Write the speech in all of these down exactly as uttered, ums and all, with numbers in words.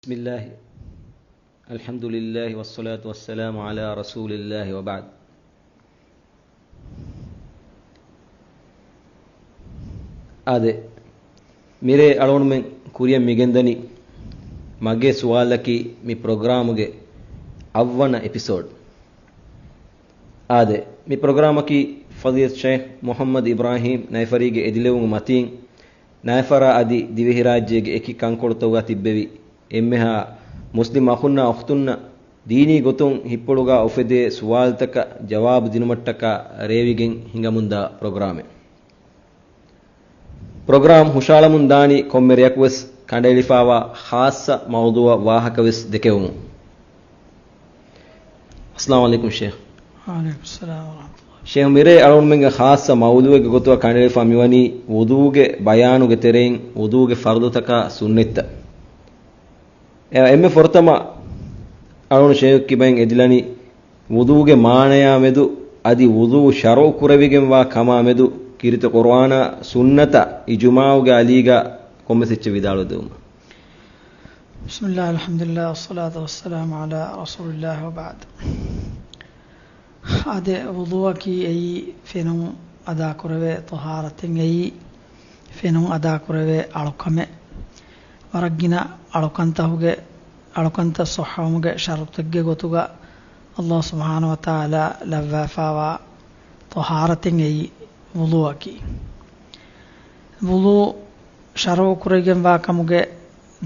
بسم الله. الحمد لله والصلاة والسلام على رسول الله وبعد. އާދެ، މިރޭ އަޅުގަނޑުމެން ކުރިއަށް މިގެންދަނީ މަގޭ ސުވާލަކީ މި ޕްރޮގްރާމުގެ އަށްވަނަ އެޕިސޯޑް. އާދެ، މި ޕްރޮގްރާމަކީ ފަޟީލަތު ޝައިޚް މުޙައްމަދު އިބްރާހީމް ނައިފަރީގެ އެދިލެވުމުގެ މަތީން، ނައިފަރާ އަދި ދިވެހިރާއްޖޭގެ އެކި ކަންކޮޅުތަކުގަ ތިއްބެވި އެންމެހާ މުސްލިމް އަޚުންނާ އުޚްތުންނަށް ދީނީ ގޮތުން ހިއްޕުޅުގަ އުފެދޭ ސުވާލުތަކަށް ޖަވާބު ދިނުމަށްޓަކާ ރޭވިގެން ހިނގަމުންދާ ޕްރޮގްރާމެއް. ޕްރޮގްރާމް ހުށައަޅަމުން ދާނީ ކޮންމެ ރެޔަކުވެސް ކަނޑައެޅިފާވާ ޚާއްޞަ މައުޟޫޢަށް ވާހަކަވެސް ދެކެވުމުން. އައްސަލާމު ޢަލައިކުމް ޝޭޚް. ވަޢަލައިކުމް އައްސަލާމް ވަރަޙްމަތުﷲ. ޝޭޚް، މިރޭ އަޅުގަނޑުމެންގެ ޚާއްޞަ މައުޟޫޢެއްގެ ގޮތުގަ ކަނޑައެޅިފާ މިވަނީ ވުޟޫގެ ބަޔާނުގެ ތެރެއިން ވުޟޫގެ ފަރުޟުތަކާ ސުންނަތްތައް. އެ-، އެންމެ ފުރަތަމަ އަޅުގަނޑު ޝޭޚް ކިބައިން އެދިލަނީ ވުޟޫގެ މާނަޔާ މެދު އަދި ވުޟޫ ޝަރުޢު ކުރެވިގެންވާ ކަމާ މެދު ކީރިތި ޤުރުއާނާ ސުންނަތާ އިޖުމާޢުގެ އަލީގަ ކޮންމެސް އެއްޗެއް ވިދާޅުވެދެވުމަށް. بسم الله، الحمد لله، والصلاة والسلام على رسول الله، وبعد. އާދެ، ވުޟޫއަކީ އެއީ ފެނުން އަދާކުރެވޭ ޠަހާރަތެއް، އެއީ ފެނުން އަދާކުރެވޭ އަޅުކަމެއް. ވަރަށް ގިނަ އަޅުކަންތަކުގެ، އަޅުކަންތައް ޞައްޙަވުމުގެ ޝަރުޠެއްގެ ގޮތުގަ ﷲ ސުބްޙާނަހޫ ވަތަޢާލާ ލައްވާފާވާ ޠަހާރަތެއް އެއީ ވުޟޫއަކީ. ވުޟޫ ޝަރުޢު ކުރެވިގެންވާ ކަމުގެ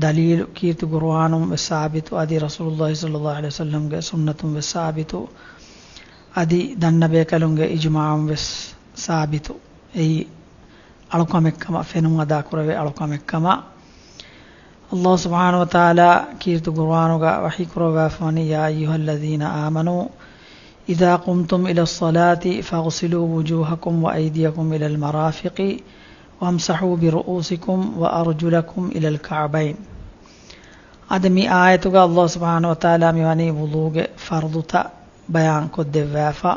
ދަލީލު ކީރިތި ޤުރުއާނުން ވެސް ސާބިތު، އަދި ރަސޫލުﷲ ޞައްލަﷲ ޢަލައިހި ވަސައްލަމްގެ ސުންނަތުން ވެސް ސާބިތު، އަދި ދަންނަ ބޭކަލުންގެ އިޖުމާޢުން ވެސް ސާބިތު. އެއީ އަޅުކަމެއްކަމަށް، ފެނުން އަދާކުރެވޭ އަޅުކަމެއްކަމަށް. ﷲ ސުބްޙާނަހޫ ވަތަޢާލާ ކީރިތި ޤުރުއާނުގަ ވަޙީ ކުރައްވާފަވަނީ، يا أيها الذين آمنوا إذا قمتم إلى الصلاة فاغسلوا وجوهكم وأيديكم إلى المرافق وامسحوا برؤوسكم وأرجلكم إلى الكعبين. އަދި މި އާޔަތުގަ ﷲ ސުބްޙާނަހޫ ވަތަޢާލާ މިވަނީ ވުޟޫގެ ފަރުޟުތައް ބަޔާންކޮށްދެއްވާފަ.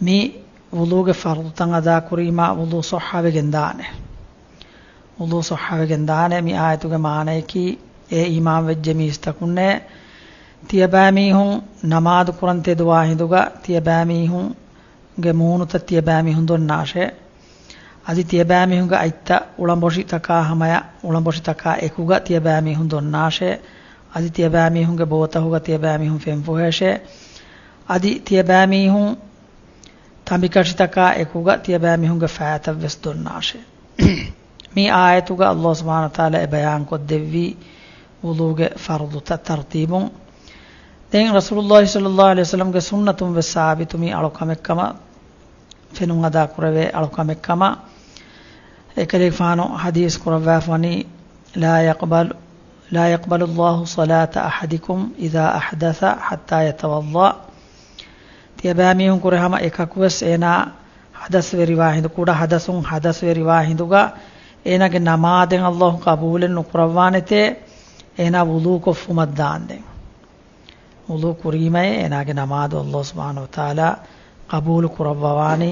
މި ވުޟޫގެ ފަރުޟުތައް އަދާކުރީމާ ވުޟޫ ޞައްޙަވެގެން ދާނެ. ވުޟޫ ޞައްޙަވެގެން ދާނެ. މި އާޔަތުގެ މާނަޔަކީ، އޭ އީމާންވެއްޖެ މީސްތަކުންނޭ، ތިޔަބައިމީހުން ނަމާދު ކުރަން ތެދުވާ ހިނދުގަ ތިޔަބައިމީހުންގެ މޫނުތައް ތިޔަބައިމީހުން ދޮންނާށޭ. އަދި ތިޔަބައިމީހުންގެ އަތްތައް އުޅަނބޮށިތަކާ ހަމަޔަށް، އުޅަނބޮށިތަކާ އެކުގަ ތިޔަބައިމީހުން ދޮންނާށޭ. އަދި ތިޔަބައިމީހުންގެ ބޯތަހުގަ ތިޔަބައިމީހުން ފެންފުހޭށޭ. އަދި ތިޔަބައިމީހުން ތަނބިކަށިތަކާ އެކުގަ ތިޔަބައިމީހުންގެ ފައިތައް ވެސް ދޮންނާށޭ. މި އާޔަތުގަ ﷲ ސުބްޙާނަހޫ ވަތަޢާލާ އެ ބަޔާންކޮށްދެއްވީ ވުޟޫގެ ފަރުޟުތައް ތަރުތީބުން. ދެން ރަސޫލުﷲ ޞައްލަﷲ ޢަލައިހި ވަސައްލަމްގެ ސުންނަތުން ވެސް ސާބިތު މި އަޅުކަމެއްކަމަށް، ފެނުން އަދާކުރެވޭ އަޅުކަމެއްކަމަށް. އެކަލޭގެފާނު ޙަދީޘް ކުރައްވާފަވަނީ، لا يقبل، لا يقبل الله صلاة أحدكم إذا أحدث حتى يتوضأ. ތިޔަބައިމީހުން ކުރެ ހަމަ އެކަކުވެސް އޭނާ ޙަދަޘްވެރިވާ ހިނދު، ކުޑަ ޙަދަޘުން ޙަދަޘްވެރިވާ ހިނދުގަ އޭނާގެ ނަމާދެއް ﷲ ޤަބޫލެއް ނުކުރައްވާނެތޭ، އޭނާ ވުޟޫ ކޮށްފުމަށް ދާންދެން. ވުޟޫ ކުރީމައޭ އޭނާގެ ނަމާދު ﷲ ސުބްޙާނަހޫ ވަތަޢާލާ ޤަބޫލު ކުރައްވަވާނީ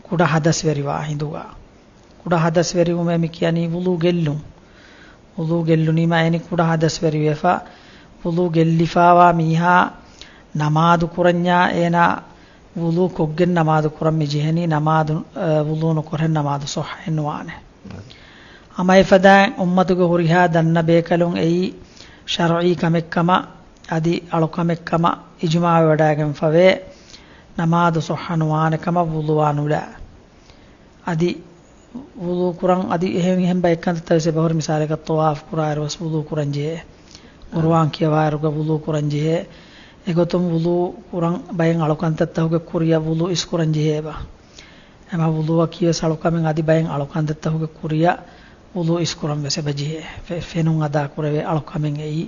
ކުޑަ ޙަދަޘްވެރިވާ ހިނދުގަ. ކުޑަ ޙަދަޘްވެރިވުމޭ މި ކިޔަނީ ވުޟޫ ގެއްލުން. ވުޟޫ ގެއްލުނީމަ އޭނި ކުޑަ ޙަދަޘްވެރިވެފަ. ވުޟޫ ގެއްލިފާވާ މީހާ ނަމާދު ކުރަންޏާ އޭނާ ވުޟޫ ކޮށްގެން ނަމާދު ކުރަން މި ޖެހެނީ، ނަމާދު، އަ، ވުޟޫ ނުކުރެން ނަމާދު ޞައްޙައެއް ނުވާނެ. ހަމައެފަދައިން އުއްމަތުގެ ހުރިހާ ދަންނަ ބޭކަލުން އެއީ ޝަރުޢީ ކަމެއްކަމަށް އަދި އަޅުކަމެއްކަމަށް އިޖުމާޢުވެވަޑައިގެންފަވޭ، ނަމާދު ޞައްޙަ ނުވާނެ ކަމަށް ވުޟޫއާ ނުލާ. އަދި ވުޟޫ ކުރަން އަދި އެހެން އެހެން ބައެއް ކަންތައްތައް ވެސް އެބަހުރި، މިސާލަކަށް ޠަވާފު ކުރާއިރު ވެސް ވުޟޫ ކުރަން ޖެހޭ. ޤުރުއާން ކިޔަވާއިރުގަ ވުޟޫ ކުރަން ޖެހޭ. އެގޮތުން ވުޟޫ ކުރަން ބައެއް އަޅުކަންތައްތަކުގެ ކުރިއަށް ވުޟޫ އިސްކުރަން ޖެހޭބާ. އެމަ ވުޟޫއަކީ ވެސް އަޅުކަމެއް، އަދި ބައެއް އަޅުކަންތައްތަކުގެ ކުރިއަށް ވުޟޫ އިސްކުރަން ވެސް އެބަ ޖެހޭ. ފެ-، ފެނުން އަދާކުރެވޭ އަޅުކަމެއް އެއީ.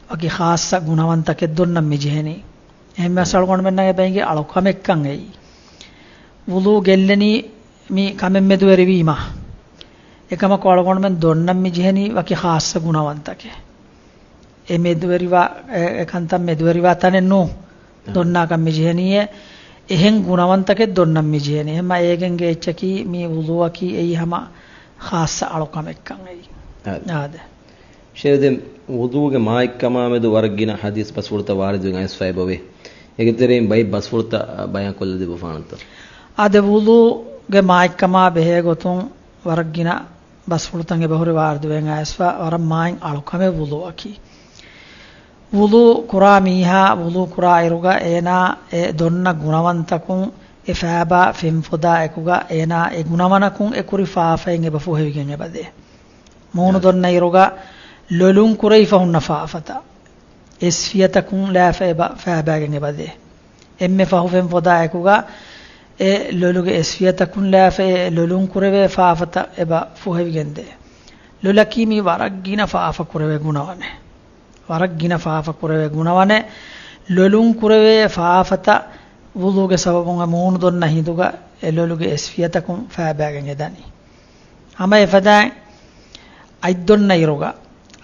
ވަކި ޚާއްޞަ ގުނަވަންތަކެއް ދޮންނަން މި ޖެހެނީ. އެހެންވެސް އަޅުގަނޑުމެންނަށް އެބަ އިނގޭ އަޅުކަމެއްކަން އެއީ. ވުޟޫ ގެއްލެނީ މި ކަމެއް މެދުވެރިވީމަ. އެކަމަކު އަޅުގަނޑުމެން ދޮންނަން މި ޖެހެނީ ވަކި ޚާއްޞަ ގުނަވަންތަކެއް. އެ މެދުވެރިވާ، އެ، އެ ކަންތައް މެދުވެރިވާ ތަނެއް ނޫ. އާ. ދޮންނާކަށް މި ޖެހެނީއޭ. އެހެން ގުނަވަންތަކެއް ދޮންނަން މި ޖެހެނީ. އެހެންމަ އޭގެންގެ އެއްޗަކީ މި ވުޟޫއަކީ އެއީ ހަމަ ޚާއްޞަ އަޅުކަމެއްކަން އެއީ. އާ. އާދެ. ޝޭޚް، ދެން ވުޟޫގެ މާތްކަމާމެދު ވަރަށް ގިނަ ޙަދީޘް ބަސްފުޅުތައް ވާރިދުވެގެން އައިސްފަ އެބަވޭ. އޭގެ ތެރެއިން ބައެއް ބަސްފުޅުތައް ބަޔާންކޮށްލަދެއްވާފާނަންތަ؟ އާދެ، ވުޟޫގެ މާތްކަމާ ބެހޭ ގޮތުން ވަރަށް ގިނަ ބަސްފުޅުތައް އެބަހުރި ވާރިދުވެގެން އައިސްފަ، ވަރަށް މާތް އަޅުކަމެއް ވުޟޫއަކީ. ވުޟޫ ކުރާ މީހާ ވުޟޫ ކުރާ އިރުގަ އޭނާ އެ ދޮންނަ ގުނަވަންތަކުން އެ ފާބާ ފެންފޮދާ އެކުގަ އޭނާ އެ ގުނަވަނަކުން އެ ކުރި ފާފައިން އެބަ ފުހެވިގެން އެބަދޭ. މޫނު ދޮންނަ އިރުގަ ލޮލުން ކުރެވިފަ ހުންނަ ފާފަތައް އެސްފިޔަތަކުން ލާފަ އެބަ ފާބާގެން އެބަދޭ. އެންމެ ފަހު ފެން ފޮދާ އެކުގަ އެ ލޮލުގެ އެސްފިޔަތަކުން ލާފަ އެ ލޮލުން ކުރެވޭ ފާފަތައް އެބަ ފުހެވިގެން ދޭ. ލޮލަކީ މީ ވަރަށް ގިނަ ފާފަ ކުރެވޭ ގުނަވަނެއް. ވަރަށް ގިނަ ފާފަ ކުރެވޭ ގުނަވަނެއް. ލޮލުން ކުރެވޭ ފާފަތައް ވުޟޫގެ ސަބަބުން އެ މޫނު ދޮންނަ ހިނދުގަ އެ ލޮލުގެ އެސްފިޔަތަކުން ފާބާގެން އެދަނީ. ހަމަ އެފަދައިން އަތްދޮންނަ އިރުގަ،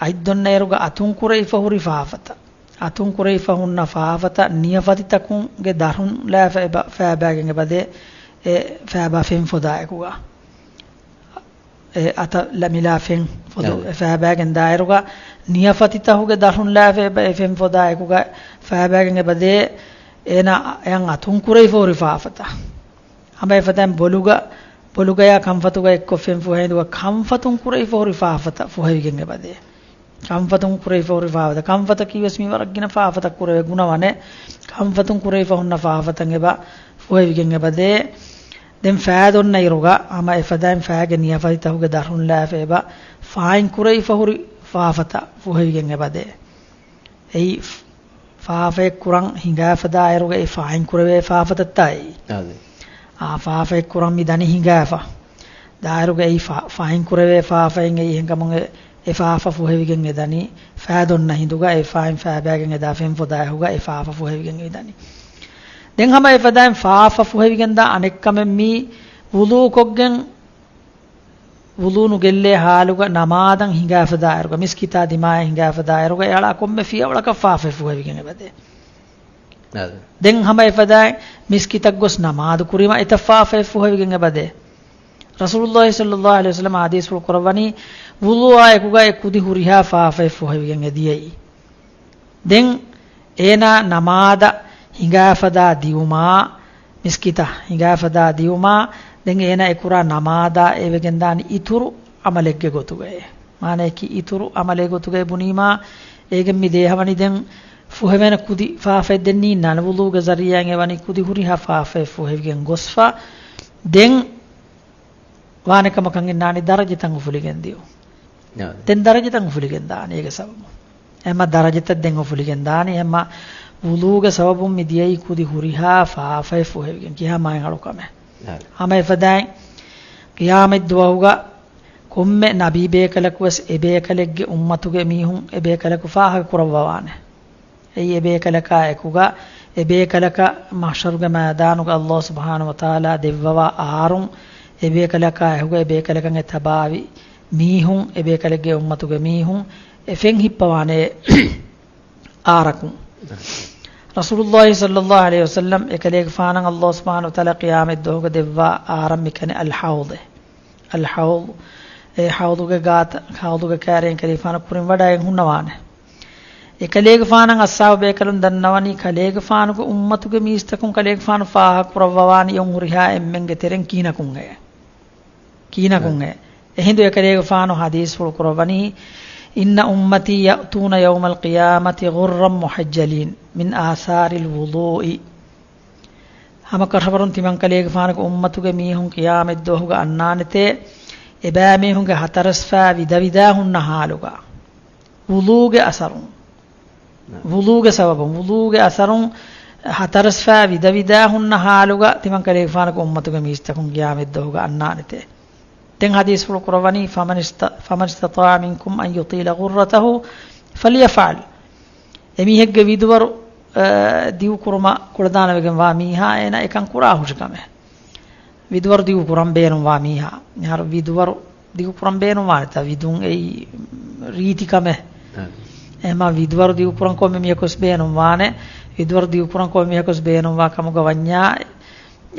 އަތްދޮންނަ އިރުގަ އަތުން ކުރެވިފަ ހުރި ފާފަތައް، އަތުން ކުރެވިފަ ހުންނަ ފާފަތައް ނިޔަފަތިތަކުންގެ ދަށުން ލާފަ އެބަ ފާބާގެން އެބަދޭ، އެ ފާބާ ފެން ފޮދާ އެކުގަ. އެ އަތަށް ލަމިލާ ފެން ފޮދު އެ ފާބާގެން ދާއިރުގަ ނިޔަފަތިތަހުގެ ދަށުން ލާފަ އެބަ އެ ފެން ފޮދާ އެކުގަ ފާބާގެން އެބަދޭ، އޭނާ އެއަށް އަތުން ކުރެވިފަ ހުރި ފާފަތައް. ހަމަ އެފަދައިން ބޮލުގަ، ބޮލުގަޔާ ކަންފަތުގަ އެއްކޮށް ފެން ފުހޭ ހިނދުގަ ކަންފަތުން ކުރެވިފަ ހުރި ފާފަތައް ފުހެވިގެން އެބަދޭ. ކަންފަތުން ކުރެވިފަ ހުރި ފާފަތައް. ކަންފަތަކީ ވެސް މީ ވަރަށް ގިނަ ފާފަތައް ކުރެވޭ ގުނަވަނެއް. ކަންފަތުން ކުރެވިފަ ހުންނަ ފާފަތައް އެބަ ފުހެވިގެން އެބަދޭ. ދެން ފައި ދޮންނަ އިރުގަ ހަމަ އެފަދައިން ފައިގެ ނިޔަފަތިތަހުގެ ދަށުން ލާފަ އެބަ ފާއިން ކުރެވިފަ ހުރި ފާފަތައް ފުހެވިގެން އެބަދޭ. އެއީ ފާފައެއް ކުރަން ހިނގާފަ ދާއިރުގަ އެ ފާއިން ކުރެވޭ ފާފަތައްތާ އެއީ. އާދެ. އާ ފާފައެއް ކުރަން މި ދަނީ ހިނގާފަ ދާއިރުގަ އެއީ ފާ-، ފާއިން ކުރެވޭ ފާފައެއް އެއީ. އެހެންކަމުން އެ، އެ ފާފަ ފުހެވިގެން އެދަނީ ފައި ދޮންނަ ހިނދުގަ އެ ފާއިން ފާބާގެން އެދާ ފެން ފޮދާ އެކުގަ އެ ފާފަ ފުހެވިގެން އެދަނީ. ދެން ހަމަ އެފަދައިން ފާފަ ފުހެވިގެން ދާ އަނެއްކަމެއް މީ ވުޟޫ ކޮށްގެން ވުޟޫ ނުގެއްލޭ ހާލުގަ ނަމާދަށް ހިނގާފަ ދާއިރުގަ، މިސްކިތާ ދިމާއަށް ހިނގާފަ ދާއިރުގަ އެ އަޅާ ކޮންމެ ފިޔަވަޅަކަށް ފާފައެއް ފުހެވިގެން އެބަދޭ. އާދެ. ދެން ހަމަ އެފަދައިން މިސްކިތަށް ގޮސް ނަމާދު ކުރީމަ އެތައް ފާފައެއް ފުހެވިގެން އެބަދޭ. ރަސޫލުﷲ ޞައްލަﷲ ޢަލައިހި ވަސައްލަމަ ޙަދީޘްފުޅު ކުރައްވަނީ، ވުޟޫއާ އެކުގަ އެ ކުދި ހުރިހާ ފާފައެއް ފުހެވިގެން އެދިޔައީ. ދެން އޭނާ ނަމާދަށް ހިނގާފަދާ ދިއުމާ، މިސްކިތަށް ހިނގާފަދާ ދިއުމާ، ދެން އޭނާ އެކުރާ ނަމާދާ އެވެގެންދާނީ އިތުރު ޢަމަލެއްގެ ގޮތުގައޭ. މާނަޔަކީ އިތުރު ޢަމަލެއް ގޮތުގައޭ ބުނީމާ، އޭގެން މި ދޭހަވަނީ ދެން ފުހެވޭނެ ކުދި ފާފައެއް ދެން ނީންނާނެ. ވުޟޫގެ ޒަރީޢާއިން އެވަނީ ކުދި ހުރިހާ ފާފައެއް ފުހެވިގެން ގޮސްފަ. ދެން ވާނެ ކަމަކަށް އިންނާނީ ދަރަޖަތައް އުފުލިގެން ދިޔުން. އާދެ. ދެން ދަރަޖަތައް އުފުލިގެން ދާނީ އޭގެ ސަބަބުން. އެމަ ދަރަޖަތައް ދެން އުފުލިގެން ދާނީ. އެމަ ވުޟޫގެ ސަބަބުން މި ދިޔައީ ކުދި ހުރިހާ ފާފައެއް ފުހެވިގެން ކިހާ މާތް އަޅުކަމެއް. އާދެ. ހަމަ އެފަދައިން ޤިޔާމަތްދުވަހުގަ ކޮންމެ ނަބީ ބޭކަލަކު ވެސް އެ ބޭކަލެއްގެ އުއްމަތުގެ މީހުން އެ ބޭކަލަކު ފާހަގަ ކުރައްވަވާނެ. އެއީ އެ ބޭކަލަކާ އެކުގަ އެ ބޭކަލަކަށް މަޙްޝަރުގެ މައިދާނުގަ ﷲ ސުބްޙާނަހޫ ވަތަޢާލާ ދެއްވަވާ އާރުން، އެ ބޭކަލަކާ އެކުގަ އެ ބޭކަލަކަށް އެ ތަބާވި މީހުން، އެ ބޭކަލެއްގެ އުއްމަތުގެ މީހުން އެ ފެން ހިއްޕަވާނެ އާރަކުން. ރަސޫލުﷲ ޞައްލަﷲ ޢަލައިހި ވަސައްލަމް އެކަލޭގެފާނަށް ﷲ ސުބްޙާނަހޫ ވަތަޢާލާ ޤިޔާމަތްދުވަހުގަ ދެއްވާ އާރަށް މިކަނި އަލްޙައުޟެއް. އަލްޙައުޟު، އެ ޙައުޟުގެ ގާތަށް، ޙައުޟުގެ ކާރިއަށް އެކަލޭގެފާނު ކުރިން ވަޑައިގެން ހުންނަވާނެ. އެކަލޭގެފާނަށް އަޞްޙާބު ބޭކަލުން ދަންނަވަނީ، ކަލޭގެފާނުގެ އުއްމަތުގެ މީސްތަކުން ކަލޭގެފާނު ފާހަގަ ކުރައްވަވާނެ އެއުން ހުރިހާ އެންމެންގެ ތެރެއިން ކިހިނަކުން އެ، ކިހިނަކުން އެ. އެހިނދު އެކަލޭގެފާނު ޙަދީޘްފުޅު ކުރައްވަނީ، إن أمتي يأتون يوم القيامة غرا محجلين من آثار الوضوء. ހަމަ ކަށަވަރުން ތިމަންކަލޭގެފާނުގެ އުއްމަތުގެ މީހުން ޤިޔާމަތްދުވަހުގަ އަންނާނެތޭ، އެބައިމީހުންގެ ހަތަރަސްފައި ވިދަވިދާ ހުންނަ ޙާލުގަ، ވުޟޫގެ އަސަރުން، ނަ. ވުޟޫގެ ސަބަބުން، ވުޟޫގެ އަސަރުން ހަތަރަސްފައި ވިދަވިދާ ހުންނަ ޙާލުގަ ތިމަންކަލޭގެފާނުގެ އުއްމަތުގެ މީސްތަކުން ޤިޔާމަތްދުވަހުގަ އަންނާނެތޭ. ދެން ޙަދީޘްފުޅު ކުރައްވަނީ، فمن است-، فمن استطاع منكم أن يطيل غرته فليفعل. އެމީހެއްގެ ވިދުވަރު، އަ، ދިގުކުރުމަށް ކުޅަދާނަވެގެންވާ މީހާ އޭނާ އެކަން ކުރާހުށި ކަމެއް. ވިދުވަރު ދިގުކުރަން ބޭނުންވާ މީހާ. މިހާރު ވިދުވަރު ދިގުކުރަން ބޭނުންވާނެތާ؟ ވިދުން އެއީ ރީތި ކަމެއް. އަ. އެހެންމާ ވިދުވަރު ދިގުކުރަން ކޮންމެ މީހަކުވެސް ބޭނުންވާނެ. ވިދުވަރު ދިގުކުރަން ކޮންމެ މީހަކުވެސް ބޭނުންވާ ކަމުގަ ވަންޏާ،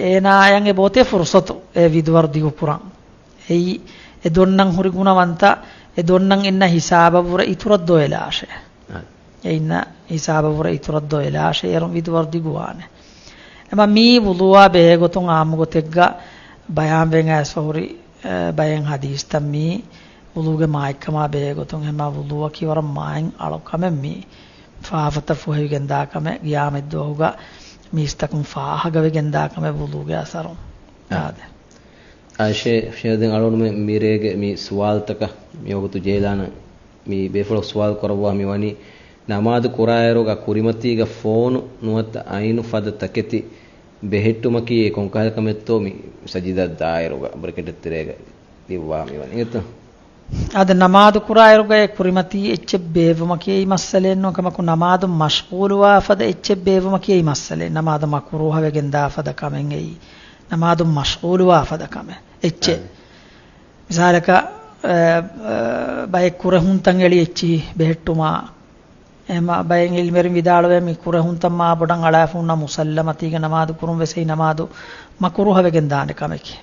އޭނާޔަށް އެބައޮތޭ ފުރުޞަތު އެ ވިދުވަރު ދިގުކުރަން. އެއީ، އެ ދޮންނަން ހުރި ގުނަވަންތައް، އެ ދޮންނަން އިންނަ ހިސާބަށްވުރެ އިތުރަށް ދޮވެލާށޭ. އާ. އެ އިންނަ ހިސާބަށްވުރެ އިތުރަށް ދޮވެލާށޭ، އޭރުން ވިދުވަރު ދިގުވާނެ. އެމަ މީ ވުޟޫއާ ބެހޭގޮތުން އާއްމުގޮތެއްގަ ބަޔާންވެގެން އައިސްފަ ހުރި، އަ، ބައެއް ހަދީސްތައް މީ ވުޟޫގެ މާތްކަމާ ބެހޭގޮތުން. އެމަ ވުޟޫއަކީ ވަރަށް މާތް އަޅު ކަމެއް މީ. ފާފަތައް ފުހެވިގެން ދާ ކަމެއް، ގިޔާމަތްދުވަހުގަ މީސްތަކުން ފާހަގަވެގެން ދާ ކަމެއް ވުޟޫގެ އަސަރުން. އާ. އާދެ. އާ، ޝޭ-، ޝޭޚް، ދެން އަޅުގަނޑުމެން މިރޭގެ މި ސުވާލުތަކަށް މި ވަގުތު ޖެހިލާނަން. މި ބޭފުޅަކު ސުވާލު ކުރައްވާ މި ވަނީ، ނަމާދު ކުރާއިރުގަ ކުރިމަތީގަ ފޯނު ނުވަތަ އައިނު ފަދަ ތަކެތި ބެހެއްޓުމަކީ އެ ކޮންކަހަލަ ކަމެއްތޯ މި ސަޖިދަ ދާއިރުގަ ބްރެކެޓެއް ތެރޭގަ ލިއްވާ މި ވަނީ އެތަ؟ އާދެ، ނަމާދު ކުރާއިރުގައި ކުރިމަތީ އެއްޗެއް ބޭއްވުމަކީ އެއީ މައްސަލައެއް ނޫން. ކަމަކު، ނަމާދު މަޝްޣޫލުވާ ފަދަ އެއްޗެއް ބޭއްވުމަކީ އެއީ މައްސަލައެއް. ނަމާދު މަކުރޫހަވެގެން ދާ ފަދަ ކަމެއް އެއީ. ނަމާދު މަޝްޣޫލުވާ ފަދަ ކަމެއް އެއްޗެއް. އާދެ. މިސާލަކަށް، އަ، އަ، ބައެއް ކުރެހުންތައް އެޅި އެއްޗިހި ބެހެއްޓުމާ، އެހެމަ ބައެއް އިލްމެރިން ވިދާޅުވޭ މި ކުރެހުންތައް މާ ބޮޑަށް އަޅާފަ ހުންނަ މުސައްލަމަތީގެ ނަމާދު ކުރުން ވެސް އެއީ ނަމާދު މަކުރޫހަވެގެން ދާނެ ކަމެކޭ.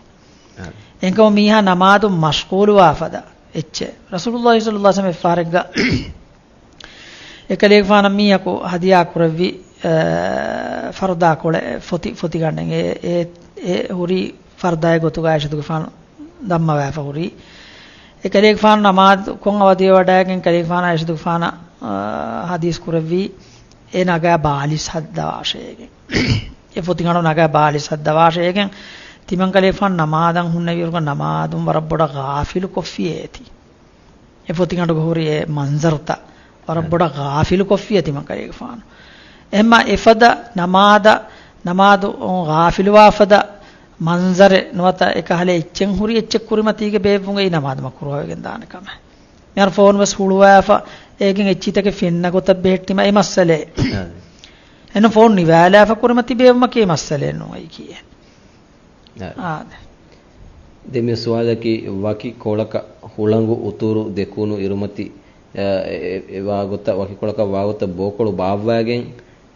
އާ. އެހެންކަމުން މީހާ ނަމާދު މަޝްޣޫލުވާ ފަދަ އެއްޗެއް. ރަސޫލުﷲ ޞައްލަﷲ ޢަލައިހި ވަސައްލަމަ އެއްފަހަރެއްގަ އެކަލޭގެފާނަށް މީހަކު ހަދިޔާ ކުރެއްވި، އަ، ފަރުދާ ކޮޅެއް ފޮތި، ފޮތިގަނޑެއް. އެ، އެ، އެ ހުރީ ފަރުދާއެއް ގޮތުގަ އާއިޝަތުގެފާނު ދަންމަވާފަ ހުރީ. އެކަލޭގެފާނު ނަމާދު ކޮށް އަވަދިވެވަޑައިގެން ކަލޭގެފާނު އާއިޝަތުގެފާނަށް، އަ، ހަދީސް ކުރެއްވީ، އެ ނަގާ ބާލިސް ހައްދަވާށޭގެން. އެ ފޮތިގަނޑު ނަގާ ބާލިސް ހައްދަވާށޭގެން. ތިމަން ކަލޭގެފާނު ނަމާދަށް ހުންނެވިއިރުގަ ނަމާދުން ވަރަށް ބޮޑަށް ޣާފިލު ކޮށްފި އޭތި. އެ ފޮތިގަނޑުގަ ހުރި އެ މަންޒަރުތައް ވަރަށް ބޮޑަށް ޣާފިލު ކޮށްފިއޭ ތިމަން ކަލޭގެފާނު. އެހެމަ އެފަދަ ނަމާދަށް، ނަމާދު ޣާފިލުވާ ފަދަ މަންޒަރެއް ނުވަތަ އެކަހަލަ އެއްޗެއް ހުރި އެއްޗެއް ކުރިމަތީގަ ބޭއްވުން އެއީ ނަމާދު މަކުރޫހަވެގެން ދާނެ ކަމެއް. މިހާރު ފޯނު ވެސް ހުޅުވާފަ އޭގެން އެއްޗިތަކެއް ފެންނަ ގޮތަށް ބެހެއްޓީމަ އެ މައްސަލައެއް. އާ. އެން ފޯނު ނިވާލާފަ ކުރިމަތި ބޭއްވުމަކީ އެ މައްސަލައެއް ނޫން އެއީ ކީއެއް. އާ. އާ. ދެން މި ސުވާލަކީ، ވަކި ކޮޅަކަށް ހުޅަނގު އުތުރު ދެކުނު އިރުމަތި، އެ، އެ، އެ ވާގޮތަށް، ވަކި ކޮޅަކަށް ވާގޮތަށް ބޯކޮޅު ބާއްވާގެން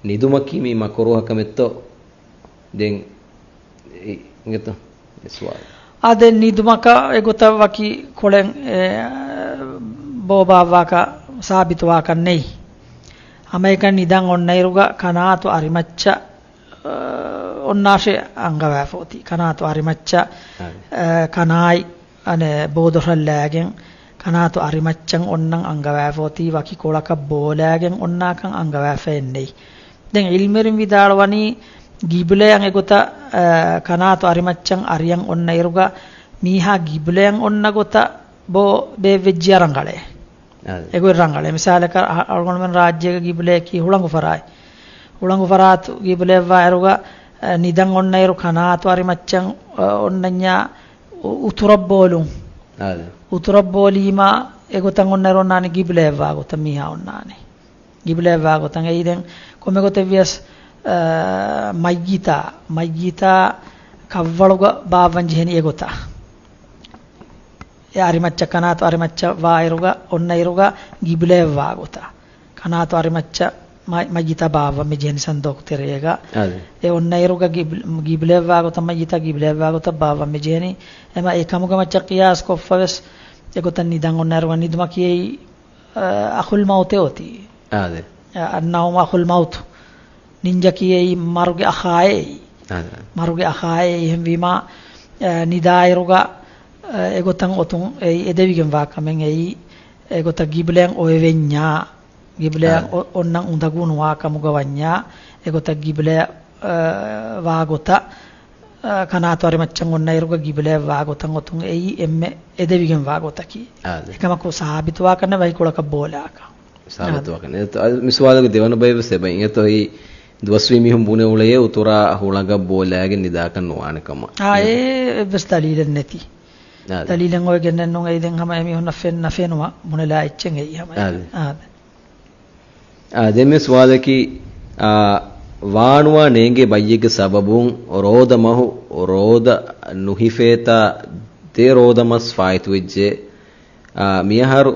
ނިދުމަކީ މީ މަކުރޫހަކަމެއްތޯ؟ ދެން އި-، އިނގޭތޯ މި ސުވާލު. އާ، ދެން ނިދުމަކަށް އެގޮތަށް ވަކި ކޮޅެއް، އެ، ބޯ ބާއްވާކަށް ސާބިތުވާކަށް ނެތް. ހަމައެކަނި ނިދަން އޮންނައިރުގަ ކަނާތު އަރިމައްޗަށް، އަ، އޮންނާށޭ އަންގަވާފަ އޮތީ. ކަނާތު އަރިމައްޗަށް، އަ، ކަނާތް އަނެއް ބޯދޮށަށް ލާގެން ކަނާތު އަރިމައްޗަށް އޮންނަން އަންގަވާފަ އޮތީ، ވަކި ކޮޅަކަށް ބޯލާގެން އޮންނާކަން އަންގަވާފައެއް ނެތް. ދެން އިލްމެރިން ވިދާޅުވަނީ، ގިބްލަޔަށް އެގޮތަށް، އަ، ކަނާތު އަރިމައްޗަށް އަރިޔަން އޮންނައިރުގަ މީހާ ގިބްލަޔަށް އޮންނަ ގޮތަށް ބޯ ބޭއްވެއްޖިޔާ ރަނގަޅޭ. އާދެ. އެގޮތް ރަނގަޅޭ. މިސާލަކަށް އަ-، އަޅުގަނޑުމެން ރާއްޖޭގެ ގިބްލަޔަކީ ހުޅަނގު ފަރާތް. ހުޅަނގު ފަރާތު ގިބްލަޔަށްވާއިރުގަ، އަ، ނިދަން އޮންނައިރު ކަނާތު އަރިމައްޗަށް، އަ، އޮންނަންޏާ އު-، އުތުރަށް ބޯލުން. އާދެ. އުތުރަށް ބޯލީމާ އެގޮތަށް އޮންނައިރު އޮންނާނެ ގިބްލަޔަށްވާ ގޮތަށް މީހާ އޮންނާނެ. ގިބްލަޔަށްވާ ގޮތަށް. އެއީ ދެން ކޮންމެ ގޮތެއް ވިޔަސް، އަ، މައްޔިތާ، މައްޔިތާ ކަށްވަޅުގަ ބާއްވަން ޖެހެނީ އެގޮތަށް. އެ އަރިމައްޗަށް، ކަނާތު އަރިމައްޗަށް ވާއިރުގަ، އޮންނައިރުގަ ގިބްލަޔަށްވާ ގޮތަށް. ކަނާތު އަރިމައްޗަށް މަ-، މައްޔިތާ ބާއްވަން މި ޖެހެނީ ސަންދޫޤު ތެރޭގަ. އާދެ. އެ އޮންނައިރުގަ ގިބް-، ގިބްލަޔަށްވާ ގޮތަށް، މައްޔިތާ ގިބްލަޔަށްވާ ގޮތަށް ބާއްވަން މި ޖެހެނީ. އެމަ އެ ކަމުގެ މައްޗަށް ޤިޔާސް ކޮށްފަ ވެސް އެގޮތަށް ނިދަން އޮންނައިރުގަ ނިދުމަކީ އެއީ އަ، އަޚުލް މައުތޭ އޮތީ. އާދެ. އަ، އައްނައުމު އަޚުލް މައުތު. ނިންޖަކީ އެއީ މަރުގެ އަޚާއޭ އެއީ. އާދެ. މަރުގެ އަޚާއޭ އެއީ. އެހެންވީމާ، އަ، ނިދާއިރުގަ، އަ، އެގޮތަށް އޮތުން އެއީ އެދެވިގެންވާ ކަމެއް އެއީ. އެގޮތަށް ގިބްލަޔަށް އޮވެވެންޏާ، ގިބްލަޔަށް އާދެ. އޮ-، އޮންނަން އުނދަގޫ ނުވާ ކަމުގަ ވަންޏާ، އެގޮތަށް ގިބްލަޔަށް، އަ، ވާ ގޮތަށް، އަ، ކަނާތު އަރިމައްޗަށް އޮންނައިރުގަ ގިބްލަޔަށް ވާ ގޮތަށް އޮތުން އެއީ އެންމެ އެދެވިގެން ވާ ގޮތަކީ. އާދެ. އެކަމަކު ސާބިތުވާކަށް ނެތް ވަކި ކޮޅަކަށް ބޯލާކަށް. ސާބިތުވާކަށް ނެތް. އަ، މި ސުވާލުގެ ދެވަނަ ބައެއް ވެސް އެބައިނގޭތޯ އެއީ ދުވަސްވީ މީހުން ބުނެ އުޅެޔޭ އުތުރާ ހުޅަނގަށް ބޯލާގެން ނިދާކަށް ނުވާނެ ކަމަށް. އާ، އެ އެއްވެސް ދަލީލެއް ނެތި. އާދެ. ދަލީލެއް އޮވެގެން ނޫން އެއީ ދެން ހަމަ އެމީހުންނަށް ފެން ނަފެނުމަށް ބުނެލާ އެއްޗެއް އެއީ ހަމަ. އާދެ. އާދެ. އާ، ދެން މި ސުވާލަކީ، އާ، ވާނުވާ ނޭނގޭ ބައްޔެއްގެ ސަބަބުން ރޯދަ މަހު ރޯދަ ނުހިފޭތާ ދެ ރޯދަ މަސް ފާއިތުވެއްޖެ. އާ، މިއަހަރު،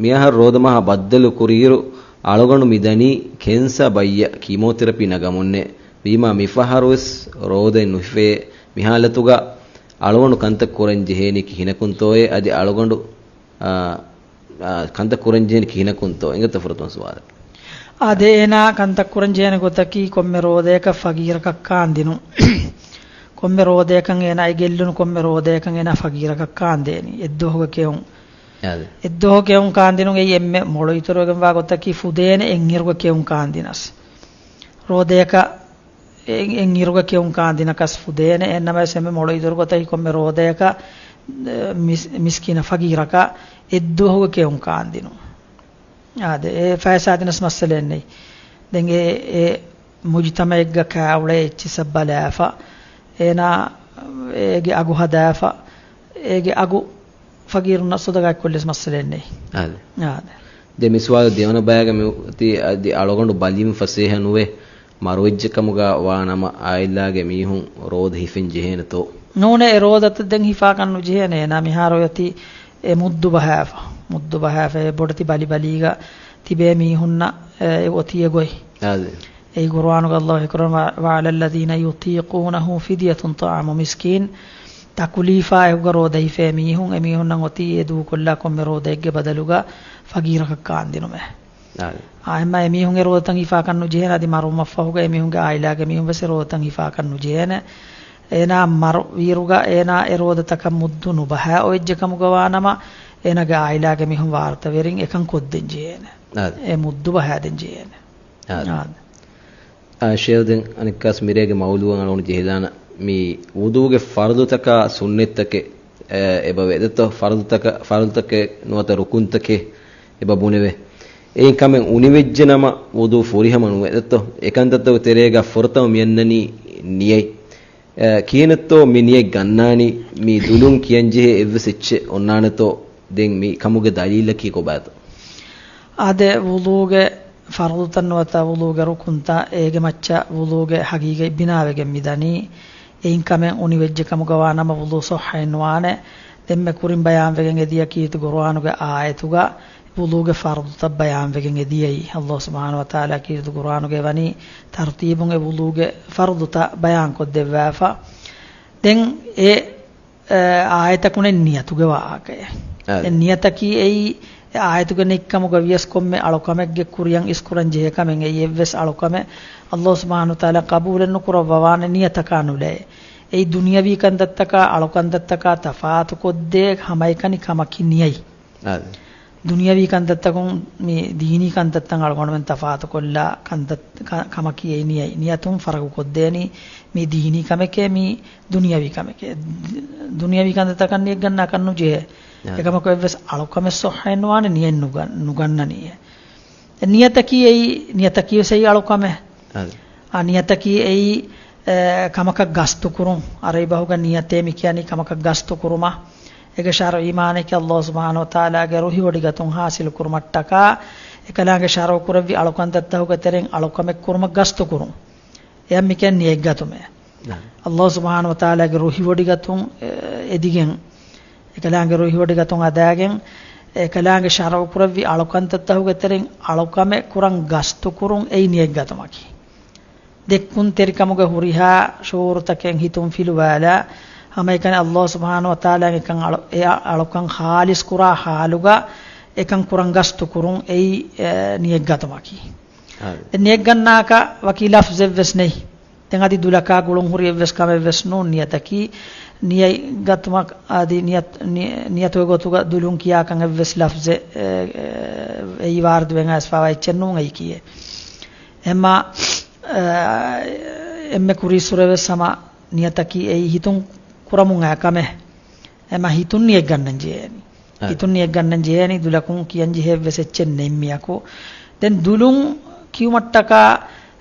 މިއަހަރު ރޯދަ މަހަށް ބައްދަލު ކުރިއިރު އަޅުގަނޑު މި ދަނީ ކެންސާ ބައްޔަށް ކީމޯތެރަޕީ ނަގަމުންނޭ. ވީމާ މިފަހަރުވެސް ރޯދައެއް ނުހިފޭ. މި ހާލަތުގަ އަޅުގަނޑު ކަންތައް ކުރަން ޖެހޭނީ ކިހިނަކުންތޯއޭ؟ އަދި އަޅުގަނޑު، އާ، އާ، ކަންތައް ކުރަން ޖެހޭނީ ކިހިނަކުންތޯ؟ އިނގޭތޯ ފުރަތަމަ ސުވާލަށް. އާދެ، އޭނާ ކަންތައް ކުރަން ޖެހޭނެ ގޮތަކީ ކޮންމެ ރޯދަޔަކަށް ފަގީރަކަށް ކާންދިނުން. ކޮންމެ ރޯދަޔަކަށް އޭނާ އެ ގެއްލުނު ކޮންމެ ރޯދަޔަކަށް އޭނާ ފަގީރަކަށް ކާންދޭނީ. އެއްދުވަހުގެ ކެއުން. އާދެ. އެއްދުވަހު ކެއުން ކާންދިނުން އެއީ އެންމެ މޮޅު އިތުރުވެގެންވާ ގޮތަކީ ފުދޭނެ އެއްއިރުގެ ކެއުން ކާންދިނަސް. ރޯދަޔަކަށް އެ، އެއްއިރުގެ ކެއުން ކާންދިނަކަސް ފުދޭނެ. އެހެންނަމަވެސް އެންމެ މޮޅު އިތުރު ގޮތަކީ ކޮންމެ ރޯދަޔަކަށް، އެ، މިސް-، މިސްކީނަށް ފަގީރަކަށް އެއްދުވަހުގެ ކެއުން ކާންދިނުން. އާދެ، އެ ފައިސާ ދިނަސް މައްސަލައެއް ނެތް. ދެން އެ، އެ މުޖުތަމައެއްގަ ކާއުޅޭ އެއްޗިއްސަށް ބަލާފަ، އޭނާ އޭގެ އަގު ހަދާފަ، އޭގެ އަގު ފަގީރުންނަށް ޞަދަގާތް ކޮށްލިޔަސް މައްސަލައެއް ނެތް. އާދެ. އާދެ. ދެ މި ސުވާލު ދެވަނަ ބަޔަކަށް މި އޮތީ އަދި އަޅުގަނޑު ބަލީމަ ފަސޭހަ ނުވޭ، މަރުވެއްޖެ ކަމުގަ ވާ ނަމަ އާއިލާގެ މީހުން ރޯދަ ހިފެން ޖެހޭނެތޯ؟ ނޫނޭ، އެ ރޯދަތައް ދެން ހިފާކަށް ނުޖެހޭނެ. އޭނާ މިހާރު އޮތީ އެ މުއްދު ބަހާފަ، މުއްދު ބަހާފަ އެ ބޮޑެތި ބަލި ބަލީގަ ތިބޭ މީހުންނަށް އެ އޮތީ އެ ގޮތް. އާދެ. އެއީ ޤުރުއާނުގަ ﷲ އެކުރަން، "وعلى الذين يطيقونه فدية طعام مسكين." ތަކުލީފާ އެކުގަ ރޯދަ ހިފޭ މީހުން، އެމީހުންނަށް އޮތީ އެ ދޫކޮށްލާ ކޮންމެ ރޯދައެއްގެ ބަދަލުގަ ފަގީރަކަށް ކާންދިނުމޭ. އާދެ. އާ، އެމަ އެމީހުން އެ ރޯދަތައް ހިފާކަށް ނުޖެހޭނެ، އަދި މަރުވުމަށްފަހުގަ އެމީހުންގެ އާއިލާގެ މީހުން ވެސް އެ ރޯދަތައް ހިފާކަށް ނުޖެހޭނެ. އޭނާ މަރު ވީރުގަ އޭނާ އެ ރޯދަތަކަށް މުއްދު ނުބަހާ އޮވެއްޖެ ކަމުގަ ވާނަމަ، އޭނާގެ އާއިލާގެ މީހުން ވާރުތަވެރިން އެކަން ކޮށްދޭން ޖެހޭނެ. އާދެ. އެ މުއްދު ބަހާދޭން ޖެހޭނެ. އާދެ. އާދެ. އާ، ޝޭޚް ދެން އަނެއްކާސް މިރޭގެ މައުޟޫޢަށް އަޅުގަނޑު ޖެހިލާނަ މި ވުޟޫގެ ފަރުޟުތަކާ ސުންނަތްތަކެއް، އެ، އެބަވޭ ދެއްތޯ؟ ފަރުޟުތަކަށް، ފަރުޟުތަކެއް ނުވަތަ ރުކުންތަކެއް އެބަ ބުނެވޭ. އެއިން ކަމެއް އުނިވެއްޖެ ނަމަ ވުޟޫ ފުރިހަމަ ނުވޭ ދެއްތޯ؟ އެކަންތައްތަކުގެ ތެރޭގަ ފުރަތަމަ މިއަންނަނީ ނިޔަތް. އެ، ކިހިނެއްތޯ މި ނިޔަތް ގަންނާނީ؟ މި ދުލުން ކިޔަންޖެހޭ އެއްވެސް އެއްޗެއް އޮންނާނެތޯ؟ ދެން މި ކަމުގެ ދަލީލަކީ ކޮބާތޯ؟ އާދެ، ވުޟޫގެ ފަރުޟުތައް ނުވަތަ ވުޟޫގެ ރުކުންތައް އޭގެ މައްޗަށް ވުޟޫގެ ހަގީގަތް ބިނާވެގެން މިދަނީ. އެއިން ކަމެއް އުނިވެއްޖެ ކަމުގަ ވާނަމަ ވުޟޫ ޞައްޙައެއް ނުވާނެ. ދެންމެ ކުރިން ބަޔާންވެގެން އެދިޔަ ކީރިތި ޤުރުއާނުގެ އާޔަތުގަ ވުޟޫގެ ފަރުޟުތައް ބަޔާންވެގެން އެދިޔައީ. ﷲ ސުބްޙާނަހޫ ވަތަޢާލާ ކީރިތި ޤުރުއާނުގައި ވަނީ ތަރުތީބުން އެ ވުޟޫގެ ފަރުޟުތައް ބަޔާންކޮށްދެއްވާފަ. ދެން އެ އެ، އާޔަތަކުން ނިޔަތުގެ ވާހަކައެއް. އާދެ. އެ ނިޔަތަކީ އެއީ، އެ އާޔަތުގެ ނެތްކަމުގަ ވިޔަސް ކޮންމެ އަޅުކަމެއްގެ ކުރިއަށް އިސްކުރަން ޖެހޭ ކަމެއް. އެއީ އެއްވެސް އަޅުކަމެއް ﷲ ސުބްޙާނަހޫ ވަތަޢާލާ ޤަބޫލެއް ނުކުރައްވަވާނެ ނިޔަތަކާ ނުލައެ. އެއީ ދުނިޔަވީ ކަންތައްތަކާ އަޅުކަންތައްތަކާ ތަފާތުކޮށްދޭ ހަމައެކަނި ކަމަކީ ނިޔަތް. އާދެ. ދުނިޔަވީ ކަންތައްތަކުން މި ދީނީ ކަންތައްތައް އަޅުގަނޑުމެން ތަފާތުކޮށްލާ ކަންތައް، ކަ-، ކަމަކީ އެ ނިޔަތް. ނިޔަތުން ފަރަގުކޮށްދޭނީ މި ދީނީ ކަމެކޭ، މި ދުނިޔަވީ ކަމެކޭ. ދުނިޔަވީ ކަންތައްތަކަށް ނިޔަތް ގަންނާކަށް ނުޖެހޭ. އާ. އެކަމަކު އެއްވެސް އަޅުކަމެއް ޞައްޙައެއް ނުވާނެ ނިޔަތް ނުގަ-، ނުގަންނަނީ. އެ ނިޔަތަކީ އެއީ، ނިޔަތަކީ ވެސް އެއީ އަޅުކަމެއް. އާދެ. އާ، ނިޔަތަކީ އެއީ، އެ، ކަމަކަށް ގަސްތުކުރުން. އަރަބި ބަހުގަ ނިޔަތޭ މި ކިޔަނީ ކަމަކަށް ގަސްތުކުރުމަށް. އޭގެ ޝަރުޢީ މާނައަކީ ﷲ ސުބްޙާނަހޫ ވަތަޢާލާގެ ރުހިވޮޑިގަތުން ޙާޞިލުކުރުމަށްޓަކާ، އެކަލާނގެ ޝަރުޢު ކުރެއްވި އަޅުކަންތައްތަކުގެ ތެރެއިން އަޅުކަމެއް ކުރުމަށް ގަސްތުކުރުން. އެޔަށް މިކިޔަން ނިޔަތްގަތުމޭ. ނަޢަމް. ﷲ ސުބްޙާނަހޫ ވަތަޢާލާގެ ރުހިވޮޑިގަތުން، އެ، އެދިގެން، އެކަލާނގެ ރުހިވޮޑިގަތުން އަދާގެން، އެކަލާނގެ ޝަރުޢު ކުރެއްވި އަޅުކަންތައްތަކުގެ ތެރެއިން އަޅުކަމެއް ކުރަން ގަސްތުކުރުން އެއީ ނިޔަތްގަތުމަކީ. ދެއްކުންތެރިކަމުގެ ހުރިހާ ޝުޢޫރުތަކެއް ހިތުން ފިލުވާލާ، ހަމައެކަނި ﷲ ސުބްޙާނަހޫ ވަތަޢާލާ އެކަން އަޅު-، އެ އަ-، އަޅުކަން ޚާލިޞް ކުރާ ޙާލުގަ އެކަން ކުރަން ގަސްތުކުރުން އެއީ، އެ، ނިޔަތްގަތުމަކީ. އާދެ. އެ ނިޔަތްގަންނާކަށް ވަކި ލަފްޒެއްވެސް ނެތް. ދެން އަދި ދުލަކާ ގުޅުން ހުރި އެއްވެސް ކަމެއްވެސް ނޫން. ނިޔަތަކީ، ނިޔަތްގަތުމަށް އަދި ނިޔަތް-، ނި-، ނިޔަތުގެ ގޮތުގަ ދުލުން ކިޔާކަން އެއްވެސް ލަފްޒެއް، އެ، އެ، އެއީ ވާރިދުވެގެން އައިސްފައިވާ އެއްޗެއް ނޫން އެއީ ކިޔޭ. އެހެންމާ، އެ، އެންމެ ކުރީއްސުރެވެސް ހަމަ ނިޔަތަކީ އެއީ ހިތުން ކުރަމުން އައި ކަމެއް. އެމަ ހިތުން ނިޔަތް ގަންނަން ޖެހޭނީ. އަ. ހިތުން ނިޔަތް ގަންނަން ޖެހޭނީ ދުލަކުން ކިޔަން ޖެހޭ އެއްވެސް އެއްޗެއް ނެތް މިއަކު. ދެން ދުލުން ކިޔުމަށްޓަކާ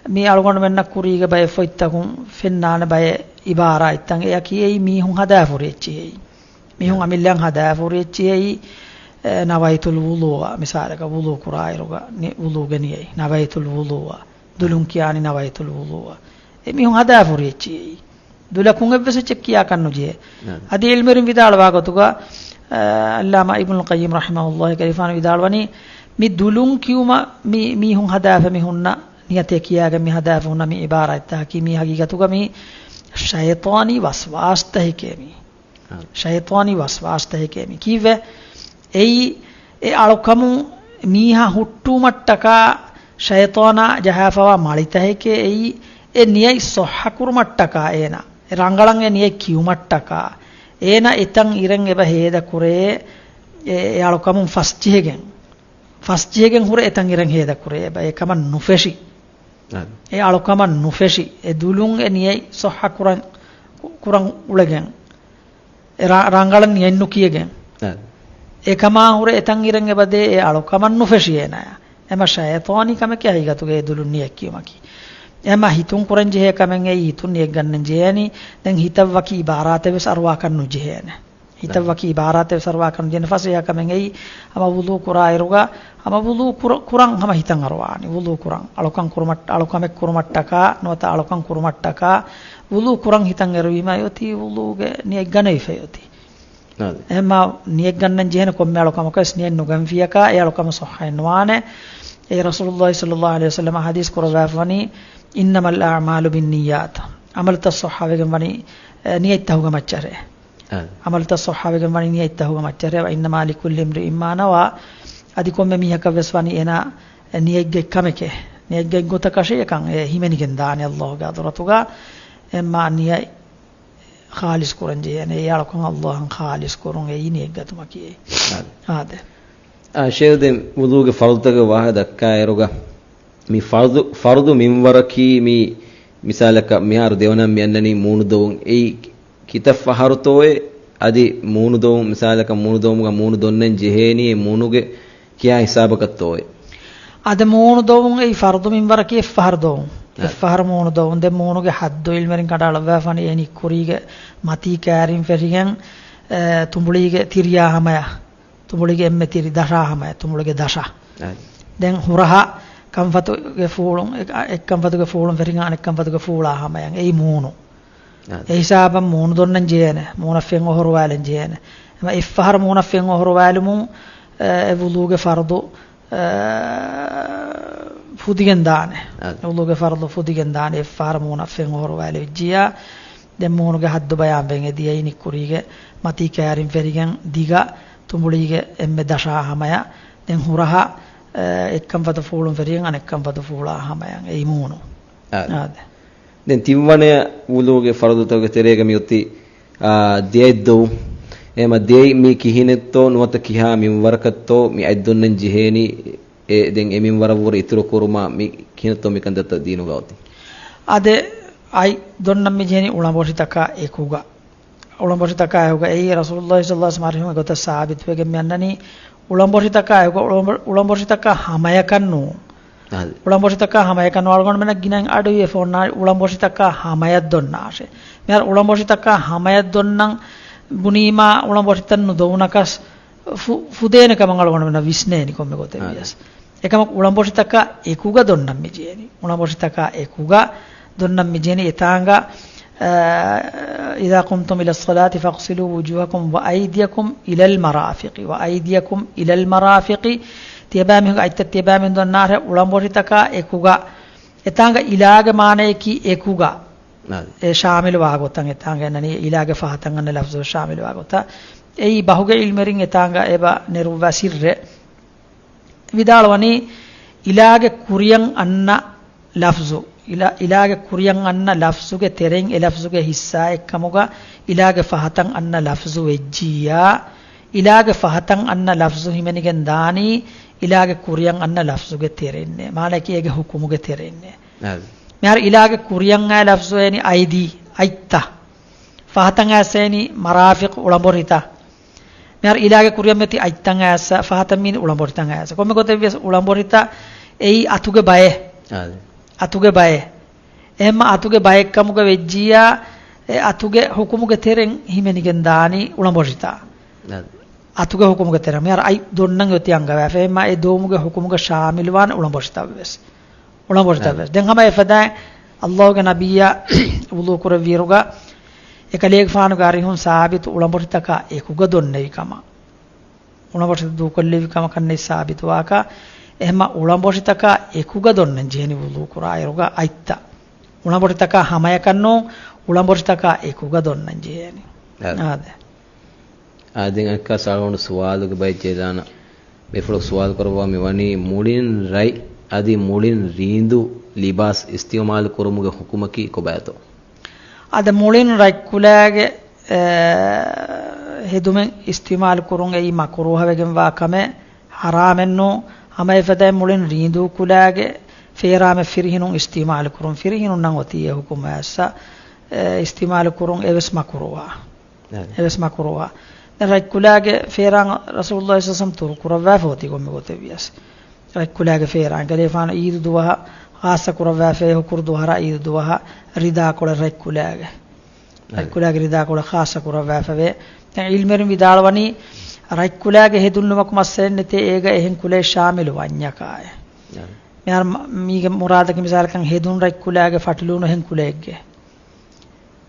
މި އަޅުގަނޑުމެންނަށް ކުރީގެ ބައެއް ފޮތްތަކުން ފެންނާނެ ބައެއް އިބާރާތްތައް. އެއަކީ އެއީ މީހުން ހަދާފަ ހުރި އެއްޗިހި. މީހުން އަ. އަމިއްލައަށް ހަދާފަ ހުރި އެއްޗިހި. އެ، ނަވައިތުލް ވުޟޫއަށް މިސާލަކަށް ވުޟޫ ކުރާއިރުގަ ނި-، ވުޟޫގެ ނިޔަތް. ނަވައިތުލް ވުޟޫއަށް. ދުލުން ކިޔާނީ ނަވައިތުލް ވުޟޫއަށް. އެ މީހުން ހަދާފަ ހުރި އެއްޗިހި. ދުލަކުން އެއްވެސް އެއްޗެއް ކިޔާކަށް ނުޖެހޭ. ނަޢަމް. އަދި ޢިލްމުވެރިން ވިދާޅުވާ ގޮތުގަ، އައް، ޢައްލާމާ އިބްނުލް ޤައްޔިމް ރަޙިމަހުﷲ ކަލޭގެފާނު ވިދާޅުވަނީ، މި ދުލުން ކިޔުމަށް މި މީހުން ހަދާފަ މި ހުންނަ ނިޔަތެއް ކިޔާގެން މި ހަދާފަ ހުންނަ މި ޢިބާރާތްތަކަކީ މީ ހަގީގަތުގަ މީ ޝައިޠާނީ ވަސްވާސްތަކެކޭ މީ. ޝައިޠާނީ ވަސްވާސްތަކެކޭ މި ކީއްވެ؟ އެއީ އެ އަޅުކަމުން މީހާ ހުއްޓުވުމަށްޓަކާ ޝައިޠާނާ ޖަހާފަވާ މަޅިތަކެކޭ އެއީ. އެ ނިޔަތް ޞައްޙަކުރުމަށްޓަކާ އޭނާ، އެ ރަނގަޅަށް އެ ނިޔަތް ކިޔުމަށްޓަކާ އޭނާ އެތަން އިރެން އެބަ ހޭދަކުރޭ. އެ، އެ އަޅުކަމުން ފަސްޖެހިގެން، ފަސްޖެހިގެން ހުރެ އެތަން އިރެން ހޭދަކުރޭ އެބަ އެކަމަށް ނުފެށި. އާދެ. އެ އަޅުކަމަށް ނުފެށި، އެ ދުލުން އެ ނިޔަތް ޞައްޙަ ކުރަން، ކުރަން އުޅެގެން، އެ ރަ-، ރަނގަޅަށް ނިޔަތް ނުކިޔެގެން. އާދެ. އެކަމާ ހުރެ އެތަން އިރެން އެބަދޭ އެ އަޅުކަމަށް ނުފެށި އޭނާޔަށް. އެމަ ޝައިޠާނީ ކަމެކޭ ހަގީގަތުގައި ދުލުން ނިޔަތް ކިޔުމަކީ. އެމަ ހިތުން ކުރަން ޖެހޭ ކަމެއް އެއީ ހިތުން ނިޔަތް ގަންނަން ޖެހޭނީ. ދެން ހިތަށް ވަކި އިބާރާތެއް ވެސް އަރުވާކަށް ނުޖެހޭނެ. ހިތަށް ވަކި އިބާރާތެއް ވެސް އަރުވާކަށް ނުޖެހޭނެ. ފަސޭހަ ކަމެއް އެއީ، ހަމަ ވުޟޫ ކުރާއިރުގަ، ހަމަ ވުޟޫ ކުރ-، ކުރަން ހަމަ ހިތަށް އަރުވާނީ. ވުޟޫ ކުރަން. އަޅުކަން ކުރުމަށް-، އަޅުކަމެއް ކުރުމަށްޓަކާ، ނުވަތަ އަޅުކަން ކުރުމަށްޓަކާ، ވުޟޫ ކުރަން ހިތަށް އެރުވީމަ އޮތީ ވުޟޫގެ ނިޔަތް ގަނެވިފައި އޮތީ. އާދެ. އެހެންމާ ނިޔަތް ގަންނަން ޖެހޭނެ ކޮންމެ އަޅުކަމަކަސް ނިޔަތް ނުގަންފިޔަކާ، އެ އަޅުކަމަށް ޞައްޙައެއް ނުވާނެ. އެ ރަސޫލުﷲ ޞައްލަﷲ ޢަލައިހި ވަސައްލަމަ ޙަދީޘް ކުރައްވާފަވަނީ، "إنما الأعمال بالنيات." ޢަމަލުތައް ޞައްޙަވެގެން ވަނީ، އެ، ނިޔަތްތަކުގެ މައްޗަށޭ. އާ. ޢަމަލުތައް ޞައްޙަވެގެން ވަނީ ނިޔަތްތަކުގެ މައްޗަށޭ. "وإنما لكل امرئ ما نوى." އަދި ކޮންމެ މީހަކަށް ވެސް ވަނީ އޭނާ ނިޔަތްގެ ކަމެކޭ. ނިޔަތްގެ ގޮތަކަށޭ އެކަން އެ ހިމެނިގެން ދާނެ ﷲ ގެ ޙަޟްރަތުގަ. އެމާ ނިޔަތް ޚާލިޞް ކުރަން ޖެހޭނެ. އެ އަޅުކަން ﷲ އަށް ޚާލިޞް ކުރުން އެއީ ނިޔަތްގަތުމަކީ. އާދެ. އާދެ. އާ، ޝޭޚް ދެން ވުޟޫގެ ފަރުޟުތަކުގެ ވާހަކަ ދައްކާއިރުގަ، މި ފަރުޟު، ފަރުޟު މިންވަރަކީ މި މިސާލަކަށް މިހާރު ދެވަނަ މި އަންނަނީ މޫނުދޮވުން. އެއީ ކިތައް ފަހަރުތޯއޭ؟ އަދި މޫނުދޮވުން، މިސާލަކަށް މޫނުދޮވުމުގަ މޫނު ދޮންނަން ޖެހޭނީ އެ މޫނުގެ ކިހާ ހިސާބަކަށްތޯއޭ؟ އާދެ، މޫނު ދޮވުން އެއީ ފަރުޟު މިންވަރަކީ އެއްފަހަރު ދޮވުން. އާ. އެއްފަހަރު މޫނު ދޮވުން. ދެން މޫނުގެ ޙައްދު ޢިލްމުވެރިން ކަނޑައަޅައްވާފަނީ އެ ނިއްކުރީގެ މަތީ ކައިރިން ފެށިގެން، އެ، ތުނބުޅީގެ ތިރިޔާ ހަމަޔަށް، ތުނބުޅީގެ އެންމެ ތިރި ދަށާ ހަމަޔަށް، ތުނބުޅީގެ ދަށަށް. އާ. ދެން ހުރަހަށް ކަންފަތުގެ ފޫޅުން، އެ، އެއްކަންފަތުގެ ފޫޅުން ފެށިގެން އަނެއްކަންފަތުގެ ފޫޅާ ހަމަޔަށް. އެއީ މޫނު. އާ. އެ ހިސާބަށް މޫނު ދޮންނަން ޖެހޭނެ. މޫނަށް ފެން އޮހޮރުވާލަން ޖެހޭނެ. އެމަ އެއްފަހަރު މޫނަށް ފެން އޮހޮރުވާލުމުން، އެ، އެ ވުޟޫގެ ފަރުޟު، އެ، ފުދިގެން ދާނެ. އާ. ވުޟޫގެ ފަރުޟު ފުދިގެން ދާނެ. އެއްފަހަރު މޫނަށް ފެން އޮހޮރުވާލެވިއްޖިޔާ، ދެން މޫނުގެ ޙައްދު ބަޔާންވެގެން އެދިޔައީ ނިއްކުރީގެ މަތީ ކައިރިން ފެށިގެން ދިގަ ތުނބުޅީގެ އެންމެ ދަށާ ހަމަޔަށް. ދެން ހުރަހަށް، އެ، އެއްކަންފަތު ފޫޅުން ފެށިގެން އަނެއްކަންފަތު ފޫޅާ ހަމަޔަށް. އެއީ މޫނު. އާ. އާދެ. ދެން ތިންވަނަޔަށް ވުޟޫގެ ފަރުޟުތަކުގެ ތެރޭގަ މިއޮތީ، އާ، ދެއަތް ދޮވުން. އެހެމަ ދެއަތް މީ ކިހިނެއްތޯ ނުވަތަ ކިހާ މިންވަރަކަށްތޯ މި އަތް ދޮންނަން ޖެހޭނީ؟ އެ، ދެން އެ މިންވަރަށްވުރެ އިތުރު ކުރުމާ މި ކިހިނެއްތޯ މި ކަންތައްތައް ދީނުގަ އޮތީ؟ އާދެ، އަތް ދޮންނަން މި ޖެހެނީ އުޅަނބޮށިތަކާ އެކުގަ. އުޅަނބޮށިތަކާ އެކުގަ. އެއީ ރަސޫލުﷲ ޞައްލަﷲ ޢަލައިހި ވަސައްލަމަ ގޮތަށް ސާބިތުވެގެން މި އަންނަނީ އުޅަނބޮށިތަކާ އެކުގަ، އުޅަނބޮ-، އުޅަނބޮށިތަކާ ހަމަޔަކަށް ނޫން. އާދެ. އުޅަނބޮށިތަކާ ހަމަޔަކަށް ނޫން. އަޅުގަނޑުމެންނަށް ގިނައިން އަޑުއިވެފަ އޮންނާނެ އުޅަނބޮށިތަކާ ހަމަޔަށް ދޮންނާށޭ. މިހާރު އުޅަނބޮށިތަކާ ހަމަޔަށް ދޮންނަން ބުނީމާ އުޅަނބޮށިތައް ނުދޮވުނަކަސް ފު-، ފުދޭނެ ކަމަށް އަޅުގަނޑުމެންނަށް ވިސްނޭނީ ކޮންމެ ގޮތެއް އާދެ. ވިޔަސް. އެކަމަކު އުޅަނބޮށިތަކާ އެކުގަ ދޮންނަން މި ޖެހެނީ. އުޅަނބޮށިތަކާ އެކުގަ ދޮންނަން މި ޖެހެނީ އެތާނގަ، އާ، إذا قمتم إلى الصلاة فاغسلوا وجوهكم وأيديكم إلى المرافق، وأيديكم إلى المرافق. ތިޔަބައިމީހުންގެ އަތްތައް ތިޔަބައިމީހުން ދޮންނާށޭ އުޅަނބޮށިތަކާ އެކުގަ. އެތާނގަ އިލާގެ މާނަޔަކީ އެކުގަ. އާދެ. އެ ޝާމިލުވާ ގޮތަށް އެތާނގަ އެންނަނީ އިލާގެ ފަހަތަށް އަންނަ ލަފްޒު ޝާމިލުވާ ގޮތަށް. އެއީ ބަހުގެ ޢިލްމުވެރިން އެތާނގަ އެބަ ނެރުއްވާ ސިއްރެއް. ވިދާޅުވަނީ، އިލާގެ ކުރިޔަށް އަންނަ ލަފްޒު، އިލާ-، އިލާގެ ކުރިޔަށް އަންނަ ލަފްޒުގެ ތެރެއިން އެ ލަފްޒުގެ ހިއްސާއެއްކަމުގަ އިލާގެ ފަހަތަށް އަންނަ ލަފްޒު ވެއްޖިއްޔާ، އިލާގެ ފަހަތަށް އަންނަ ލަފްޒު ހިމެނިގެން ދާނީ އިލާގެ ކުރިޔަށް އަންނަ ލަފްޒުގެ ތެރެއިންނޭ. މާނައަކީ އޭގެ ޙުކުމުގެ ތެރެއިންނޭ. އާދެ. މިހާރު އިލާގެ ކުރިޔަށް އައި ލަފްޒު އޭނީ އައިދީ، އަތްތައް. ފަހަތަށް އައިސް އޭނީ މަރާފިޤު، އުޅަނބޮށިތައް. މިހާރު އިލާގެ ކުރިޔަށް މިއޮތީ އަތްތައް އައިސް، ފަހަތަށް މިއިނީ އުޅަނބޮށިތައް އައިސް. ކޮންމެ ގޮތެއް ވިޔަސް އުޅަނބޮށިތައް އެއީ އަތުގެ ބައެއް. އާދެ. އަތުގެ ބައެއް. އެހެންމަ އަތުގެ ބައެއްކަމުގަ ވެއްޖިއްޔާ، އެ އަތުގެ ޙުކުމުގެ ތެރެއިން ހިމެނިގެން ދާނީ އުޅަނބޮށިތައް. އާދެ. އަތުގެ ޙުކުމުގެ ތެރެއިން. މިހާރު އަތް ދޮންނަން އޮތީ އަންގަވާފަ. އެހެންމަ އެ ދޮވުމުގެ ޙުކުމުގަ ޝާމިލުވާނެ އުޅަނބޮށިތައް ވެސް. އުޅަނބޮށިތައް އާދެ. ވެސް. ދެން ހަމަ އެފަދައިން ﷲގެ ނަބިއްޔާ ވުޟޫ ކުރެއްވިއިރުގަ އެކަލޭގެފާނުގެ އަރިހުން ސާބިތު އުޅަނބޮށިތަކާ އެކުގަ ދޮންނެވި ކަމަށް. އުޅަނބޮށިތައް ދޫކޮށްލެވި ކަމަކަށް ނެތް ސާބިތުވާކަށް. އެހެންމަ އުޅަނބޮށިތަކާ އެކުގަ ދޮންނަން ޖެހެނީ ވުޟޫ ކުރާއިރުގަ އަތްތައް. އުޅަނބޮށިތަކާ ހަމަޔަކަށް ނޫން، އުޅަނބޮށިތަކާ އެކުގަ ދޮންނަން ޖެހޭނީ. އާދެ. އާދެ. އާދެ، އަނެއްކާ ސާޅުވަން ސުވާލުގެ ބައެއް ޖެހިދާނަ. ބޭފުޅަކު ސުވާލު ކުރައްވާ މިވަނީ މުޅިން ރަތް އަދި މުޅިން ރީނދޫ ލިބާސް އިސްތިޢުމާލު ކުރުމުގެ ޙުކުމަކީ ކޮބާތޯ؟ އާދެ، މުޅިން ރަތްކުލައިގެ، އެ، ހެދުމެއް އިސްތިޢުމާލު ކުރުން އެއީ މަކުރޫހަވެގެންވާ ކަމެއް، ޙަރާމެއްނޫ. ހަމައެފަދައިން މުޅިން ރީނދޫ ކުލައިގެ ފޭރާމެއް ފިރިހިނުން އިސްތިޢުމާލު ކުރުން، ފިރިހިނުންނަށް އޮތީ އެ ޙުކުމަށް އައިސް، އެ، އިސްތިޢުމާލު ކުރުން އެވެސް މަކުރޫހާ. އެވެސް މަކުރޫހާ. ދެން ރަތްކުލާގެ ފޭރާން ރަސޫލުﷲ ޞައްލަﷲު ޢަލައިހި ވަސައްލަމަ ތުރު ކުރައްވާފަ އޮތީ ކޮންމެ ގޮތެއް ވިޔަސް. ރަތްކުލާގެ ފޭރާން ގަލޭފާނު ޢީދު ދުވަހަށް ޚާއްޞަ ކުރައްވާފައި، ހުކުރު ދުވަހަރާ ޢީދު ދުވަހަށް ރިދާކޮޅެއް ރަތްކުލާގެ. އަދި. ރަތްކުލާގެ ރިދާކޮޅެއް ޚާއްޞަ ކުރައްވާފަވޭ. ދެން ޢިލްމުވެރިން ވިދާޅުވަނީ، ރަތްކުލާގެ ހެދުން ނުމަކު މައްސަލައެއް ނެތޭ، އޭގަ އެހެން ކުލައެއް ޝާމިލު ވަންޏަކާއެ. އަދި. މިހާރު މަ-، މީގެ މުރާދަކީ މިސާލަކަށް ހެދުން ރަތްކުލާގެ ފަޓިލޫނު އެހެން ކުލައެއްގެ.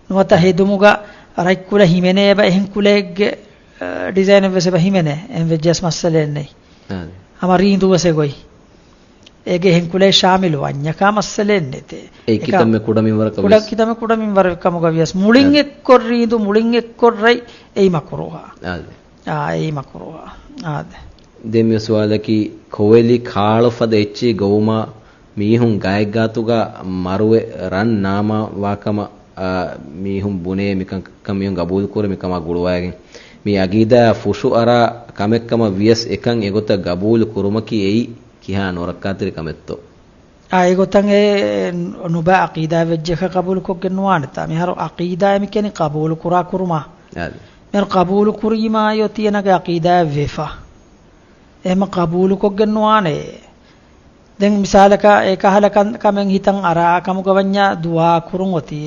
ނުވަތަ ހެދުމުގަ ރަތްކުލަ ހިމެނޭ އެބަ އެހެން ކުލައެއްގެ، އަ، ޑިޒައިނެއް ވެސް އެބަ ހިމެނޭ. އެހެން ވެއްޖެސް މައްސަލައެއް ނެތް. އާ. ހަމަ ރީނދޫ ވެސް އެގޮތް. އޭގެ އެހެން ކުލައެއް ޝާމިލު ވަންޏަކާ މައްސަލައެއް ނެތޭ. އެއީ އެކަ-، ކިތަންމެ ކުޑަ މިންވަރަކަށް ކުޑަ، ވެސް. ކިތަންމެ ކުޑަ މިންވަރެއް ކަމުގަ ވިޔަސް. މުޅިން އާ. އެއްކޮށް ރީނދޫ، މުޅިން އެއްކޮށް ރަތް، އެއީ މަކުރޫހާ. އާ. އާ، އެއީ މަކުރޫހާ. އާދެ. ދެން މި ސުވާލަކީ، ކޮވެލި ކާޅު ފަދަ އެއްޗެހި ގޮވުމާ މީހުން ގާތްގާތުގަ މަރުވެ ރަން ނާމާ ވާކަމަށް، އާ، މީހުން ބުނޭ، މިކަން، ކަން މީހުން ގަބޫލު ކުރޭ، މިކަމާ ގުޅުވައިގެން. މި އަގީދާއާ ފުށު އަރާ ކަމެއްކަމަށް ވިޔަސް އެކަން އެގޮތަށް ގަބޫލު ކުރުމަކީ އެއީ ކިހާ ނުރައްކާތެރި ކަމެއްތޯ؟ އާ، އެގޮތަށް އެ ނުބައި އަޤީދާ ވެއްޖެކަށް ޤަބޫލުކޮށްގެން ނުވާނެތާ. މިހާރު އަޤީދާއެއް މި ކިޔަނީ ޤަބޫލު ކުރާ ކުރުމާ. އާދެ. މިހާރު ޤަބޫލު ކުރީމާ އޮތީ އޭނާގެ އަޤީދާއެއް ވެފަ. އެހެން ޤަބޫލުކޮށްގެން ނުވާނެ. ދެން މިސާލަކަށް އެކަހަލަ ކަން-، ކަމެއް ހިތަށް އަރާ ކަމުގަ ވަންޏާ ދުޢާ ކުރުން އޮތީ.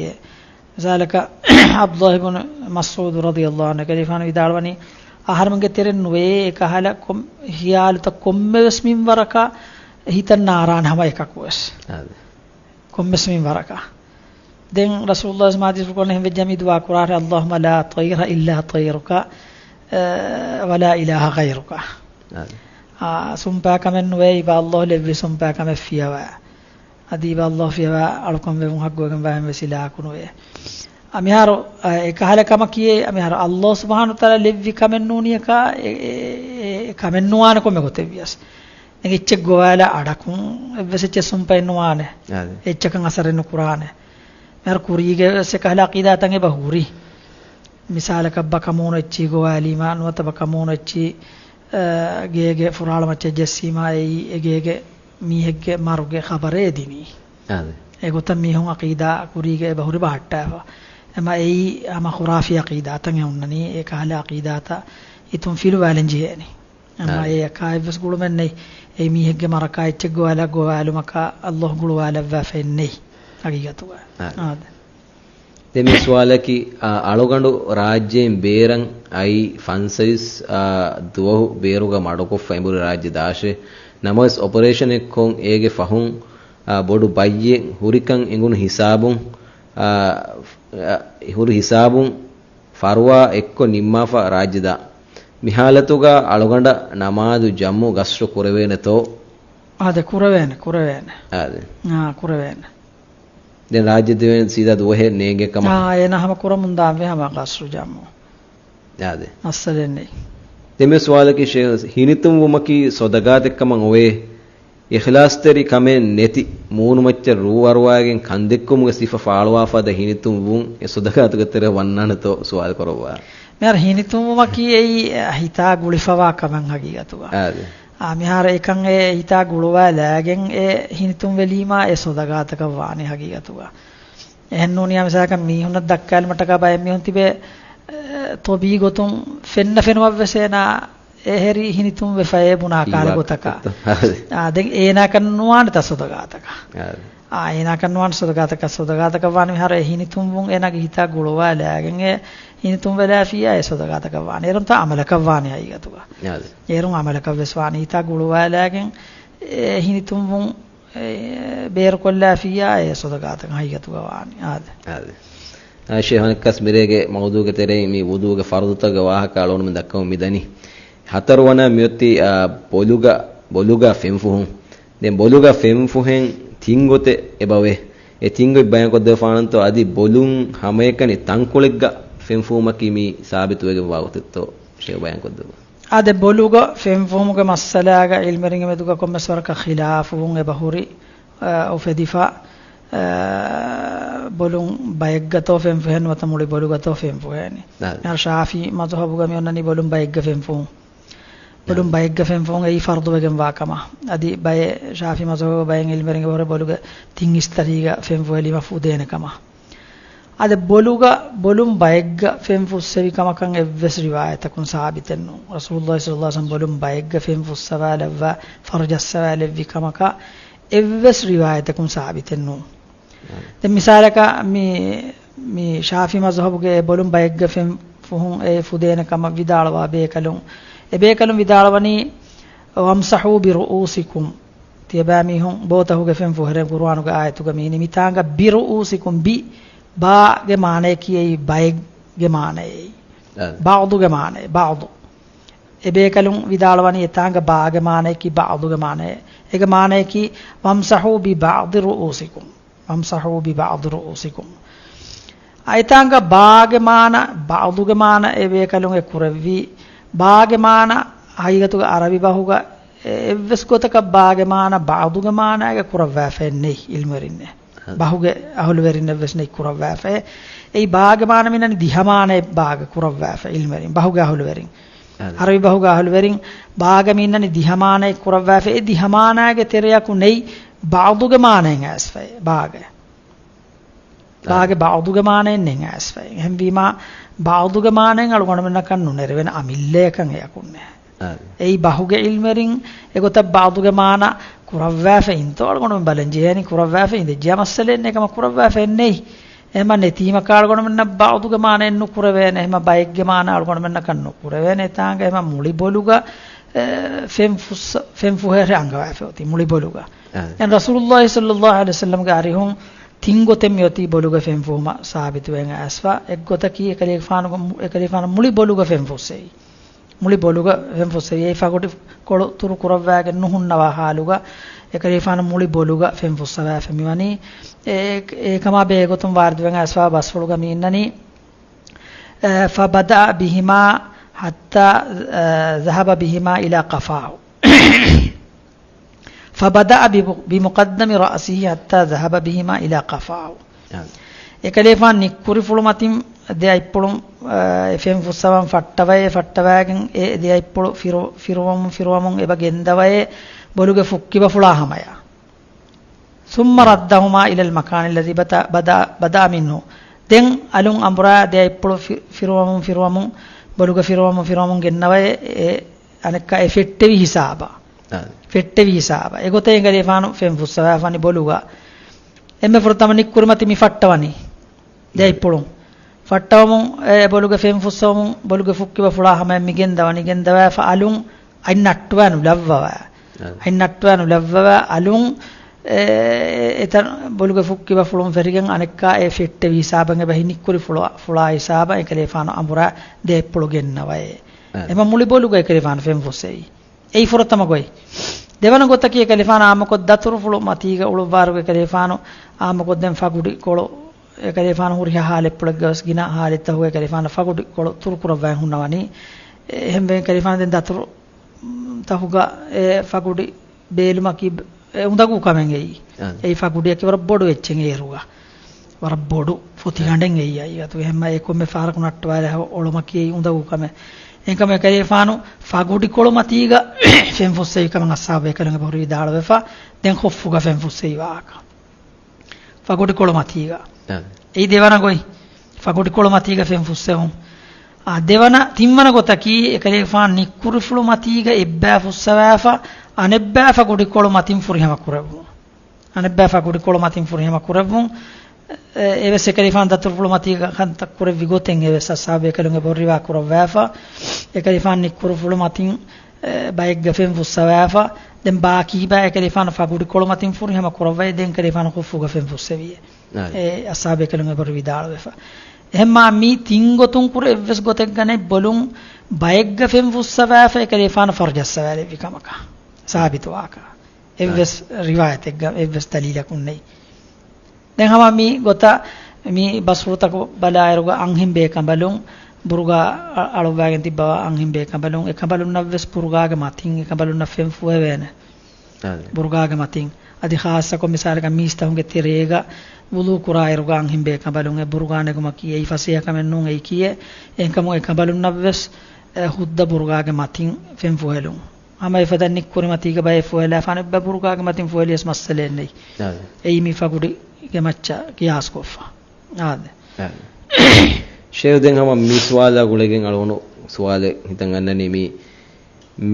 މިސާލަކަށް ޢަބްދުﷲ ބިން މަސްޢޫދު ރަޟިޔަﷲ ޢަންހު ގަލީފާނު ވިދާޅުވަނީ، އަހަރެމެންގެ ތެރެއިން ނުވޭ އެކަހަލަ ކޮން-، ޚިޔާލުތައް ކޮންމެވެސް މިންވަރަކަށް ހިތަށް ނާރާނެ ހަމަ އެކަކުވެސް. އާދެ. ކޮންމެސް މިންވަރަކަށް. ދެން ރަސޫލުﷲ ޙަދީޘްފުޅުކޮޅުން އެހެން ވެއްޖެ މި ދުޢާ ކުރާށޭ، اللهم لا طير إلا طيرك، އަ، ولا إله غيرك. އާދެ. އާ، ސުންޕާ ކަމެއް ނުވޭ އިބަ ﷲ ލެއްވި ސުންޕާ ކަމެއް ފިޔަވާ. އަދި އިބަ ﷲ ފިޔަވާ އަޅުކަން ވެވުން ޙައްޤުވެގެންވާ އެހެން ވެސް އިލާހަކު ނުވޭ. އަ، މިހާރު، އަ، އެކަހަލަ ކަމަކީ، އަ، މިހާރު ﷲ ސުބްޙާނަހޫ ވަތަޢާލާ ލެއްވި ކަމެއް ނޫނިއަކާ، އެ، އެ، އެ، އެ ކަމެއް ނުވާނެ ކޮންމެ ގޮތެއް ވިޔަސް. ދެން އެއްޗެއް ގޮވާލާ އަޑަކުން އެއްވެސް އެއްޗެއް ސުންޕައެއް ނުވާނެ. އާދެ. އެއްޗަކަށް އަސަރެއް ނުކުރާނެ. މިހާރު ކުރީގެ ވެސް އެކަހަލަ އަޤީދާތައް އެބަ ހުރި. މިސާލަކަށް ބަކަމޫނު އެއްޗިހި ގޮވާލީމާ، ނުވަތަ ބަކަމޫނު އެއްޗިހި، އަ، ގޭގެ ފުރާޅު މައްޗަށް ޖެއްސީމާ، އެއީ އެ ގޭގެ މީހެއްގެ މަރުގެ ޚަބަރެއް އެދިނީ. އާދެ. އެގޮތަށް މީހުން އަޤީދާ ކުރީގަ އެބަ ހުރި ބަހައްޓާފަ. އެމަ އެއީ ހަމަ ޚުރާފީ އަޤީދާތައް އެ ހުންނަނީ، އެކަހަލަ އަޤީދާތައް ހިތުން ފިލުވާލަން ޖެހޭނީ. އަމާ އާ. އެއަކާ އެއްވެސް ގުޅުމެއް ނެތް. އެ މީހެއްގެ މަރަކާ އެއްޗެއް ގޮވާލާ ގޮވާލުމަކާ ﷲ ގުޅުވާލައްވާފައެއް ނެތް ހަގީގަތުގަ. އާ. އާދެ. ދެން މި ސުވާލަކީ، އާ، އަޅުގަނޑު ރާއްޖޭން ބޭރަށް އައީ ފަންސަވީސް، އާ، ދުވަހު ބޭރުގަ މަޑުކޮށްފަ އެނބުރި ރާއްޖެ ދާށޭ. ނަމަވެސް އޮޕަރޭޝަނެއް ކޮށް އޭގެ ފަހުން، އާ، ބޮޑު ބައްޔެއް ހުރިކަން އެނގުނު ހިސާބުން، އާ، އާ، ހުރި ހިސާބުން ފަރުވާ އެއްކޮށް ނިންމާފަ ރާއްޖެ ދާ. މި ހާލަތުގަ އަޅުގަނޑަށް ނަމާދު ޖަމުޢު ގަސްރު ކުރެވޭނެތޯ؟ އާދެ، ކުރެވޭނެ، ކުރެވޭނެ. އާދެ. އާ، ކުރެވޭނެ. ދެން ރާއްޖެ ދިވެހި ސީދާ ދުވަހެއް ނޭނގޭ ކަމަށް. އާ، އޭނާ ހަމަ ކުރަމުން ދާންވީ ހަމަ ގަސްރު ޖަމުޢު. އާދެ. މައްސަލައެއް ނެތް. ދެން މި ސުވާލަކީ ޝޭޚް، ހިނިތުންވުމަކީ ޞަދަގާތެއް ކަމަށް އޮވޭ. އިޚްލާޞްތެރި ކަމެއް ނެތި، މޫނުމައްޗަށް ރޫ އަރުވައިގެން ކަންދެއްކުމުގެ ސިފަ ފާޅުވާފަދަ ހިނިތުންވުން އެ ޞަދަގާތުގެ ތެރެއަށް ވަންނާނެތޯ ސުވާލު ކުރައްވާ. މިހާރު ހިނިތުންވުމަކީ އެއީ ހިތާ ގުޅިފަވާ ކަމެއް ހަގީގަތުގަ. އާދެ. އާ، މިހާރު އެކަން އެ ހިތާ ގުޅުވާލާގެން އެ ހިނިތުންވެލީމާ އެ ޞަދަގާތަކަށް ވާނެ ހަގީގަތުގަ. އެހެންނޫނިއްޔާ މިސާލަކަށް މީހުންނަށް ދައްކާލުމަށްޓަކާ ބައެއް މީހުން ތިބޭ، އެ، ތޮބީޢީ ގޮތުން ފެންނަ ފެނުމަށްވެސް އޭނާ އެހެރީ ހިނިތުންވެފައޭ ބުނާ ކާލެ ގޮތަކަށް. އާ، ދެން އޭނާކަށް ނުވާނެތާ ޞަދަގާތަކަށް. އާ، އޭނާކަށް ނުވާނެ ޞަދަގާތަކަށް. ޞަދަގާތަކަށް ވާނެ މިހާރު އެ ހިނިތުންވުން އޭނާގެ ހިތާ ގުޅުވާލާގެން އެ ހިނިތުންވެލާފިއްޔާ އެ ޞަދަގާތަކަށް ވާނެ. އޭރުންތާ އަމަލަކަށް ވާނެ ހަގީގަތުގަ. އާދެ. އޭރުން އަމަލަކަށްވެސް ވާނެ. ހިތާ ގުޅުވާލާގެން އެ ހިނިތުންވުން އެ، ބޭރުކޮށްލާފިއްޔާ އެ ޞަދަގާތަކަށް ހަގީގަތުގަ ވާނީ. އާދެ. އާދެ. އާ، ޝޭޚް އަނެއްކާސް މިރޭގެ މައުޟޫގެ ތެރެއިން މި ވުޟޫގެ ފަރުޟުތަކުގެ ވާހަކަ އަޅުގަނޑުމެން ދައްކަމުން މިދަނީ. ހަތަރުވަނަ މިއޮތީ، އާ، ބޮލުގަ، ބޮލުގަ ފެންފުހުން. ދެން ބޮލުގަ ފެންފުހެން ތިން ގޮތެއް އެބަވޭ. އެ ތިން ގޮތް ބަޔާންކޮށްދެވިފާނަންތޯ އަދި ބޮލުން ހަމައެކަނި ތަންކޮޅެއްގަ ފެންފުހުމަކީ މި ސާބިތުވެގެންވާ ގޮތެއްތޯ؟ ޝޭޚް ބަޔާންކޮށްދެއްވާ. އާދެ، ބޮލުގަ ފެންފުހުމުގެ މައްސަލާގަ ޢިލްމުވެރިންގެ މެދުގަ ކޮންމެސް ވަރަކަށް ޚިލާފުވުން އެބަހުރި، އަ، އުފެދިފަ، އަ، ބޮލުން ބައެއްގަތޯ ފެންފުހެން ނުވަތަ މުޅި ބޮލުގަތޯ ފެންފުހޭނެ. އާދެ. އަ، ޝާފިޢީ މަޒުހަބުގަ މި އޮންނަނީ ބޮލުން ބައެއްގަ ފެންފުހުން. ބޮލުން އާދެ. ބައެއްގަ ފެންފުހުން އެއީ ފަރުޟުވެގެންވާ ކަމަށް. އަދި ބައެއް ޝާފިޢީ މަޒުހަބުގަ ބައެއް ޢިލްމުވެރިންގެ ބަހުރެއް ބޮލުގެ ތިން އިސްތަށީގަ ފެންފުހެލީމަ ފުދޭނެ ކަމަށް. އާދެ، ބޮލުގަ ބޮލުން ބައެއްގަ ފެންފުއްސެވި ކަމަކަށް އެއްވެސް ރިވާޔަތަކުން ސާބިތެއް ނޫން. ރަސޫލުﷲ ޞައްލަﷲ ޢަލައިހި ވަސައްލަމް ބޮލުން ބައެއްގަ ފެންފުއްސަވާލައްވާ، ފަރުޖައްސަވާލެއްވި ކަމަކަށް އެއްވެސް ރިވާޔަތަކުން ސާބިތެއް ނޫން. ދެން މިސާލަކަށް މި، މި ޝާފިޢީ މަޒުހަބުގެ އެ ބޮލުން ބައެއްގަ ފެންފުހުން އެ ފުދޭނެ ކަމަށް ވިދާޅުވާ ބޭކަލުން، އެ ބޭކަލުން ވިދާޅުވަނީ، "وَامْسَحُوا بِرُءُوسِكُمْ." ތިޔަބައިމީހުން ބޯތަހުގެ ފެންފުހެރޭ. ޤުރުއާނުގެ އާޔަތުގަ މީނީ މިތާނގަ ބިރުއޫސިކުމް، ބި، ބާގެ މާނަޔަކީ އެއީ ބައެއްގެ މާނައެއް. އާ. ބަޢުޟުގެ މާނައެއް، ބަޢުޟު. އެބޭކަލުން ވިދާޅުވަނީ އެތާނގަ ބާގެ މާނަޔަކީ ބަޢުޟުގެ މާނައެއް. އޭގެ މާނަޔަކީ، "وَامْسَحُوا بِبَعْضِ رُءُوسِكُمْ." "وَامْسَحُوا بِبَعْضِ رُءُوسِكُمْ." އައިތާނގަ ބާގެ މާނަ، ބަޢުޟުގެ މާނަ އެބޭކަލުން އެ ކުރެއްވީ. ބާގެ މާނަ ހަގީގަތުގަ ޢަރަބި ބަހުގަ އެ އެއްވެސް ގޮތަކަށް ބާގެ މާނަ ބަޢުޟުގެ މާނައިގަ ކުރައްވާފައެއް ނެތް ޢިލްމުވެރިންނެއް. އަ. ބަހުގެ އަހުލުވެރިންނެއްވެސް ނެތް ކުރައްވާފައެއް. އެއީ ބާގެ މާނަ މިނަނީ ދިހަ މާނައެއް ބާގެ ކުރައްވާފަ ޢިލްމުވެރިން. ބަހުގެ އަހުލުވެރިން. އަ. ޢަރަބި ބަހުގެ އަހުލުވެރިން ބާގެ މިނަނީ ދިހަ މާނައެއް ކުރައްވާފަ. އެ ދިހަ މާނައިގެ ތެރެޔަކު ނެތް ބަޢުޟުގެ މާނައެއް އައިސްފައެއް ބާގެ. ބާގެ ބަޢުޟުގެ މާނައެއް ނެތް އައިސްފައި. އެހެންވީމާ، ބަޢުޟުގެ މާނައެއް އަޅުގަނޑުމެންނަކަށް ނުނެރެވޭނެ އަމިއްލަޔަކަށް އެޔަކުންނެ. އާ. އެއީ ބަހުގެ ޢިލްމުވެރިން އެގޮތަށް ބަޢުޟުގެ މާނަ ކުރައްވާފައިންތޯ އަޅުގަނޑުމެން ބަލަން ޖެހޭނީ، ކުރައްވާފައި އިނދެއްޖެޔާ މައްސަލައެއް ނެތް ކަމަށް ކުރައްވާފައެއް ނެތް. އެހެންމަ ނެތީމަ އަޅުގަނޑުމެންނަށް ބަޢުޟުގެ މާނައެއް ނުކުރެވޭނެ. އެހެންމަ ބައެއްގެ މާނަ އަޅުގަނޑުމެންނަކަށް ނުކުރެވޭނެ. އެތާނގަ އެހެންމަ މުޅި ބޮލުގަ، އެ، ފެން ފުއްސަ-، ފެން ފުހެރެ އަންގަވާފައި އޮތީ މުޅި ބޮލުގަ. އާ. ދެން ރަސޫލުﷲ ޞައްލަﷲ ޢަލައިހި ވަސައްލަމްގެ އަރިހުން ތިން ގޮތެއް މިއޮތީ ބޮލުގަ ފެންފުހުމަށް ސާބިތުވެގެން އައިސްފަ. އެއްގޮތަކީ އެކަލޭގެފާނުގެ މު-، އެކަލޭގެފާނު މުޅި ބޮލުގަ ފެންފުއްސެވި. މުޅި ބޮލުގަ ފެންފުއްސެވި. އެއީ ފަގުޑި ކޮޅު ތުރު ކުރައްވާގެން ނުހުންނަވާ ހާލުގަ އެކަލޭގެފާނު މުޅި ބޮލުގަ ފެންފުއްސަވާފަ މިވަނީ. އެ-، އެކަމާ ބެހޭގޮތުން ވާރިދުވެގެން އައިސްފަ ބަސްފުޅުގަ މި އިންނަނީ، އެ، فَبَدَأَ بِهِمَا حَتَّى، އެ، ذَهَبَ بِهِمَا إِلَى قَفَاهُ. فَبَدَأَ بِمُ-، بِمُقَدَّمِ رَأْسِهِ حَتَّى ذَهَبَ بِهِمَا إِلَى قَفَاهُ. އާ. އެކަލޭފާން ނިއްކުރިފުޅު މަތިން ދެ އަތްޕުޅުން، އާ، ފެން ފުއްސަވަން ފައްޓަވައޭ، ފައްޓަވާގެން އެ ދެ އަތްޕުޅު ފިރު-، ފިރުވަމުން ފިރުވަމުން އެބަ ގެންދަވައޭ ބޮލުގެ ފުއްކިބަފުޅާ ހަމަޔަށް. ثُمَّ ރَدَّهُمَا إِلَى الْمَكَانِ الَّذِي بَدَأَ، بَدَأَ، بَدَأَ مِنْهُ. ދެން އަލުން އަނބުރާ ދެ އަތްޕުޅު ފި-، ފިރުވަމުން ފިރުވަމުން، ބޮލުގެ ފިރުވަމުން ފިރުވަމުން ގެންނަވައޭ އެ އަނެއްކާ އެ ފެއްޓެވި ހިސާބަށް. އާ. ފެއްޓެވި ހިސާބަށް. އެގޮތަށް އެކަލޭފާނު ފެން ފުއްސަވާފަނި ބޮލުގަ. އެންމެ ފުރަތަމަ ނިއްކުރި މަތި މި ފައްޓަވަނީ. ދެ އަތްޕުޅުން. ފައްޓަވަމުން އެ ބޮލުގެ ފެން ފުއްސަވަމުން ބޮލުގެ ފުއްކިބަފުޅާ ހަމަޔަށް މި ގެންދަވަނީ، ގެންދަވާފަ އަލުން އަތް ނައްޓުވާ ނުލައްވަވާ. އަތް ނައްޓުވާ ނުލައްވަވާ އަލުން، އެ، އެތަން ބޮލުގެ ފުއްކިބަފުޅުން ފެށިގެން އަނެއްކާ އެ ފެއްޓެވި ހިސާބަށް އެބަހި ނިއްކުރި ފުޅާ، ފުޅާ ހިސާބަށް އެކަލޭފާނު އަނބުރާ ދެ އަތްޕުޅު ގެންނަވައޭ. އާ. އެމަ މުޅި ބޮލުގަ އެކަލޭފާނު ފެން ފުއްސެވީ. އެއީ ފުރަތަމަ ގޮތް. ދެވަނަ ގޮތަކީ އެކަލޭފާނު އާއްމުކޮށް ދަތުރުފުޅު މަތީގަ އުޅުއްވާރުގެ އެކަލޭފާނު އާއްމުކޮށްދޭން ފަގުޑި ކޮޅު، އެކަލޭފާނު ހުރިހާ ހާލެއްޕުޅެއްގަވެސް ގިނަ ހާލެއްތަކުގަ އެކަލޭފާނު ފަގުޑި ކޮޅު ތުރުކުރައްވާ ހުންނަވަނީ. އެ-، އެހެންވެ އެކަލޭފާނު ދެން ދަތުރު ތަކުގަ އެ ފަގުޑި ބޭލުމަކީ އެ އުނދަގޫ ކަމެއް އެއީ. އާ. އެއީ ފަގުޑިއަކީ ވަރަށް ބޮޑު އެއްޗެއް އޭރުގަ. ވަރަށް ބޮޑު ފޮތިގަނޑެއް އެއީ. އައިގަތު އެހެންމަ އެ ކޮންމެ ފަހަރަކު ނައްޓުވާލާ އޮޅުމަކީ އެއީ އުނދަގޫ ކަމެއް. އެހެންކަމުން އެކަލޭފާނު ފަގުޑިކޮޅު މަތީގަ ފެން ފުއްސެވި ކަމަށް އައްސާބު ބޭކަލުން އެބަހުރި ވިދާޅުވެފަ. ދެން ޚުއްފުގަ ފެން ފުއްސެވި ވާހަކަ. ފަގުޑިކޮޅު މަތީގަ. އާ. އެއީ ދެވަނަ ގޮތް. ފަގުޑިކޮޅު މަތީގަ ފެން ފުއްސެވުން. އާ، ދެވަނަ، ތިންވަނަ ގޮތަކީ، އެކަލޭގެފާނު ނިއްކުރިފުޅު މަތީގަ އެއްބައި ފުއްސަވާފަ، އަނެއްބައި ފަގުޑިކޮޅު މަތިން ފުރިހަމަ ކުރެއްވުން. އަނެއްބައި ފަގުޑިކޮޅު މަތިން ފުރިހަމަ ކުރެއްވުން. އެ، އެވެސް އެކަލޭގެފާނު ދަތުރުފުޅު މަތީގަ ކަންތައް ކުރެއްވި ގޮތެއް އެވެސް އައްސާބު ބޭކަލުން އެބަހުރި ރިވާ ކުރައްވާފަ. އެކަލޭގެފާނު ނިއްކުރިފުޅު މަތިން އެ، ބައެއްގަ ފެން ފުއްސަވާފަ، ދެން ބާކީ ބައި އެކަލޭގެފާނު ފަގުޑިކޮޅު މަތިން ފުރިހަމަ ކުރައްވައި، ދެން އެކަލޭގެފާނު ޚުއްފުގަ ފެން ފުއްސެވިއޭ. އާ. އެ، އައްސާބު ބޭކަލުން އެބަހުރި ވިދާޅުވެފަ. އެހެންމާ މި ތިން ގޮތުން ކުރެ އެއްވެސް ގޮތެއްގަ ނެތް ބޮލުން ބައެއްގަ ފެން ފުއްސަވާފަ އެކަލޭގެފާނު ފަރު ޖައްސަވާލެއްވި ކަމަކަށް ސާބިތުވާކަށް. އެއްވެސް ރިވާޔަތެއްގަ އެއްވެސް ދަލީލަކުން ނެތް. ދެން ހަމަ މި ގޮތަށް މި ބަސްފުޅުތަކު ބަލާއިރުގަ އަންހެން ބޭކަނބަލުން ބުރުގާ އަ-، އަޅުއްވާގެން ތިއްބަވާ އަންހެން ބޭކަނބަލުން، އެ ކަނބަލުންނަށްވެސް ބުރުގާގެ މަތިން އެ ކަނބަލުންނަށް ފެން ފުހެވޭނެ. އާދެ. ބުރުގާގެ މަތިން. އަދި ޚާއްޞަކޮށް މިސާލަކަށް މީސްތަކުންގެ ތެރޭގަ ވުޟޫ ކުރާއިރުގަ އަންހެން ބޭކަނބަލުން އެ ބުރުގާ ނެގުމަކީ އެއީ ފަސޭހަކަމެއް ނޫން އެއީކީއެއް. އެހެންކަމުން އެ ކަނބަލުންނަށްވެސް އެ ހުއްދަ ބުރުގާގެ މަތިން ފެން ފުހެލުން. ހަމަ އެފަދަ ނިއްކުރިމަތީގަ ބައެއް ފުހެލާފާނެ އެއްބަ ބުރުގާގެ މަތިން ފުހެލިޔަސް މައްސަލައެއް ނެތް. އާދެ. އެއީ މި ފަގުޑިގެ މައްޗަށް ގިޔާސްކޮށްފަ. އާދެ. އާދެ. ޝޭހު ދެން ހަމަ މި ސުވާލާ ގުޅިގެން އަޅުގަނޑު ސުވާލެއް ހިތަށް އަންނަނީ މި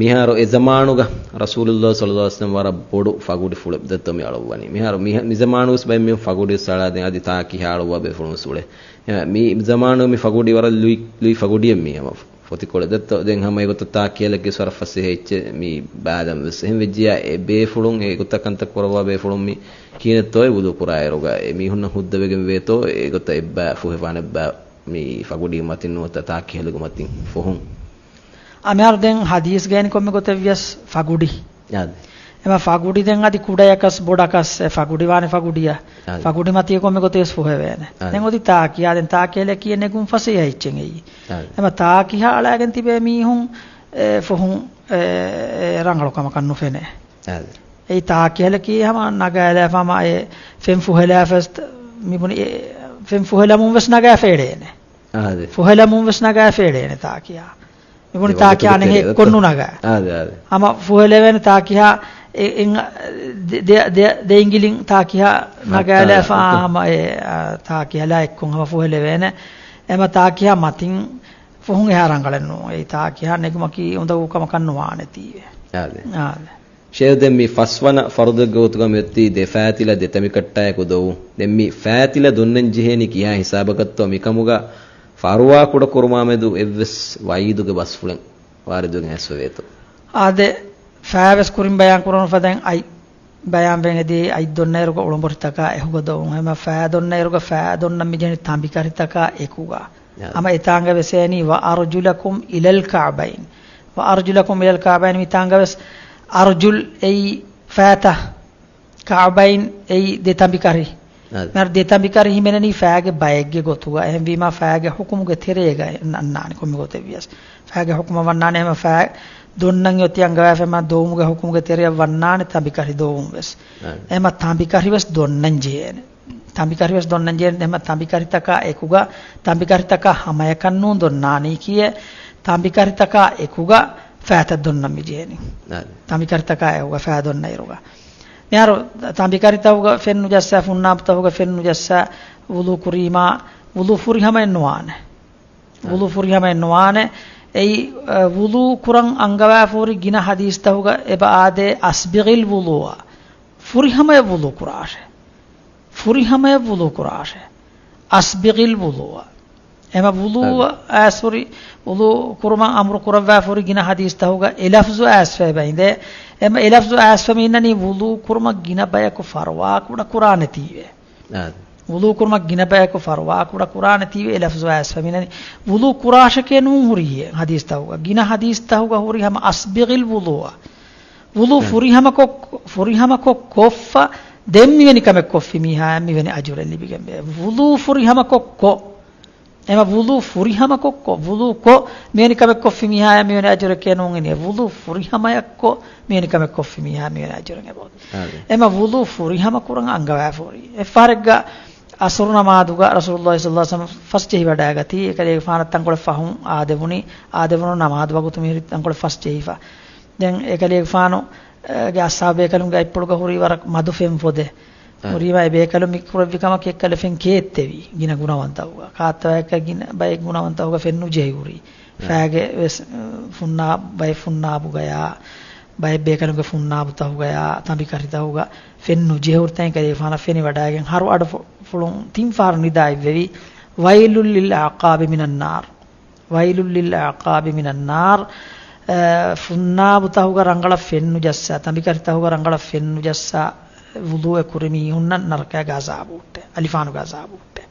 މިހާރު އެ ޒަމާނުގަ ރަސޫލުﷲ ޞައްލަﷲ ޢަލައިހި ވަސައްލަމް ވަރަށް ބޮޑު ފަގުޑި ފުޅެއް ދެއްތޯ މި އަޅުއްވަނީ. މިހާރު މި، މި ޒަމާނުވެސް ބައެއް މީހުން ފަގުޑި ސަޅާދޭން އަދި ތާކި ހާޅުއްވާ ބޭފުޅުން ސުޅެ. މި ޒަމާނު މި ފަގުޑި ވަރަށް ލުއި، ލުއި ފަގުޑިއެއް މީ ހަމަ ފޮތިކޮޅެއް ދެއްތޯ. ދެން ހަމަ އެގޮތަށް ތާކި ހަލަކީ ވަރަށް ފަސޭހަ އެއްޗެއް މީ ބާލަން ވެސް. އެހެން ވެއްޖިޔާ އެ ބޭފުޅުން އެ ގޮތަށް ކަންތައް ކުރައްވާ ބޭފުޅުން މި ކިހިނެއްތޯ އެ ވުޟޫ ކުރާއިރުގަ އެ މީހުންނަށް ހުއްދަވެގެން ވޭތޯ އެ ގޮތަށް އެއްބާ ފުހެވާނެ އެއްބާ މި ފަގުޑީ މަތިން ނުވަތަ ތާކި ހަލުގެ މަތިން ފޮހުން. އާ، މިހާރު ދެން ހަދީސް ގޭނި ކޮންމެ ގޮތެއް ވިޔަސް ފަގުޑި. އާދެ. އެމަ ފަގުޑި ދެން އަދި ކުޑަޔަކަސް ބޮޑަކަސް އެ ފަގުޑި ވާނެ ފަގުޑިއަށް. އާދެ. ފަގުޑި މަތީ ކޮންމެ ގޮތެއް ވެސް ފުހެވޭނެ. އާދެ. ދެން އޮތީ ތާކި. އާ، ދެން ތާކި ހަލަކީ ނެގުން ފަސޭހަ އެއްޗެއް އެއީ. އާދެ. އެމަ ތާކި ހާޅާގެން ތިބޭ މީހުން އެ ފޮހުން އެ، އެ ރަނގަޅު ކަމަކަށް ނުފެނޭ. އާދެ. އެއީ ތާކި ހަލަކީ ހަމަ ނަގާލާފަ ހަމަ އެ ފެން ފުހެލާފަސް މިބުނި އެ ފެން ފުހެލަމުން ވެސް ނަގާފަ އެޅޭނެ. އާދެ. ފުހެލަމުން ވެސް ނަގާފަ އެޅޭނެ ތާކިއާ. މިބުނި އެ ތާކި ވަގުތު އަނެއް ތެރޭ އެއްކޮށް ދޮ-، ނުނަގާ. އާދެ، އާދެ. ހަމަ ފުހެލެވޭނެ ތާކިހާ އެ، އެ، ދެ، ދެ، ދެ އިނގިލިން ތާކިހާ ނަގާލާފަ ހަމަ އެ، އާ، ތާކި ހަލާ އެއްކޮށް ހަމަ ފުހެލެވޭނެ. އެމަ ތާކިހާ މަތިން ފޮހުން އެހާ ރަނގަޅެއް ނޫން. އެއީ ތާކިހާ ނެގުމަކީ އުނދަގޫ ކަމަކަށް ނުވާނެތީވެ. އާދެ. އާދެ. ޝޭހު ދެން މި ފަސްވަނަ ފަރުޟެއްގެ ގޮތުގަ މިއޮތީ ދެ ފައިތިލަ ދެ ތަނބިކަށްޓާއެކު ދޮވުން. ދެން މި ފައިތިލަ ދޮންނަން ޖެހޭނީ ކިހާ ހިސާބަކަށްތޯ މިކަމުގަ ފަރުވާ ކުޑަކުރުމާމެދު އެއްވެސް ވައީދުގެ ބަސްފުޅެއް ވާރިދުވެގެން އައިސްފަވޭތޯ؟ އާދެ، ފައިވެސް ކުރިން ބަޔާން ކުރަން ފަދައިން އައި ބަޔާންވެގެން އެދި އައި ދޮންނައިރުގަ އުޅުނބޮށިތަކާ އެކުގަ ދޮވުން. ހަމަ ފައި ދޮންނައިރުގަ ފައި ދޮންނަން މި ޖެހެނީ ތަނބިކަށިތަކާ އެކުގަ. އާ. ހަމަ އެތާނގަ ވެސް އެނީ ވައަރުޖުލަކުމް އިލަލް ކަޢަބައިން. ވައަރުޖުލަކުމް އިލަލް ކަޢަބައިން މިތާނގަ ވެސް އަރުޖުލް އެއީ ފައިތައް، ކަޢަބައިން އެއީ ދެ ތަނބިކަށި. އާދެ. މިހާރު ދެ ތަނބިކަށި ހިމެނެނީ ފައިގެ ބައެއްގެ ގޮތުގަ. އެހެންވީމާ ފައިގެ ޙުކުމުގެ ތެރޭގަ އަންނާނެ ކޮންމެ ގޮތެއް ވިޔަސް. ފައިގެ ޙުކުމަށް ވަންނާނެ އެހެމަ ފައި ދޮންނަން އޮތީ އަންގަވާފައިމާ ދޮވުމުގެ ޙުކުމުގެ ތެރެއަށް ވަންނާނެ ތަނބިކަށި ދޮވުން ވެސް. އާދެ. އެހެމަ ތަނބިކަށި ވެސް ދޮންނަން ޖެހޭނެ. ތަނބިކަށިވެސް ދޮންނަން ޖެހޭނެ. އެހެމަ ތަނބިކަށިތަކާ އެކުގަ، ތަނބިކަށިތަކާ ހަމަޔަކަށް ނޫން ދޮންނާނީކީއެއް، ތަނބިކަށިތަކާ އެކުގަ ފައިތައް ދޮންނަން މި ޖެހޭނީ. އާދެ. ތަނބިކަށިތަކާ އެކުގަ ފައި ދޮންނައިރުގަ. މިހާރު ތަނބިކަށިތަކުގަ ފެން ނުޖައްސާ، ފުންނާބުތަކުގަ ފެން ނުޖައްސާ، ވުޟޫ ކުރީމާ، ވުޟޫ ފުރިހަމައެއް ނުވާނެ. އާދެ. ވުޟޫ ފުރިހަމައެއް ނުވާނެ. އެއީ، އަ، ވުޟޫ ކުރަން އަންގަވާފަ ހުރި ގިނަ ޙަދީޘްތަކުގަ އެބަ އާދޭ، "އަސްބިޣިލް ވުޟޫއަ." ފުރިހަމަޔަށް ވުޟޫ ކުރާށޭ. ފުރިހަމަޔަށް ވުޟޫ ކުރާށޭ. އަސްބިޣިލް ވުޟޫއަ. އެމަ ވުޟޫ އާދެ. އައިސްފަ ހުރި، ވުޟޫ ކުރުމަށް އަމުރު ކުރައްވާފަ ހުރި ގިނަ ޙަދީޘްތަކުގަ އެ ލަފްޒު އައިސްފަ އެބަ އިނދޭ. އެމަ އެ ލަފްޒު އައިސްފަ މި އިންނަނީ ވުޟޫ ކުރުމަށް ގިނަ ބަޔަކު ފަރުވާ ކުޑަ ކުރާނެތީވެ. އާދެ. ވުޟޫ ކުރުމަށް ގިނަ ބަޔަކު ފަރުވާ ކުޑަ ކުރާނެތީވެ އެ ލަފްޒު އައިސްފަ މި އިންނަނީ. ވުޟޫ ކުރާށެކޭ ނޫން ހުރީ އެ ޙަދީޘްތަކުގަ. ގިނަ ޙަދީޘްތަކުގަ ހުރި ހަމަ އަސްބިޣިލް ވުޟޫއަ. ވުޟޫ ހުން. ފުރިހަމަކޮށް، ފުރިހަމަކޮށް ކޮށްފަ، ދެން މިވެނި ކަމެއް ކޮށްފި މީހާޔަށް މިވެނި އަޖުރެއް ލިބިގެންވޭ. ވުޟޫ ފުރިހަމަކޮށް ކޮށް. އެމަ ވުޟޫ ފުރިހަމަކޮށް ކޮށް، ވުޟޫ ކޮށް މިވެނި ކަމެއް ކޮށްފި މީހާޔަށް މިވެނި އަޖުރެކޭ ނޫން އިނީ. ވުޟޫ ފުރިހަމަޔަށް ކޮށް މިވެނި ކަމެއް ކޮށްފި މީހާޔަށް މިވެނި އަޖުރެއް އެބައޮތް. އާދެ. އެމަ ވުޟޫ ފުރިހަމަ ކުރަން އަންގަވާފަ ހުރި. އެއްފަހަރެއްގަ އަސުރު ނަމާދުގަ ރަސޫލުﷲ ޞައްލަﷲ ޢަލައިހި ވަސައްލަމަ ފަސް ޖެހިވަޑައިގަތީ، އެކަލޭގެފާނަށް ތަންކޮޅެއް ފަހުން އާދެވުނީ، އާދެވުނު ނަމާދު ވަގުތު މިހިރީ ތަންކޮޅެއް ފަސް ޖެހިފަ. ދެން އެކަލޭގެފާނު، އޭ، ގެ އަޞްޙާބު ބޭކަލުންގެ އަތްޕުޅުގަ ހުރީ ވަރަށް މަދު ފެން ފޮދެއް. އާ. ހުރީމާ އެ ބޭކަލުން މި ކުރެއްވި ކަމަކީ އެއްކަލަ ފެން ކޭއްތެވި ގިނަ ގުނަވަންތަކުގަ. ކާއްތަވައެއްކަ ގިނަ ބައެއް ގުނަވަންތަކުގަ ފެން ނުޖެހި ހުރީ. އާ. ފައިގެ ވެސް، އަ، ފުންނާ، ބައެއް ފުންނާބުގަޔާ، ބައެއް ބޭކަލުންގެ ފުންނާބުތަކުގަޔާ، ތަނބިކަށިތަކުގަ ފެން ނުޖެހި ހުރި ތަން އެކަލޭގެފާނަށް ފެނިވަޑައިގެން ހަރު އަޑު ފު-، ފުޅުން ތިން ފަހަރު ނިދާ އިއްވެވި، "وَيْلٌ لِلْأَعْقَابِ مِنَ النَّارِ. وَيْلٌ لِلْأَعْقَابِ مِنَ النَّارِ." އަ، ފުންނާބުތަކުގަ ރަނގަޅަށް ފެން ނުޖައްސާ، ތަނބިކަށިތަކުގަ ރަނގަޅަށް ފެން ނުޖައްސާ، ވުޟޫއެއް ކުރި މީހުންނަށް ނަރަކައިގެ ޢަޛާބު ހުއްޓޭ، އަލިފާނުގެ ޢަޛާބު ހުއްޓޭ.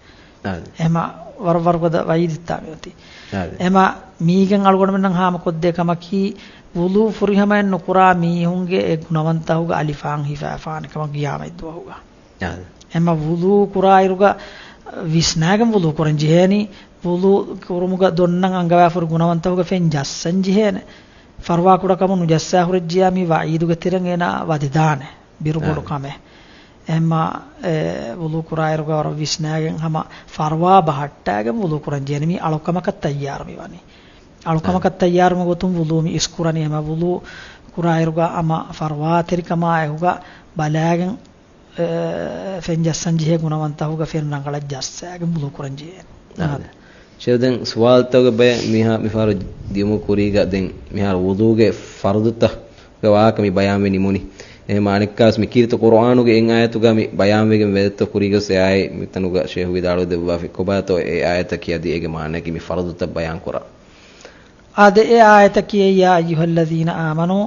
އާދެ. އެހެމަ ވަރަށް ވަރުގަދަ ވަޢީދެއްތާ މިއޮތީ. އާދެ. އެހެމަ މީގެން އަޅުގަނޑުމެންނަށް ހާމަކޮށްދޭ ކަމަކީ، ވުޟޫ ފުރިހަމައެއް ނުކުރާ މީހުންގެ އެ ގުނަވަންތަކުގެ އަލިފާން ހިފާފާނެ ކަމަށް ޤިޔާމަތްދުވަހުގަ. އާދެ. އެހެމަ ވުޟޫ ކުރާއިރުގަ ވިސްނާގެން ވުޟޫ ކުރަން ޖެހޭނީ. ވުޟޫ ކުރުމުގަ ދޮންނަން އަންގަވާފަރު ގުނަވަންތަހުގަ ފެން ޖައްސަން ޖެހޭނެ. ފަރުވާ ކުޑަކަމުން ނުޖައްސާ ހުރެއްޖިޔާ މި ވަޢީދުގެ ތެރެއިން އޭނާ ވަދެދާނެ. ބިރުބޮޑު އާ. ކަމެއް. އެހެންމާ، އެ، ވުޟޫ ކުރާއިރުގަ ވަރަށް ވިސްނާގެން ހަމަ ފަރުވާ ބަހައްޓާގެން ވުޟޫ ކުރަން ޖެހޭނެ. މީ އަޅުކަމަކަށް ތައްޔާރު މި ވަނީ. އަޅުކަމަކަށް އާ. ތައްޔާރުމުގެ ގޮތުން ވުޟޫ މި އިސްކުރަނީ. ހަމަ ވުޟޫ ކުރާއިރުގަ ހަމަ ފަރުވާތެރިކަމާ އެކުގަ ބަލާގެން އެ، ފެން ޖައްސަން ޖެހޭ ގުނަވަންތަހުގަ ފެން ރަނގަޅަށް ޖައްސާގެން ވުޟޫ ކުރަން ޖެހޭނެ. އާދެ. ޝޭޚް، ދެން ސުވާލުތަކުގެ ބަޔަށް މިހާ މިފަހަރު ދިޔުމުގެ ކުރީގަ ދެން މިހާރު ވުޟޫގެ ފަރުޟުތަކުގެ ވާހަކަ މި ބަޔާންވެ ނިމުނީ. އެހެން އަނެއްކާވެސް މި ކީރިތި ޤުރުއާނުގެ އެއް އާޔަތުގަ މި ބަޔާންވެގެން ވެދެއްތޯ ކުރީގަސް އެ އާޔަތް މިތަނުގަ ޝޭޚް ވިދާޅުވެ ދެއްވާފި. ކޮބާތޯ އެ އާޔަތަކީ އަދި އޭގެ މާނައަކީ މި ފަރުޟުތައް ބަޔާން ކުރާ. އާދެ، އެ އާޔަތަކީ، يا أيها الذين آمنوا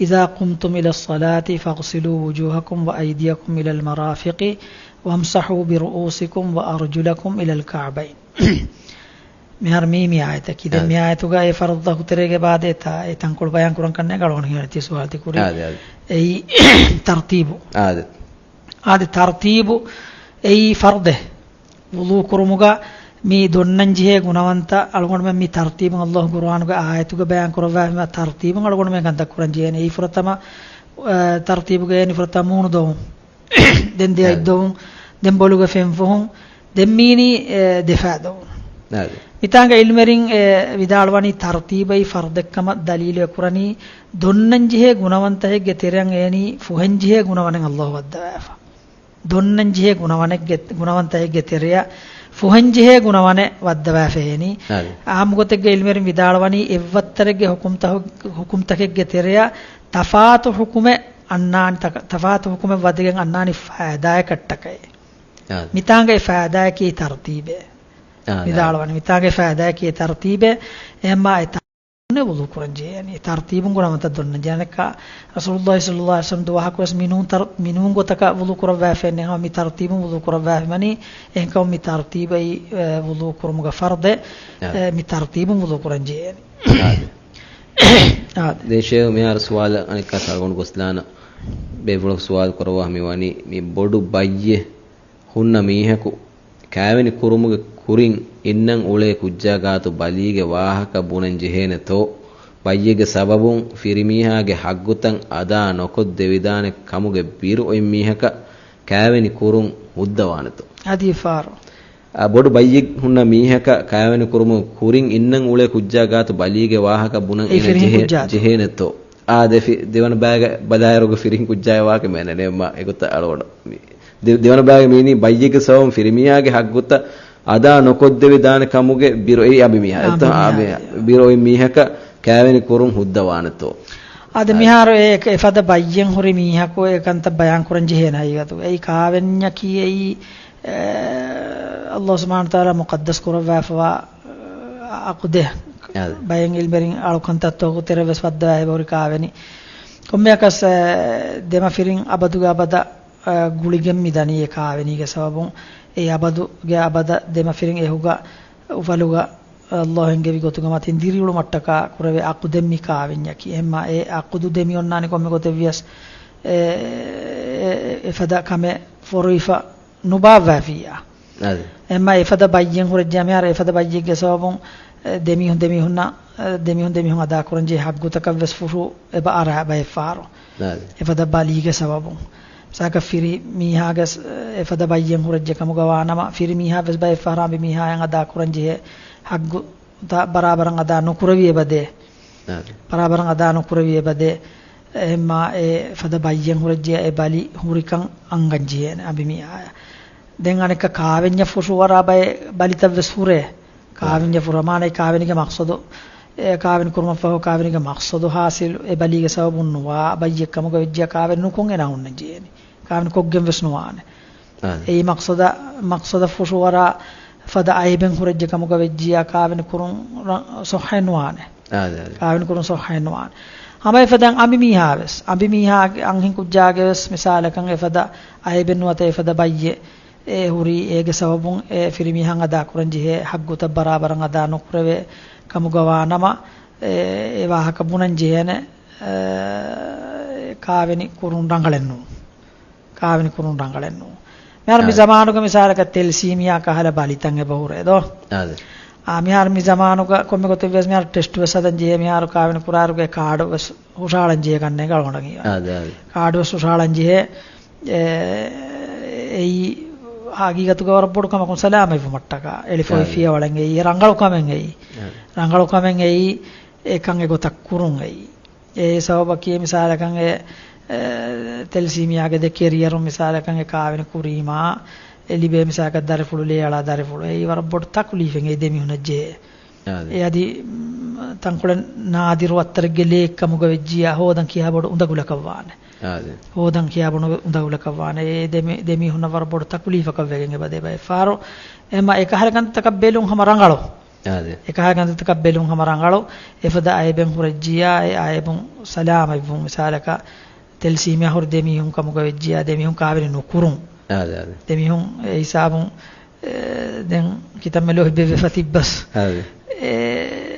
إذا قمتم إلى الصلاة فاغسلوا وجوهكم وأيديكم إلى المرافق وامسحوا برؤوسكم وأرجلكم إلى الكعبين. މިހާރު މީ، މި އާޔަތަކީ. ދެން އާދެ. މި އާޔަތުގަ އެ ފަރުޟުތަކު ތެރޭގެ ބާދޭތާ އެ ތަންކޮޅު ބަޔާން ކުރަން ކަންނޭނގެ އަޅުގަނޑު ހިނގަނީ ތި ސުވާލު ތި ކުރީ. އާދެ، އާދެ. އެއީ ތަރުތީބު. އާދެ. އާދެ، ތަރުތީބު އެއީ ފަރުޟެއް. ވުޟޫ ކުރުމުގަ މި ދޮންނަން ޖެހޭ ގުނަވަންތައް އަޅުގަނޑުމެން މި ތަރުތީބުން ﷲ ޤުރުއާނުގެ އާޔަތުގަ ބަޔާން ކުރައްވާފަ، ތަރުތީބުން އަޅުގަނޑުމެން ކަންތައް ކުރަން ޖެހޭނެ. އެއީ ފުރަތަމަ، އަ، ތަރުތީބުގައި އެން ފުރަތަމަ މޫނު ދޮވުން. ދެން ދެ އަތް އަދި. ދޮވުން. ދެން ބޮލުގެ ފެން ފުހުން. ދެން މީނީ، އެ، ދެ ފައި ދޮވުން. އަދި. މިތާނގަ ޢިލްމުވެރިން، އެ، ވިދާޅުވަނީ ތަރުތީބައީ ފަރުޟެއްކަމަށް ދަލީލު އެކުރަނީ ދޮންނަން ޖެހޭ ގުނަވަންތަކެއްގެ ތެރެއަށް އެނީ ފުހެން ޖެހޭ ގުނަވަނެއް ﷲ ވައްދަވާފަ. ދޮންނަން ޖެހޭ ގުނަވަނެއްގެ، ގުނަވަންތަކެއްގެ ތެރެއަށް ފުހެން ޖެހޭ ގުނަވަނެއް ވައްދަވާފައޭނީ. އާދެ. އާއްމުގޮތެއްގަ ޢިލްމުވެރިން ވިދާޅުވަނީ އެއްވައްތަރެއްގެ ހުކުމްތަހު-، ހުކުމްތަކެއްގެ ތެރެއަށް ތަފާތު ހުކުމެއް އަންނާނެ، ތަ-، ތަފާތު ހުކުމެއް ވަދެގެން އަންނާނީ ފައިދާއަކަށްޓަކައި. އާދެ. މިތާނގައި ފައިދާއަކީ ތަރުތީބޭ. އާދެ. ވިދާޅުވަނީ މިތާނގައި ފައިދާއަކީ ތަރުތީބޭ. އެހެންމާ އެ ވުޟޫ ކުރަން ޖެހޭނީ. ތަރުތީބުން ގުނަވަންތައް ދޮންނަން ޖެހޭނެ. ރަސޫލުﷲ ޞައްލަﷲ ޢަލައިހި ވަސައްލަމް ދުވަހަކުވެސް މިނޫން ތަރު-، މިނޫން ގޮތަކަށް ވުޟޫ ކުރައްވާފައެއް ނެތް. ހަމަ މި ތަރުތީބުން ވުޟޫ ކުރައްވާފަ ވަނީ. އެހެންކަމުން މި ތަރުތީބައީ، އެ، ވުޟޫ ކުރުމުގެ ފަރުޟެއް، އާ. އެ، މި ތަރުތީބުން ވުޟޫ ކުރަން ޖެހޭނީ. އާ. އާ. ދެން ޝޭޚް މިހާރު ސުވާލަށް އަނެއްކާ އަޅުގަނޑު ގޮސްލާނަން. ބޭފުޅަކު ސުވާލު ކުރައްވާ މި ވަނީ މި ބޮޑު ބައްޔެއް ހުންނަ މީހަކު ކާވެނި ކުރުމުގެ ކުރިން އިންނަން އުޅޭ ކުއްޖާ ގާތު ބަލީގެ ވާހަކަ ބުނަން ޖެހޭނެތޯ؟ ބައްޔެއްގެ ސަބަބުން ފިރިމީހާގެ ޙައްޤުތައް އަދާ ނޮކޮށްދެވިދާނެ ކަމުގެ ބިރު އޮތް މީހަކަށް ކާވެނި ކުރުން ހުއްދަވާނެތޯ؟ އަދި ފާރު. އާ، ބޮޑު ބައްޔެއް ހުންނަ މީހަކަށް ކާވެނި ކުރުމުގެ ކުރިން އިންނަން އުޅޭ ކުއްޖާ ގާތު ބަލީގެ ވާހަކަ ބުނަން އެ އޭނަ ފިރިހެން ޖެހޭ-، ކުއްޖާ. ޖެހޭނެތޯ؟ އާ، ދެ ފި-، ދެވަނަ ބައިގެ ބަލާއިރުގެ ފިރިހެން ކުއްޖާގެ ވާހަކަ މޭނަ ނޭމާ އެގޮތަށް އަޅުގަނޑު މި ދެ-، ދެވަނަ ބައިގެ މީނީ ބައްޔެއްގެ ސަބަބުން ފިރިމީހާގެ ޙައްޤުތައް އަދާ ނޮކޮށްދެވި ދާނެ ކަމުގެ ބިރު އޮތް އަނބިމީހާ. އަނބިމީހާ. އެތަ-، އަނބި-، ބިރު އޮތް މީހަކަށް ކާވެނި ކުރުން ހުއްދަވާނެތޯ؟ އާދެ، އާ. މިހާރު އެ އެފަދަ ބައްޔެއް ހުރި މީހަކު އެ ކަންތައް ބަޔާން ކުރަން ޖެހޭނެ ހަގީގަތުގަ. އެއީ ކާވެންޏަކީ އެއީ، އެ، ﷲ ސުބްޙާނަހޫ ވަތަޢާލާ މުޤައްދަސް ކުރައްވާފަވާ، އެ، ޢަޤުދެއް. އާދެ. ބައެއް ޢިލްމުވެރިން އަޅުކަންތައްތަކުގެ ތެރެ ވެސް ވައްދަވާ އެބަހުރި ކާވެނި. ކޮންމެއަކަސް، އެ، ދެމަފިރިން އަބަދުގެ އަބަދަށް އަ، ގުޅިގެން މި ދަނީ އެ ކާވެނީގެ ސަބަބުން. އެ އަބަދުގެ އަބަދަށް ދެމަފިރިން އެހުގަ އުފަލުގަ ﷲ އެންގެވި ގޮތުގެ މަތިން ދިރިއުޅުމަށްޓަކާ ކުރެވޭ ޢަޤުދެއް މި ކާވެންޏަކީ. އެހެންމާ އެ ޢަޤުދު ދެމިއޮންނާނެ ކޮންމެ ގޮތެއްވިޔަސް އެ، އެ، އެ، އެފަދަ ކަމެއް ފޮރުވިފަ ނުބާއްވާފިއްޔާ. އަދި. އެހެންމާ އެފަދަ ބައްޔެއް ހުރެއްޖެ މިހާރު އެފަދަ ބައްޔެއްގެ ސަބަބުން، އެ، ދެމީހުން ދެމީހުންނަށް، އެ، ދެމީހުން ދެމީހުން އަދާކުރަންޖެހޭ ޙައްޤުތަކަށްވެސް ފުށު އެބަ އަރާ ބައެއްފަހަރު. އަދި. އެފަދަ ބަލީގެ ސަބަބުން. ސާކަށް ފިރި މީހާގެ ސް-، އެފަދަ ބައްޔެއް ހުރެއްޖެ ކަމުގަ ވާނަމަ، ފިރި މީހާވެސް ބައެއްފަހަރާ އަނބިމީހާޔަށް އަދާކުރަންޖެހޭ ޙައްޤުތައް ބަރާބަރަށް އަދާ ނުކުރެވި އެބަދޭ. އަދި. ބަރާބަރަށް އަދާ ނުކުރެވި އެބަދޭ. އެހެންމާ އެ ފަދަ ބައްޔެއް ހުރެއްޖެ އެ ބަލި ހުރިކަން އަންގަންޖެހޭނެ އަނބިމީހާޔަށް. ދެން އަނެއްކާ ކާވެންޏަށް ފުށު އަރާ ބައެއް ބަލިތައްވެސް ހުރޭ. ކާވެންޏަށް ފުށު މާނައީ ކާވެނީގެ މަޤްޞަދު، އެ ކާވެނި ކުރުމަށްފަހު ކާވެނީގެ މަޤްޞަދު ޙާޞިލު އެ ބަލީގެ ސަބަބުން ނުވާ ބައްޔެއް ކަމުގަ ވެއްޖިޔާ ކާވެނި ނުކޮށް އޭނާ ހުންނަން ޖެހޭނެ. ކާވެނި ކޮށްގެން ވެސް ނުވާނެ. އާ. އެއީ މަޤްޞަދަށް، މަޤްޞަދަށް ފުށު އަރާ ފަދަ އައިބެއް ހުރެއްޖެ ކަމުގަ ވެއްޖިޔާ ކާވެނި ކުރުން ރަ-، ޞައްޙައެއް ނުވާނެ. އާ، އާ، އާ. ކާވެނި ކުރުން ޞައްޙައެއް ނުވާނެ. ހަމަ އެފަދަ އަނބިމީހާވެސް، އަނބިމީހާގެ އަންހެން ކުއްޖާގެވެސް މިސާލަކަށް އެފަދަ އައިބެއް ނުވަތަ އެފަދަ ބައްޔެއް އެ ހުރީ އޭގެ ސަބަބުން އެ ފިރިމީހާ އަދާކުރަން ޖެހޭ ޙައްޤުތައް ބަރާބަރަށް އަދާ ނުކުރެވޭ ކަމުގަ ވާނަމަ، އެ، އެ ވާހަކަ ބުނަން ޖެހޭނެ، އެ، ކާވެނި ކުރުން ރަނގަޅެއް ނޫން. ކާވެނި ކުރުން ރަނގަޅެއް ނޫން. މިހާރު މި އާ. ޒަމާނުގެ މިސާލަކަށް ތެލްސީމިއްޔާ ކަހަލަ ބަލިތައް އެބަ ހުރޭ ދޯ؟ އާ. އާ، މިހާރު މި ޒަމާނުގަ ކޮންމެ ގޮތެއް ވެސް މިހާރު ޓެސްޓް ވެސް ހަދަން ޖެހޭ، މިހާރު ކާވެނި ކުރާއިރުގެ ކާޑު ވެސް ހުށަހަޅަން ޖެހޭ ކަންނޭނގެ އަޅުގަނޑަށް ހީވާ. އާދެ، އާދެ. ކާޑު ވެސް ހުށަހަޅަން ޖެހޭ، އެ، އެއީ ހަގީގަތުގަ ވަރަށް ބޮޑު ކަމަކުން ސަލާމަތްވުމަށްޓަކާ، އެޅިފޮއި އާދެ. ފިޔަވަޅެއް އެއީ، ރަނގަޅު ކަމެއް އެއީ. އާދެ. ރަނގަޅު ކަމެއް އެއީ، އެކަން އެގޮތަށް ކުރުން އެއީ. އެ ސަބަބަކީ މިސާލަކަށް އެ، އެ، ތެލެސީމިއާގެ ދެ ކެރިއަރުން މިސާލަކަށް އެ ކާވެނި ކުރީމާ، އެ ލިބޭ މިސާލަކަށް ދަރިފުޅު، ލޭއަޅާ ދަރިފުޅު. އެއީ ވަރަށް ބޮޑު ތަކުލީފެއް އެ ދެމީހުންނަށް ޖެހޭ. އާދެ. އެ އަދި، މް، ތަންކޮޅެއް ނާދިރު އަތްތަރެއްގެ ލެއެއް ކަމުގަ ވެއްޖިއްޔާ ހޯދަން ކިހާ ބޮޑު އުނދަގުލަކަށް ވާނެ. އާދެ. ހޯދަން ކިހާ ބޮޑު އުނދަގުލަކަށް ވާނެ. އެ ދެމި-، ދެމީހުންނަށް ވަރަށް ބޮޑު ތަކުލީފަކަށް ވެގެން އެބަ ދެބަ. އެއްފަހަރު އެމަ އެކަހަލަ ކަންތަކަށް ބެލުން ހަމަ ރަނގަޅު. އާދެ. އެކަހަލަ ކަންތައްތަކަށް ބެލުން ހަމަ ރަނގަޅު. އެފަދަ އައިބެއް ހުރެއްޖިއްޔާ، އެ އައިބުން ސަލާމަތްވުން. މިސާލަކަށް، ތެލެސީމިއާ ހުރި ދެމީހުން ކަމުގަ ވެއްޖިއްޔާ، ދެމީހުން ކާވެނި ނުކުރުން. އާދެ، އާދެ. ދެމީހުން އެ ހިސާބުން، އެ، ދެން ކިތަންމެ ލޯބިވެފަ ތިއްބަސް. އާދެ. އެ،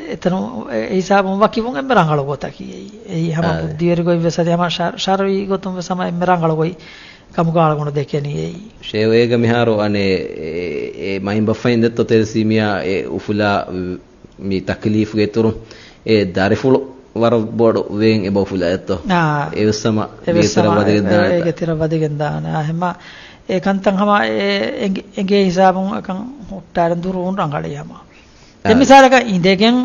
އެތަނު އެ ހިސާބުން ވަކިވުން އެންމެ ރަނގަޅު ގޮތަކީ އެއީ. އެއީ ހަމަ އާދެ. ބުއްދިވެރި ގޮތް ވެސް އަދި ހަމަ ޝަ-، ޝަރުއީ ގޮތުން ވެސް ހަމަ އެންމެ ރަނގަޅު ގޮތް ކަމުގަ އަޅުގަނޑު ދެކެނީ އެއީ. ޝޭވޭގަ މިހާރު އަނެއް އެ، އެ މައިންބަފައިން ދެއްތޯ ތެލެސީމިއާ އެ އުފުލާ މި ތަކްލީފްގެ އިތުރުން އެ ދަރިފުޅު ވަރަށް ބޮޑު ވޭން އެބަ އުފުލާ އެއްތޯ؟ އާ. އެވެސް ހަމަ އެވެސް މީގެ ތެރަށް ހަމަ ވަދެގެން އެ-، ދާނެތާ؟ އޭގެ ތެރަށް ވަދެގެން ދާނެ. އާ، ހަމަ އެ ކަންތައް ހަމަ އެ އެނގި-، އެނގޭ ހިސާބުން އެކަން ހުއްޓާލަން ދުރުވުން ރަނގަޅީ ހަމަ. ދެން އާ. މިސާލަކަށް އިނދެގެން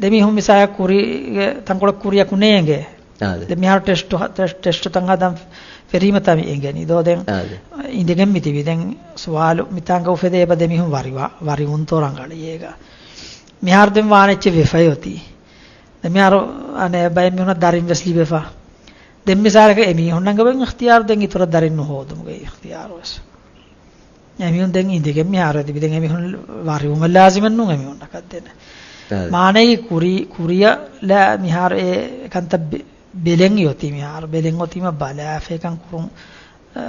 ދެމީހުން މިސާލަކަށް ކުރީގެ ތަންކޮޅެއް ކުރިޔަކު ނޭނގެ. އާދެ. ދެން މިހާރު ޓެސްޓު ހަ-، ޓެސް-، ޓެސްޓުތައް ހަދަން ފެށީމަ ތަން އެނގެނީ. ދޯ ދެން އާދެ. އިނދެގެން މި ތިބި. ދެން ސުވާލު މިތާނގަ އުފެދޭ އެބަ ދެމީހުން ވަރިވާ-، ވަރިވުންތޯ ރަނގަޅީ އޭގަ. މިހާރު ދެން ވާނެ އެއްޗެއް ވެފައި އޮތީ. ދެން މިހާރު އަނެއް ބައެއް މީހުނަށް ދަރިން ވެސް ލިބެފަ. ދެން މިސާލަކަށް އެމީހުންނަށް އެބަ އިޚްތިޔާރު ދެން އިތުރަށް ދަރިން ނުހޯދުމުގެ އިޚްތިޔާރު ވެސް. އެމީހުން ދެން އިނދެގެން މިހާރު ތިބި. ދެން އެމީހުން ވަރިވުމަށް ލާޒިމެއް ނޫން އެމީހުންނަކަށް ދެން. އާދެ. މާނައީ ކުރި-، ކުރިއަށް ލާ މިހާރު އެ ކަންތައް ބެ-، ބެލެން އޮތީ މިހާރު. ބެލެން އޮތީމަ ބަލާފަ އެކަން ކުރުން، އާ،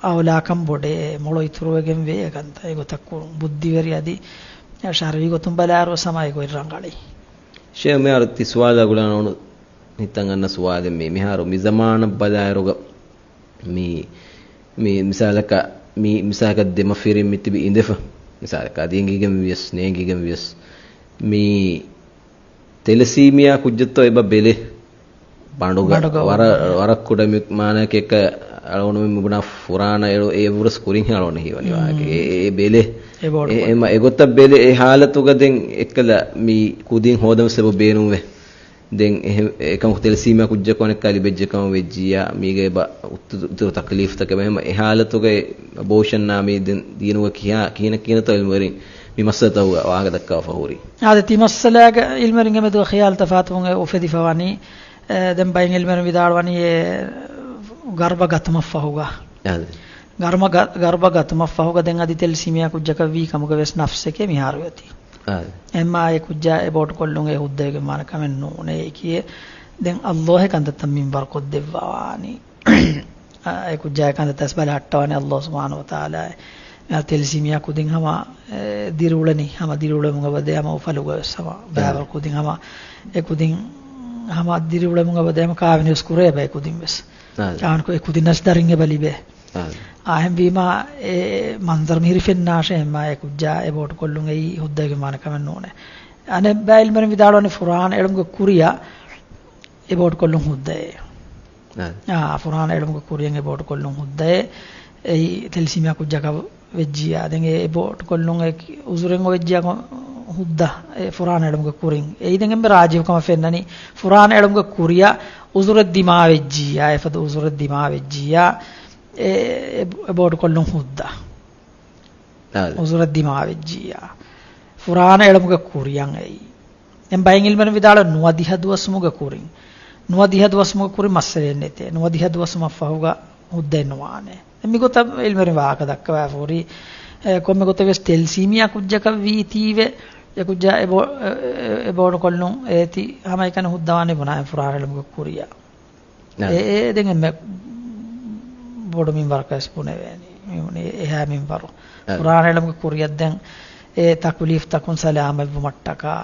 އައުލާކަން ބޮޑޭ. މޮޅު އިތުރުވެގެން ވޭ އެކަންތައް އެގޮތަށް ކުރުން. ބުއްދިވެރި އަދި ޝަރުއީ ގޮތުން ބަލާއިރު ސަމާ އެގޮތް ރަނގަޅީ. ޝޭ މިހާރު ތި ސުވާލާ ގުޅާނަ އޮނު ހިތަށް އަންނަ ސުވާލެއް މީ. މިހާރު މި ޒަމާނަށް ބަލާއިރުގަ މި، މި މިސާލަކަށް، މި މިސާލަކަށް ދެމަފިރިން މި ތިބި އިނދެފަ. މިސާލަކަށް އަދި އެނގިގެން ވިޔަސް، ނޭނގިގެން ވިޔަސް، މި ތެލެސީމިއާ ކުއްޖެއްތޯ އެބަ ބެލެ ބަނޑުގަ ބަނޑުގަ ވަރަށް، އޮންނާނެ. ވަރަށް ކުޑަ މި މާނައަކީ އެއްކަ އަޅުގަނޑުމެން މިބުނާ ފުރާނަ އެޅު އެއްވުރެސް ކުރިން އަޅުގަނޑު ހީވަނީ މް. ވާހަކަ. އެ، އެ، އެ ބެލެ. އެ ބޯޑު އެ، ބޯޑު. އެމަ އެގޮތަށް ބެލެ އެ ހާލަތުގަ ދެން އެއްކަލަ މި ކުދިން ހޯދަން ވެސް އެބަ ބޭނުންވެ. ދެން އެހެ-، އެކަމަކު ތެލެސީމިއާ ކުއްޖަކު އަނެއްކާ ލިބެއްޖެ ކަމަށް ވެއްޖިއްޔާ، މީގަ އެބަ އުތު-، އުތުރު ތަކްލީފްތަކެއް އެބަ ހަމަ އެ ހާލަތުގައި އަބޯޝަންނާ މީ ދެން ދީނުގަ ކިހާ-، ކިހިނެއް ކިހިނެއްތޯ އިލްމުވެރިން މި މައްސަލަތަކުގަ ވާހަކަ ދައްކާފަ ހުރީ. އާދެ، ތި މައްސަލާގަ އިލްމުވެރިންގެ މެދުގަ ޚިޔާލު ތަފާތުވުން އެ އުފެދިފަ ވަނީ، އެ، ދެން ބައެއް އިލްމުވެރިން ވިދާޅުވަނީ އެ ގަރުބަ ގަތުމަށްފަހުގަ. އާދެ. ގަރުމަ ގަ-، ގަރުބަ ގަތުމަށްފަހުގަ ދެން އަދި ތެލެސީމިއާ ކުއްޖަކަށް ވީ ކަމުގަ ވެސް ނަފްސެކޭ މިހާރު އޮތީ. އާދެ. އެމާ އެ ކުއްޖާ އެބޯޓު ކޮށްލުން އެ ހުއްދައިގެން ވާނެ ކަމެއް ނޫނޭ. އެކިޔޭ ދެން އައްލޯހެ ކަންތައްތައް މިންވަރު ކޮށްދެއްވާ ވާނީ. އާ، އެ ކުއްޖާ އެ ކަންތައްތައް ބަލަހައްޓަވާނެ އައްލޯ ސުބްޙާނަހޫ ވަތަޢާލާ. އެ ތެލެސީމިއާ ކުދިން ހަމަ، އެ، ދިރިއުޅެނީ، ހަމަ ދިރިއުޅެމުން އެބަދޭ ހަމަ އުފަލުގަ ވެސް ހަމަ ބައިވަރު ކުދިން ހަމަ، އެ ކުދިން ހަމަ ދިރިއުޅެމުން އެބަދޭ ހަމަ ކާވެނި ވެސް ކުރޭ ބައެއް ކުދިން ވެސް. އާ. އާންކޮ އެ ކުދިންނަސް ދަރިން އެބަ ލިބޭ. އާ. އާހެންވީމާ އެ މަންޒަރު މިހިރި ފެންނާށޭ އެމާ އެ ކުއްޖާ އެބޯޓު ކޮށްލުން އެއީ ހުއްދައިގެން ވާނެ ކަމެއް ނޫނޭ. އަނެއް ބައެއް އިލްމުވެރިން ވިދާޅުވަނީ ފުރާނަ އެޅުމުގެ ކުރިއަށް އެބޯޓު ކޮށްލުން ހުއްދައޭ. އާ. އާ، ފުރާނަ އެޅުމުގެ ކުރިއަށް އެބޯޓު ކޮށްލުން ހުއްދައޭ. އެއީ ތެލެސީމިއާ ކުއްޖަކަށް ވެއްޖިއްޔާ. ދެން އެ އެބޯޓު ކޮށްލުން އެ އުޒުރެއް އޮވެއްޖިއްޔާ ހުއްދަ އެ ފުރާނަ އެޅުމުގެ ކުރިން. އެއީ ދެން އެންމެ ރާޖިޙު ކަމަށް ފެންނަނީ ފުރާނަ އެޅުމުގެ ކުރިއަށް އުޒުރެއް ދިމާވެއްޖިއްޔާ، އެފަދަ އުޒުރެއް ދިމާވެއްޖިއްޔާ، އެ، އެ، އެބޯޓު ކޮށްލުން ހުއްދަ. އާދެ. އުޒުރެއް ދިމާވެއްޖިއްޔާ. ފުރާނަ އެޅުމުގެ ކުރިއަށް އެއީ. ދެން ބައެއް އިލްމުވެރިން ވިދާޅުވަނީ ނުވަދިހަ ދުވަސްވުމުގެ ކުރިން. ނުވަދިހަ ދުވަސްވުމުގެ ކުރިން މައްސަލައެއް ނެތޭ. ނުވަދިހަ ދުވަސްވުމަށްފަހުގަ ހުއްދައެއް ނުވާނެ. ދެން މިގޮތަށް އިލްމުވެރިން ވާހަކަ ދައްކަވާފަ ހުރީ، އެ، ކޮންމެ ގޮތެއް ވެސް ތެލެސީމިއާ ކުއްޖަކަށް ވީތީވެ، އެ ކުއްޖާ އެބޯ-، އެ، އެ، އެބޯޓު ކޮށްލުން އޭތި ހަމައެކަނި ހުއްދަވާނެ ބުނާ ފުރާނަ އެޅުމުގެ ކުރިއަށް. އާ. އެ، އެ ދެން އެންމެ ބޮޑު މިންވަރަކަށް ވެސް ބުނެވޭނީ. މި ބުނީ އެހާ މިންވަރު. އާ. ފުރާނަ އެޅުމުގެ ކުރިއަށް ދެން އެ ތަކުލީފްތަކުން ސަލާމަތްވުމަށްޓަކާ،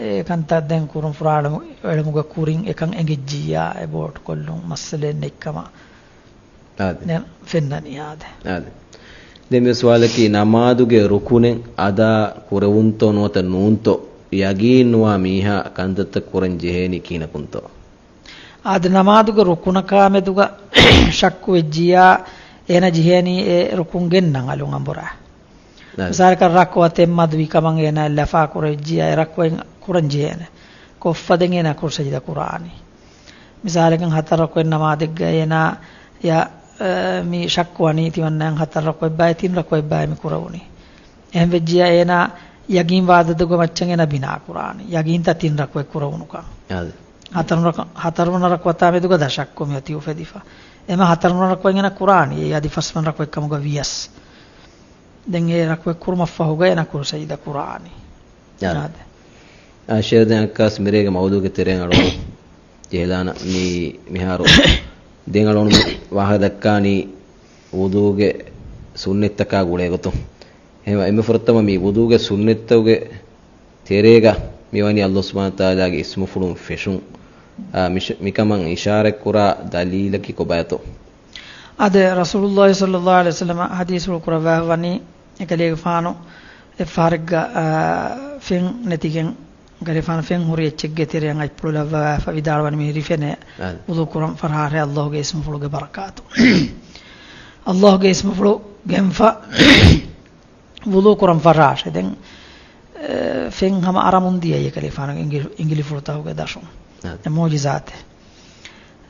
އެ ކަންތައް ދެން ކުރުން ފުރާނަ އެޅުމުގެ ކުރިން އެކަން އެނގިއްޖިއްޔާ އެބޯޓު ކޮށްލުން މައްސަލައެއް ނެތްކަމަށް އާދެ. ނެ-، ފެންނަނީ އާދެ. އާދެ. ދެން މި ސުވާލަކީ، ނަމާދުގެ ރުކުނެއް އަދާ ކުރެވުންތޯ ނުވަތަ ނޫންތޯ ޔަގީން ނުވާ މީހާ ކަންތައްތައް ކުރަން ޖެހޭނީ ކިހިނަކުންތޯ؟ އާދެ، ނަމާދުގެ ރުކުނަކާ މެދުގަ ޝައްކު ވެއްޖިއްޔާ، އޭނަ ޖެހޭނީ އެ ރުކުން ގެންނަން އަލުން އަނބުރާ. ނައް. މިސާލަކަށް ރަކުޢަތެއް މަދުވި ކަމަށް އޭނަ ލަފާ ކުރެވިއްޖިއްޔާ، އެ ރަކުޢަތް ކުރަން ޖެހޭނެ. ކޮށްފަދައިން އޭނަ ކުރު ސަޖިދަ ކުރާނީ. މިސާލަކަށް ހަތަރު ރަކުޢަތް ނަމާދެއްގަ އޭނާ ޔަ، އަ، މި ޝައްކު ވަނީ ތިމަންނައަށް ހަތަރު ރަކުޢަތްބާއި ތިން ރަކުޢަތްބާއި މި ކުރެވުނީ. އެހެން ވެއްޖިއްޔާ އޭނާ ޔަގީން ވާދަދުގެ މައްޗަށް އޭނާ ބިނާ ކުރާނީ. ޔަގީންތައް ތިން ރަކުޢަތް ކުރެވުނުކަން. އާދެ. ހަތަރު ރަކު-، ހަތަރުވަނަ ރަކުޢަތާ މެދުގަ ދަށައްކު މިއޮތީ އުފެދިފަ. އެމަ ހަތަރުވަނަ ރަކުޢަތް އޭނާ ކުރާނީ. އެ އަދި ފަސްވަނަ ރަކުޢަތް ކަމުގަ ވިޔަސް. ދެން އެ ރަކުޢަތް ކުރުމަށްފަހުގަ އޭނާ ކުރު ސަޖިދަ ކުރާނީ. އާދެ. އާދެ. އާ، ޝޭޚް ދެން އައްކާސް މިރޭގެ މައުޟޫގެ ތެރެއިން އަޅުގަނޑު ޖެހިލާނަ މި-، މިހާރު ދެން އަޅުގަނޑު ވާހަކަ ދައްކާނީ ވުޟޫގެ ސުންނަތްތަކާ ގުޅޭ ގޮތުން. އެހެންވެ، އެންމެ ފުރަތަމަ މި ވުޟޫގެ ސުންނަތްތަކުގެ ތެރޭގަ މިވަނީ ﷲ ސުބްޙާނަހޫ ވަތަޢާލާގެ އިސްމުފުޅުން ފެށުން. އާ، މި-، މިކަމަށް އިޝާރަތްކުރާ ދަލީލަކީ ކޮބާތޯ؟ އާދެ، ރަސޫލުﷲ ޞައްލަﷲު ޢަލައިހި ވަސައްލަމަ ޙަދީޘްފުޅު ކުރައްވާފަ ވަނީ، އެކަލޭގެފާނު އެއްފަހަރެއްގަ، އާ، ފެން ނެތިގެން، އެކަލޭގެފާނު ފެން ހުރި އެއްޗެއްގެ ތެރެއަށް އަތްޕުޅު ލައްވަވާފަ ވިދާޅުވަނީ، މި ރިފެނޭ އާދެ. ވުޟޫ ކުރަން ފަށާށޭ ﷲގެ އިސްމުފުޅުގެ ބަރަކާތު. ﷲގެ އިސްމުފުޅު ގެންފަ ވުޟޫ ކުރަން ފަށާށޭ. ދެން، އެ، ފެން ހަމަ އަރަމުން ދިޔައީ އެކަލޭގެފާނުގެ އިނގި-، އިނގިލިފުޅުތަކުގެ ދަށުން. އާދެ. އެ މުޢުޖިޒާތެއް.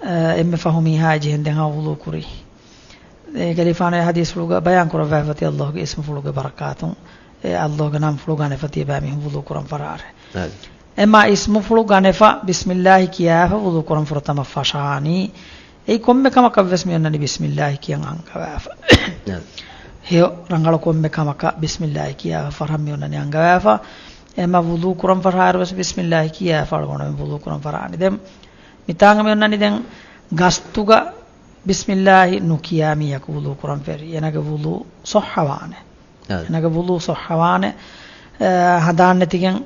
އެ، އެންމެ ފަހު މީހާ ޖެހެން ދެން ހަމަ ވުޟޫ ކުރީ. އެކަލޭގެފާނު އެ ޙަދީޘްފުޅުގަ ބަޔާން ކުރައްވާފަ ވަތީ ﷲގެ އިސްމުފުޅުގެ ބަރަކާތުން، އެ ﷲގެ ނަންފުޅު ގަނެފަ ތިޔަބައިމީހުން ވުޟޫ ކުރަން ފަށާށޭ. އާދެ. އެމާ އިސްމުފުޅު ގަނެފަ ބިސްމިﷲ ކިޔާފަ ވުޟޫ ކުރަން ފުރަތަމަ ފަށާނީ. އެއީ ކޮންމެ ކަމަކަށްވެސް މި އޮންނަނީ ބިސްމިﷲ ކިޔަން އަންގަވާފަ. އާދެ. ހެޔޮ ރަނގަޅު ކޮންމެ ކަމަކަށް ބިސްމިﷲ ކިޔާފަ ފަށަން މި އޮންނަނީ އަންގަވާފަ. އެމާ ވުޟޫ ކުރަން ފަށާއިރުވެސް ބިސްމިﷲ ކިޔާފަ އަޅުގަނޑު ވުޟޫ ކުރަން ފަށާނީ. ދެން މިތާނގަ މި އޮންނަނީ ދެން ގަސްތުގަ ބިސްމިﷲ ނުކިޔާ މީހަކު ވުޟޫ ކުރަން ފެށި، އޭނާގެ ވުޟޫ ޞައްޙަވާނެ. އާދެ. އޭނާގެ ވުޟޫ ޞައްޙަވާނެ. އަ، ހަނދާން ނެތިގެން،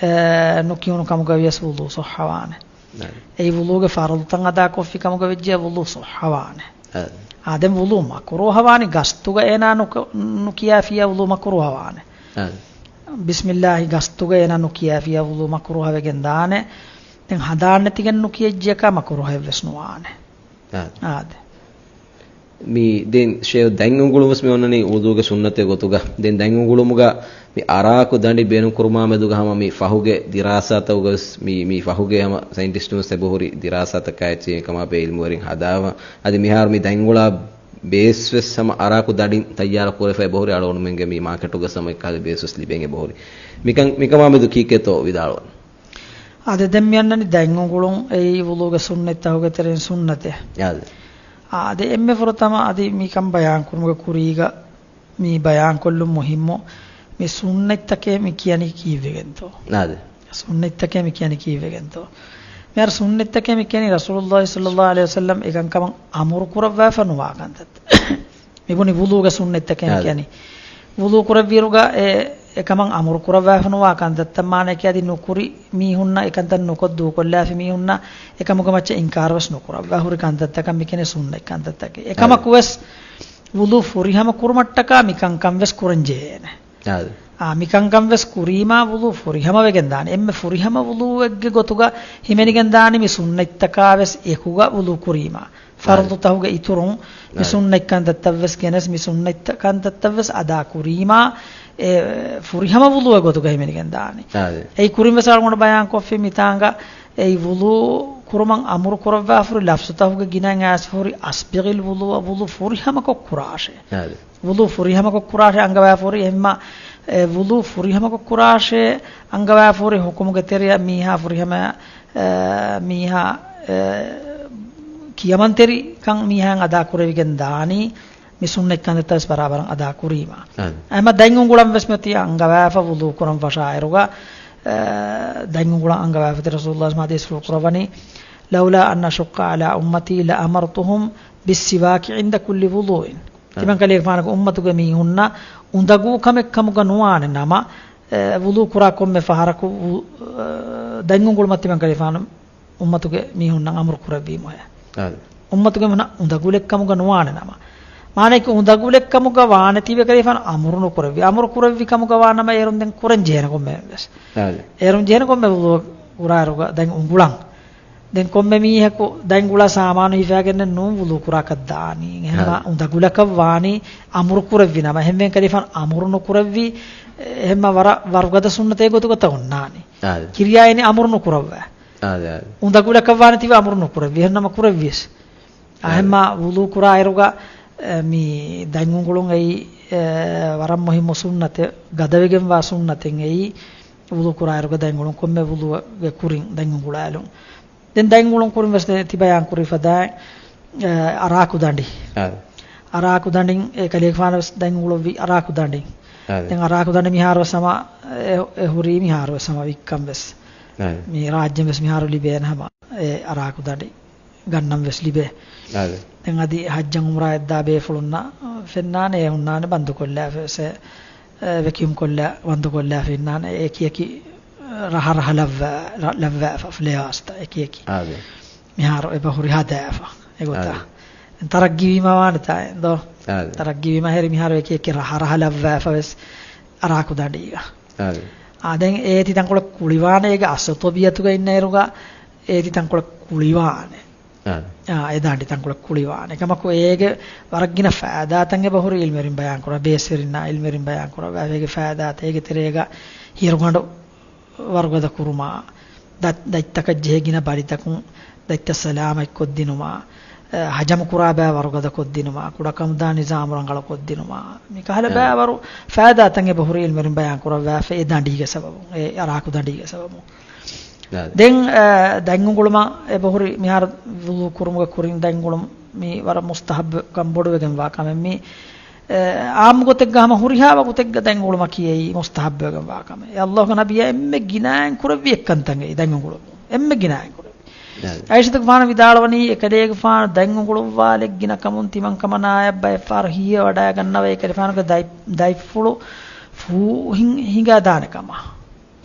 އަ، ނުކިޔުނު ކަމުގަ ވިޔަސް ވުޟޫ ޞައްޙަވާނެ. އާދެ. އެއީ ވުޟޫގެ ފަރުޟުތައް އަދާކޮށްފި ކަމުގަ ވެއްޖެ ވުޟޫ ޞައްޙަވާނެ. އާދެ. އާ، ދެން ވުޟޫ މަކުރޫހަވާނީ ގަސްތުގަ އޭނާ ނުކ-، ނުކިޔާފިޔާ ވުޟޫ މަކުރޫހަވާނެ. އާދެ. ބިސްމިﷲ ގަސްތުގަ އޭނާ ނުކިޔާފިޔާ ވުޟޫ މަކުރޫހަވެގެން ދާނެ. ދެން ހަނދާން ނެތިގެން ނުކިޔައްޖެއަކާ މަކުރޫހައެއްވެސް ނުވާނެ. އާދެ. އާދެ. މި ދެން ޝޭޚް ދަތް އުނގުޅުން ވެސް މި އޮންނަނީ ވުޟޫގެ ސުންނަތެއް ގޮތުގަ. ދެން ދަތް އުނގުޅުމުގަ މި އަރާކު ދަނޑި ބޭނުން ކުރުމާ މެދުގަ ހަމަ މި ފަހުގެ ދިރާސާތަކުގަ ވެސް މި، މި ފަހުގެ ހަމަ ސައިންޓިސްޓުން ވެސް އެބަހުރި ދިރާސާތަކާ އެއްޗެހި ކަމާ ބެ އިލްމުވެރިން ހަދާފަ. އަދި މިހާރު މި ދަތް އުނގުޅާ ބޭސް ވެސް ހަމަ އަރާކު ދަނޑިން ތައްޔާރު ކުރެފަ އެބަހުރި އަޅުގަނޑުމެންގެ މި މާކެޓުގަ ހަމަ އެއްކާލަ ބޭސް ވެސް ލިބެން އެބަހުރި. މިކަން، މިކަމާ މެދު ކީކޭތޯ ވިދާޅުވަން؟ އާދެ، ދެން މި އަންނަނީ ދަތް އުނގުޅުން އެއީ ވުޟޫގެ ސުންނަތްތަކުގެ ތެރެއިން ސުންނަތެއް. އާދެ. އާދެ، އެންމެ ފުރަތަމަ އަދި މިކަން ބަޔާން ކުރުމުގެ ކުރީގަ މި ބަޔާންކޮށްލުން މުހިއްމު. މި ސުންނަތްތަކޭ މި ކިޔަނީ ކީއްވެގެންތޯ؟ އާދެ. ސުންނަތްތަކޭ މި ކިޔަނީ ކީއްވެގެންތޯ؟ މިހާރު ސުންނަތްތަކޭ މި ކިޔަނީ ރަސޫލުﷲ ޞައްލަﷲު ޢަލައިހި ވަސައްލަމް އެކަންކަމަށް އަމުރު ކުރައްވާފަ ނުވާ ކަންތައްތައް. މިބުނި ވުޟޫގެ ސުންނަތްތަކޭ އާދެ. ކިޔަނީ. ވުޟޫ ކުރެއްވިއިރުގަ އެ، އެކަމަށް އަމުރު ކުރައްވާފަ ނުވާ ކަންތައްތައް މާނައަކީ އަދި ނުކުރި މީހުންނަށް އެކަންތައް ނުކޮށް ދޫކޮށްލާފި މީހުންނަށް އެކަމުގެ މައްޗަށް އިންކާރުވެސް ނުކުރައްވާ ހުރި ކަންތައްތަކަށް މި ކިޔަނީ ސުންނަތް ކަންތައްތަކޭ. އެކަމަކު އާދެ. ވެސް ވުޟޫ ފުރިހަމަ ކުރުމަށްޓަކާ މިކަންކަން ވެސް ކުރަން ޖެހޭނެ. އާދެ. އާ، މިކަންކަން ވެސް ކުރީމާ ވުޟޫ ފުރިހަމަ ވެގެން ދާނެ. އެންމެ ފުރިހަމަ ވުޟޫއެއްގެ ގޮތުގަ ހިމެނިގެން ދާނެ މި ސުންނަތްތަކާ ވެސް އެކުގަ ވުޟޫ ކުރީމާ. ފަރުޟުތަކުގެ އިތުރުން މި އާދެ. ސުންނަތް ކަންތައްތައް ވެސް ގެނެސް، މި ސުންނަތް ކަންތައްތައް ވެސް އަދާ ކުރީމާ، އެ، ފުރިހަމަ ވުޟޫއެއް ގޮތުގަ ހިމެނިގެން ދާނެ. އާދެ. އެއީ ކުރިން ވެސް އަޅުގަނޑު ބަޔާން ކޮށްފި މިތާނގަ އެއީ ވުޟޫ ކުރުމަށް އަމުރު ކުރައްވާފަ ހުރި ލަފްޒުތަކުގެ ގިނައިން އައިސްފަ ހުރި އަސްބިޣިލް ވުޟޫއަ، ވުޟޫ ފުރިހަމަކޮށް ކުރާށޭ. އާދެ. ވުޟޫ ފުރިހަމަކޮށް ކުރާށޭ އަންގަވާފަ ހުރި އެހެންމާ، އެ، ވުޟޫ ފުރިހަމަކޮށް ކުރާށޭ އަންގަވާފަ ހުރި ޙުކުމުގެ ތެރެއަށް މީހާ ފުރިހަމަ، އެ، މީހާ، އެ، ކިޔަމަންތެރިކަން މީހާއަށް އަދާ ކުރެވިގެން ދާނީ، މި ސުންނަތް ކަންތައްތައް ވެސް ބަރާބަރަށް އަދާ ކުރީމާ. އާދެ. އެހެންމާ ދަތް އުނގުޅަން ވެސް މިއޮތީ އަންގަވާފަ ވުޟޫ ކުރަން ފަށާއިރުގަ، އެ، ދަތް އުނގުޅަން އަންގަވާފަ ތި ރަސޫލުﷲ ޙަދީޘްފުޅު ކުރައްވަނީ، "لولا أن أشق على أمتي لأمرتهم بالسواك عند كل وضوء." އާ. ތިމަން ކަލޭގެފާނުގެ އުއްމަތުގެ މީހުންނަށް އުނދަގޫ ކަމެއް ކަމުގަ ނުވާނެ ނަމަ، އެ، ވުޟޫ ކުރާ ކޮންމެ ފަހަރަކު ވު-، އެ، ދަތް އުނގުޅުމަށް ތިމަން ކަލޭގެފާނު އުއްމަތުގެ މީހުންނަށް އަމުރު ކުރެއްވީމުހޭ. އާދެ. އުއްމަތުގެ މީހުންނަށް އުނދަގުލެއް ކަމުގަ ނުވާނެ ނަމަ، މާނައަކީ އުނދަގުލެއްކަމުގަ ވާނެތީވެ ކަލޭގެފާނު އަމުރު ނުކުރެއްވި. އަމުރު ކުރެއްވި ކަމުގަ ވާނަމަ އޭރުން ދެން ކުރަން ޖެހޭނެ ކޮންމެ ވެސް. އާދެ. އޭރުން ޖެހޭނެ ކޮންމެ ވުޟޫ ކުރާއިރުގަ ދެން އުނގުޅަން. ދެން ކޮންމެ މީހަކު ދަތް އުނގުޅާ ސާމާނު ހިފާގެންނެއް ނޫން ވުޟޫ ކުރާކަށް ދާނީ. އެހެންމަ އާދެ. އުނދަގުލަކަށް ވާނީ އަމުރު ކުރެއްވި ނަމަ. އެހެންވެ ކަލޭގެފާނު އަމުރު ނުކުރެއްވި. އެހެންމަ ވަރަށް ވަރުގަދަ ސުންނަތެއް ގޮތުގަ ތަ އޮންނާނީ. އާދެ. ކިރިޔާ އިނީ އަމުރު ނުކުރައްވާ. އާދެ، އާދެ. އުނދަގުލަކަށް ވާނެތީވެ އަމުރު ނުކުރެއްވި. އެހެންނަމަ ކުރެއްވިޔަސް. އާދެ. އެހެންމަ ވުޟޫ ކުރާއިރުގަ، އެ، މި ދަތް އުނގުޅުން އެއީ، އެ، ވަރަށް މުހިއްމު ސުންނަތެއް، ގަދަވެގެންވާ ސުންނަތެއް އެއީ، ވުޟޫ ކުރާއިރުގަ ދަތް އުނގުޅުން ކޮންމެ ވުޟޫއެއްގެ ކުރިން ދަތް އުނގުޅާލުން. ދެން ދަތް އުނގުޅުން ކުރިން ވެސް ތި ބަޔާން ކުރި ފަދައިން، އެ، އަރާކު ދަނޑި. އާދެ. އަރާކު ދަނޑިން އެ ކަލޭގެފާނަށް ވެސް ދަތް އުނގުޅުއްވި އަރާކު ދަނޑިން. އާދެ. ދެން އަރާކު ދަނޑި މިހާރު ވެސް ހަމަ އެ، އެ ހުރީ މިހާރު ވެސް ހަމަ ވިއްކަން ވެސް. އާދެ. މި ރާއްޖެން ވެސް މިހާރު ލިބޭނެ ހަމަ އެ އަރާކު ދަނޑި ގަންނަން ވެސް ލިބޭ. އާދެ. ދެން އަދި ހައްޖަށް އުމްރާއަށް ދާ ބޭފުޅުންނަށް ފެންނާނެ އެ ހުންނާނެ ބަންދުކޮށްލާފަ ވެސް އެ، ވެކިއުމް ކޮށްލާ، ބަންދުކޮށްލާފަ އިންނާނެ އެކި އެކި ރަހަ ރަހަ ލައްވާ، ރަ-، ލައްވާފަ ފްލޭވާސްތައް އެކި އެކި. އާދެ. މިހާރު އެބަ ހުރި ހަދާފަ. އެގޮތަށް. އާދެ. ތަރައްގީވީމަ ވާނެތާ އެނދޯ؟ އާދެ. ތަރައްގީވީމަ ހެރި މިހާރު އެކި އެކި ރަހަ ރަހަ ލައްވާފަ ވެސް އަރާކު ދަނޑީގަ. އާދެ. އާ، ދެން އޭތި ތަންކޮޅެއް ކުޅިވާނެ އޭގެ އަސްލު ތަބީއަތުގަ އިންނައިރުގަ އޭތި ތަންކޮޅެއް ކުޅިވާނެ. އާދެ. އާ، އެ ދަނޑި ތަންކޮޅެއް ކުޅިވާނެ. އެކަމަކު އޭގެ ވަރަށް ގިނަ ފައިދާތައް އެބަ ހުރި އިލްމެރިން ބަޔާން ކުރާ، ބޭސްވެރިންނާ އިލްމެރިން ބަޔާން ކުރާ، އޭގެ ފައިދާތައް އޭގެ ތެރޭގަ ހިޔަރުގަނޑު ވަރުގަދަ ކުރުމާ، ދަ-، ދަތްތަކަށް ޖެހޭ ގިނަ ބަލިތަކުން ދަތްތައް ސަލާމަތް ކޮށްދިނުމާ، އެ، ހަޖަމު ކުރާ ބައި ވަރުގަދަ ކޮށްދިނުމާ، ކުޑަކަމުދާ ނިޒާމު ރަނގަޅު ކޮށްދިނުމާ، މި ކަހަލަ އާ. ބައި ވަރު ފައިދާތައް އެބަ ހުރި އިލްމެރިން ބަޔާން ކުރައްވާފަ އެ ދަނޑީގެ ސަބަބުން، އެ އަރާކު ދަނޑީގެ ސަބަބުން. އާ. ދެން، އަ، ދަތް އުނގުޅުމަށް އެބަހުރި މިހާރު ވުޟޫ ކުރުމުގެ ކުރިން ދަތް އުނގުޅުން މީ ވަރަށް މުސްތަހައްބު ކަން ބޮޑުވެގެން ވާ ކަމެއް މީ، އެ، އާއްމު ގޮތެއްގަ ހަމަ ހުރިހާ ވަގުތެއްގަ ދަތް އުނގުޅުމަކީ އެއީ މުސްތަހައްބުވެގެން ވާ ކަމެއް. އެ އައްލާހުގެ ނަބިއްޔާ އެންމެ ގިނައިން ކުރެއްވި އެއްކަންތައް އެއީ ދަތް އުނގުޅުން. އެންމެ ގިނައިން ކުރެއްވި. އާ. އައިޝަތުގެފާނު ވިދާޅުވަނީ އެކަލޭގެފާނު ދަތް އުނގުޅުއްވާލެއް ގިނަ ކަމުން ތިމަން ކަމަނާޔަށް ބައެއްފަހަރު ހީވެވަޑައިގަންނަވަ އެކަލޭގެފާނުގެ ދަތް، ދަތްފުޅު ފޫހިން ހިނގާ ދާނެ ކަމަށް.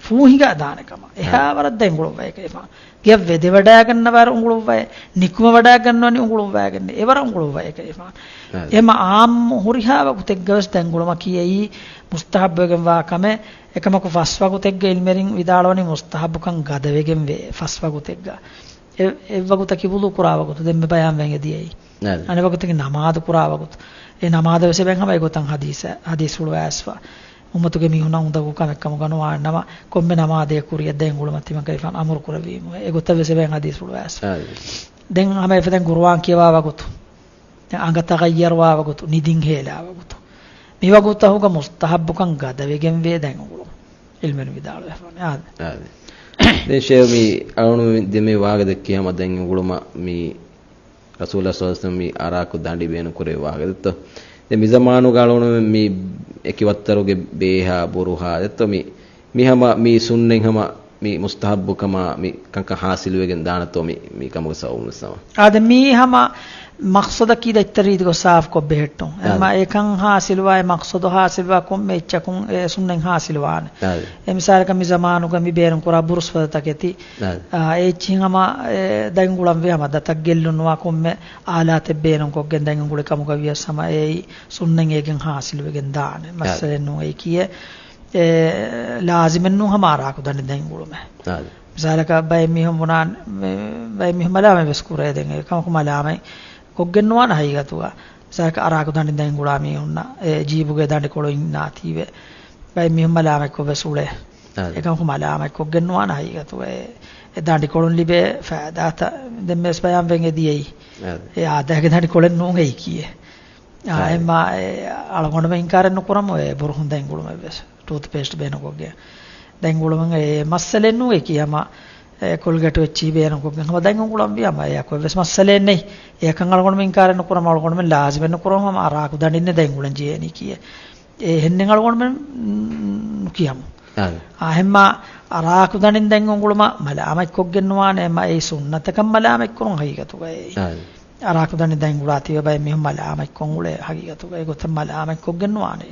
ފޫހިނގާ ދާނެ ކަމަށް. އެހާ އާ. ވަރަށް ދަތް އުނގުޅުއްވައޭ ކަލޭގެފާނު. ގެޔަށް ވެދެވަޑައިގަންނަވާއިރު އުނގުޅުއްވައޭ. ނިކުމެވަޑައިގަންނަވަނީ އުނގުޅުއްވައިގެން. އެވަރަށް އުނގުޅުއްވައޭ ކަލޭގެފާނު. އާ. އެމަ އާއްމު ހުރިހާ ވަގުތެއްގަވެސް ދަތް އުނގުޅުމަކީ އެއީ މުސްތަހައްބުވެގެންވާ ކަމެއް. އެކަމަކު ފަސް ވަގުތެއްގަ އިލްމެރިން ވިދާޅުވަނީ މުސްތަހައްބުކަން ގަދަވެގެންވޭ ފަސް ވަގުތެއްގަ. އެ-، އެއްވަގުތަކީ ވުޟޫ ކުރާ ވަގުތު، ދެންމެ ބަޔާންވެގެން އެދިޔައީ. އަނެއް ވަގުތަކީ ނަމާދު ކުރާ ވަގުތު. އެ ނަމާދަށް ވެސް އެބައިން ހަމަ އެގޮތަށް ހަދީސް، ހަދީސްފުޅު އައިސްފަ. އުއްމަތުގެ މީހުންނަށް އުނދަގޫ ކަމެއް ކަމުގަ ނުވާނަމަ، ކޮންމެ ނަމާދެއް ކުރިއަށް ދަތް އުނގުޅުމަށް ތިމަން ކަލޭގެފާނު އަމުރު ކުރެއްވީމު. އެގޮތަށް ވެސް އެބައިން ހަދީސްފުޅު އައިސްފަ. ދެން ހަމަ އެފަދައިން ގުރުއާން ކިޔަވާ ވަގުތު. އަނގަ ތަޣައްޔަރުވާ ވަގުތު، ނިދިން ހޭލާ ވަގުތު. މި ވަގުތަހުގަ މުސްތަހައްބުކަން ގަދަވެގެންވޭ ދަތް އުނގުޅުން. އިލްމެރިން ވިދާޅުވެފާނެ. އާދެ. އާދެ. ދެން ޝޭޚް މި އަޅުގަނޑު ދެންމެ ވާހަކަ ދެއްކި ހަމަ ދަތް އުނގުޅުމަށް މި ރަސޫލާ ޞައްލަﷲު ޢަލައިހި ވަސައްލަމަ މި އަރާކު ދަނޑި ބޭނުން ކުރެވި ވާހަކަ ދެއްތޯ. ދެން މި ޒަމާނުގަ އަޅުގަނޑު މި އެކި ވައްތަރުގެ ބޭހާ ބުރުހާ ދެއްތޯ މި މި ހަމަ މި ސުންނަތް ހަމަ މި މުސްތަހައްބު ކަމާ މި ކަންކަން ހާސިލުވެގެން ދާނެތޯ މި، މި ކަމުގެ ސަބަބުން ވެސް ހަމަ. އާދެ، މީ ހަމަ މަޤްޞަދަކީ ދައްތަރީދުގަ ސާފު ކޮށް ބެހެއްޓުން. އާދެ. އެމަ އެކަން ހާސިލުވާ އެ މަޤްޞަދު ހާސިލުވާ ކޮންމެ އެއްޗަކުން އެ ސުންނަތް ހާސިލުވާނެ. އާދެ. އެ މިސާލަކަށް މި ޒަމާނުގަ މި ބޭނުން ކުރާ ބުރުސްފަދަ ތަކެތި، އާދެ. އާ، އެ އެއްޗިހިން ހަމަ އެ ދަތް އުނގުޅަން ވޭ ހަމަ ދަތަށް ގެއްލުން ނުވާ ކޮންމެ އާލާތެއް ބޭނުން ކޮށްގެން ދަތް އުނގުޅި ކަމުގަ ވިޔަސް ހަމަ އެއީ ސުންނަތް އޭގެން ހާސިލުވެގެން ދާނެ. އާދެ. މައްސަލައެއް ނޫން އެއީ ކިޔޭ. އެ ލާޒިމެއް ނޫން ހަމަ އަރާކު ދަނޑި ދަތް އުނގުޅުމެއް. އާދެ. މިސާލަކަށް ބައެއް މީހުން ބުނާ، މެ-، ބައެއް މީހުން މަލާމަތް ވެސް ކުރޭ ދެން. އެކަމަކު މަލާމަތް ކޮށްގެން ނުވާނެ ހަގީގަތުގަ. މިސާލަކަށް އަރާކު ދަނޑި ދަތް އުނގުޅާ މީހުންނަށް އެ ޖީބުގެ ދަނޑިކޮޅު އިންނާތީވެ. ބައެއް މީހުން މަލާމަތް ކޮށް ވެސް އުޅޭ. އާދެ. އެކަމަކު މަލާމަތް ކޮށްގެން ނުވާނެ ހަގީގަތުގަ. އެ، އެ ދަނޑިކޮޅުން ލިބޭ ފައިދާތައް ދެންމެ ވެސް ބަޔާންވެގެން އެދިޔައީ. އާދެ. އެ އާދައިގެ ދަނޑިކޮޅެއް ނޫން އެއީ ކިޔޭ. އާ، އާ. އެމާ، އެ، އަޅުގަނޑުމެން އިންކާރެއް ނުކުރަމު، އެ ބުރުހުން ދަތް އުނގުޅުމެއް ވެސް، ޓޫތުޕޭސްޓް ބޭނުންކޮށްގެން ދަތް އުނގުޅުމެއް އެ މައްސަލައެއް ނޫން އެއީ. ހަމަ އެ ކޮލްގޭޓު އެއްޗިހި ބޭނުންކޮށްގެން ހަމަ ދަތް އުނގުޅަންވީ ހަމަ އެއަކު އެއްވެސް މައްސަލައެއް ނެތް. އެއަކަށް އަޅުގަނޑުމެން އިންކާރެއް ނުކުރަމު، އަޅުގަނޑުމެން ލާޒިމެއް ނުކުރަމު ހަމަ އަރާކު ދަނޑިންނެއް ދަތް އުނގުޅަން ޖެހޭނީ ކިޔޭ. އެ އެހެންނެއް އަޅުގަނޑުމެން ނުކިޔަމު. އާދެ. އާ، އެހެންމާ އަރާކު ދަނޑިން ދަތް އުނގުޅުމަށް މަލާމަތްކޮށްގެން ނުވާނެ، އެމަ އެއީ ސުންނަތަކަށް މަލާމަތްކުރުން ހަގީގަތުގައި. އާދެ. އަރާކު ދަނޑިން ދަތް އުނގުޅާތީވެ ބައެއް މީހުން މަލާމަތްކޮށް އުޅޭ ހަގީގަތުގައި. އެގޮތަށް މަލާމަތްކޮށްގެން ނުވާނެ.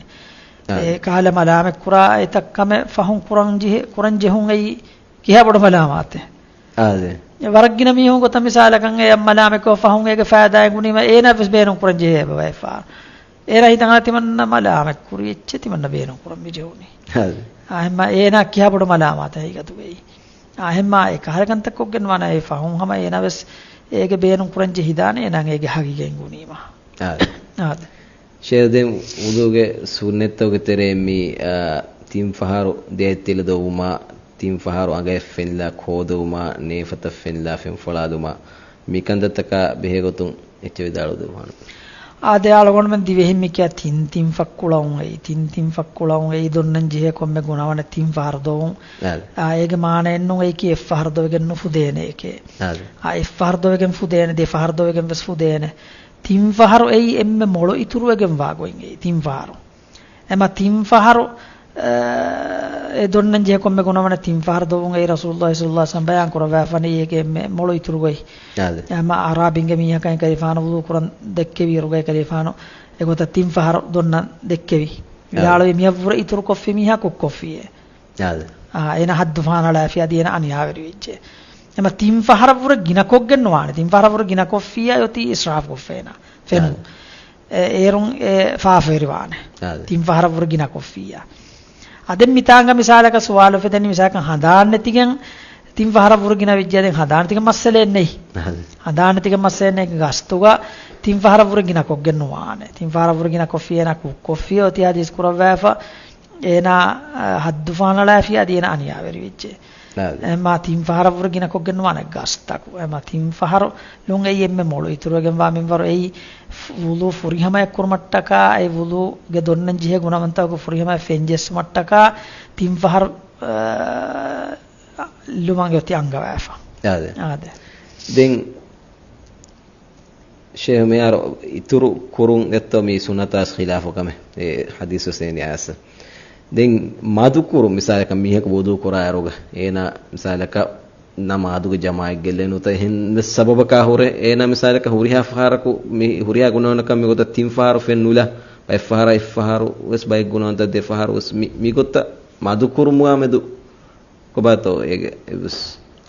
އާދެ. އެ ކަހަލަ މަލާމަތްކުރާ އެތައް ކަމެއް ފަހުން ކުރަން ޖެހެ-، ކުރަން ޖެހުން އެއީ ކިހާ ބޮޑު މަލާމާތެއް. އާދެ. ވަރަށް ގިނަ މީހުން ގޮތަށް މިސާލަކަށް އެ މަލާމަތްކޮށް ފަހުން އޭގެ ފައިދާއެއް ގުނީމަ އޭނާ ވެސް ބޭނުން ކުރަން ޖެހޭ ބަވައިފާ. އޭނާ ހިތަށް އަންނަ ތިމަންނަ މަލާމަތް ކުރި އެއްޗެއް ތިމަންނަ ބޭނުން ކުރަން މި ޖެހުނީ. އާދެ. އާ، އެހެންމާ އޭނާ ކިހާ ބޮޑު މަލާމާތެއް ހަގީގަތުގައި. އާ، އެހެންމާ އެ ކަހަލަ ކަންތައް ކޮށްގެން ވާނަ އެ ފަހުން ހަމަ އޭނާ ވެސް އޭގެ ބޭނުން ކުރަން ޖެހިދާނެ އޭނާ އޭގެ ހަގީގަތް ގުނީމަ. އާދެ. އާދެ. ޝޭޚް ދެން ވުޟޫގެ ސުންނަތްތަކުގެ ތެރެއިން މި، އާ، ތިން ފަހަރު ދެއަތް ތެލަ ދޮވުމާ، ތިން ފަހަރު އަނގަޔަށް ފެންލާ ކޯ ދޮވުމާ، ނޭފަތަށް ފެންލާ ފެން ފޮޅާލުމާ، މި ކަންތައްތަކާ ބެހޭ ގޮތުން އެއްޗެއް ވިދާޅުދެއްވާނަން. އާދެ، އަޅުގަނޑުމެން ދިވެހިން މި ކިޔާ ތިން ތިން ފައްކުޅައުން އެއީ، ތިން ތިން ފައްކުޅައުން އެއީ ދޮންނަން ޖެހޭ ކޮންމެ ގުނަވަނެއް ތިން ފަހަރު ދޮވުން. އާދެ. އާ، އޭގެ މާނައެއްނޫން އެއީކީ އެއްފަހަރު ދޮވެގެން ނުފުދޭނެ އެކޭ. އާދެ. އާ، އެއްފަހަރު ދޮވެގެން ފުދޭނެ، ދެފަހަރު ދޮވެގެން ވެސް ފުދޭނެ. ތިން ފަހަރު އެއީ އެންމެ މޮޅު އިތުރުވެގެން ވާ ގޮތް އެއީ، ތިން ފަހަރު. އެމަ ތިން ފަހަރު، އަ، އެ ދޮންނަން ޖެހޭ ކޮންމެ ގުނަވަނެއް ތިން ފަހަރު ދޮވުން އެއީ ރަސޫލުﷲ ޞައްލަﷲ ޢަލައިހި ވަސައްލަމަ ބަޔާން ކުރައްވާފަނީ އޭގެ އެންމެ މޮޅު އިތުރު ގޮތް. އާދެ. އެމަ އަޢްރާބީންގެ މީހަކަށް އެކަލޭގެފާނު ވުޟޫ ކުރަން ދެއްކެވިއިރުގައި އެކަލޭގެފާނު އެގޮތަށް ތިން ފަހަރު ދޮންނަން ދެއްކެވި. އާދެ. ވިދާޅުވީ މިއަށްވުރެ އިތުރު ކޮށްފި މީހާ ކުށްކޮށްފިއޭ. އާދެ. އާ، އޭނަ ހައްދު ފަހަނަޅާފި އަދި އޭނަ އަނިޔާވެރިވެއްޖެ. އެމަ ތިން ފަހަރަށްވުރެ ގިނަކޮށްގެން ނުވާނެ. ތިން ފަހަރަށްވުރެ ގިނަކޮށްފިއްޔާ އޮތީ އިސްރާފް ކޮށްފޭނަ. ފެނުން. އާދެ. އެ، އޭރުން އެ ފާފަވެރިވާނެ. އާދެ. ތިން ފަހަރަށްވުރެ ގިނަކޮށްފިއްޔާ. އާ، ދެން މިތާނގަ މިސާލަކަށް ސުވާލު އުފެދެނީ މިސާލަކަށް ހަނދާން ނެތިގެން ތިން ފަހަރަށްވުރެ ގިނަ ވެއްޖެ ދެން ހަނދާން ނެތިގެން މައްސަލައެއް ނެތް. އާދެ. ހަނދާން ނެތިގެން މައްސަލައެއް ނެތް ގަސްތުގަ ތިން ފަހަރަށްވުރެ ގިނަކޮށްގެން ނުވާނެ. ތިން ފަހަރަށްވުރެ ގިނަކޮށްފިއްޔާ އޭނާ ކުށްކޮށްފިއޭ އޮތީ ޙަދީޘް ކުރައްވާފަ. އޭނާ، އަ، ހައްދު ފަހަނަޅާފިއްޔާ އަދި އޭނާ އަނިޔާވެރިވެއްޖެ. އާދެ. އެމާ ތިން ފަހަރަށްވުރެ ގިނަކޮށްގެން ނުވާނެ ގަސްތަކު. އެމާ ތިން ފަހަރު ލުން އެއީ އެންމެ މޮޅު އިތުރުވެގެންވާ މިންވަރު އެއީ ވުޟޫ ފުރިހަމަޔަށް ކުރުމަށްޓަކާ، އެ ވުޟޫގެ ދޮންނަން ޖެހޭ ގުނަވަންތަކުގެ ފުރިހަމަޔަށް ފެން ޖެއްސުމަށްޓަކާ ތިން ފަހަރު، އާ، ލުމަށް އޮތީ އަންގަވާފަ. އާދެ. އާދެ. ދެން ޝޭޚް މިހާރު އިތުރު ކުރުން އެއްތޯ މީ ސުންނަތާސް ޚިލާފު ކަމެއް. އެ ޙަދީޘް ވެސް އެނގޭ އައިސް. ދެން މަދުކުރުން މިސާލަކަށް މީހަކު ވުޟޫ ކުރާއިރުގަ އޭނާ މިސާލަކަށް ނަމާދުގެ ޖަމާޢަތް ގެއްލޭ ނުވަތަ އެހެން ވެސް ސަބަބަކާ ހުރެ އޭނާ މިސާލަކަށް ހުރިހާ ފަހަރަކު މި ހުރިހާ ގުނަވަނަކަށް މިގޮތަށް ތިން ފަހަރު ފެން ނުލާ އެއްފަހަރާ އެއްފަހަރު ވެސް ބައެއް ގުނަވަންތައް ދެ ފަހަރު ވެސް މި، މިގޮތަށް މަދުކުރުމާ މެދު ކޮބާތޯ އޭގެ އެއްވެސް؟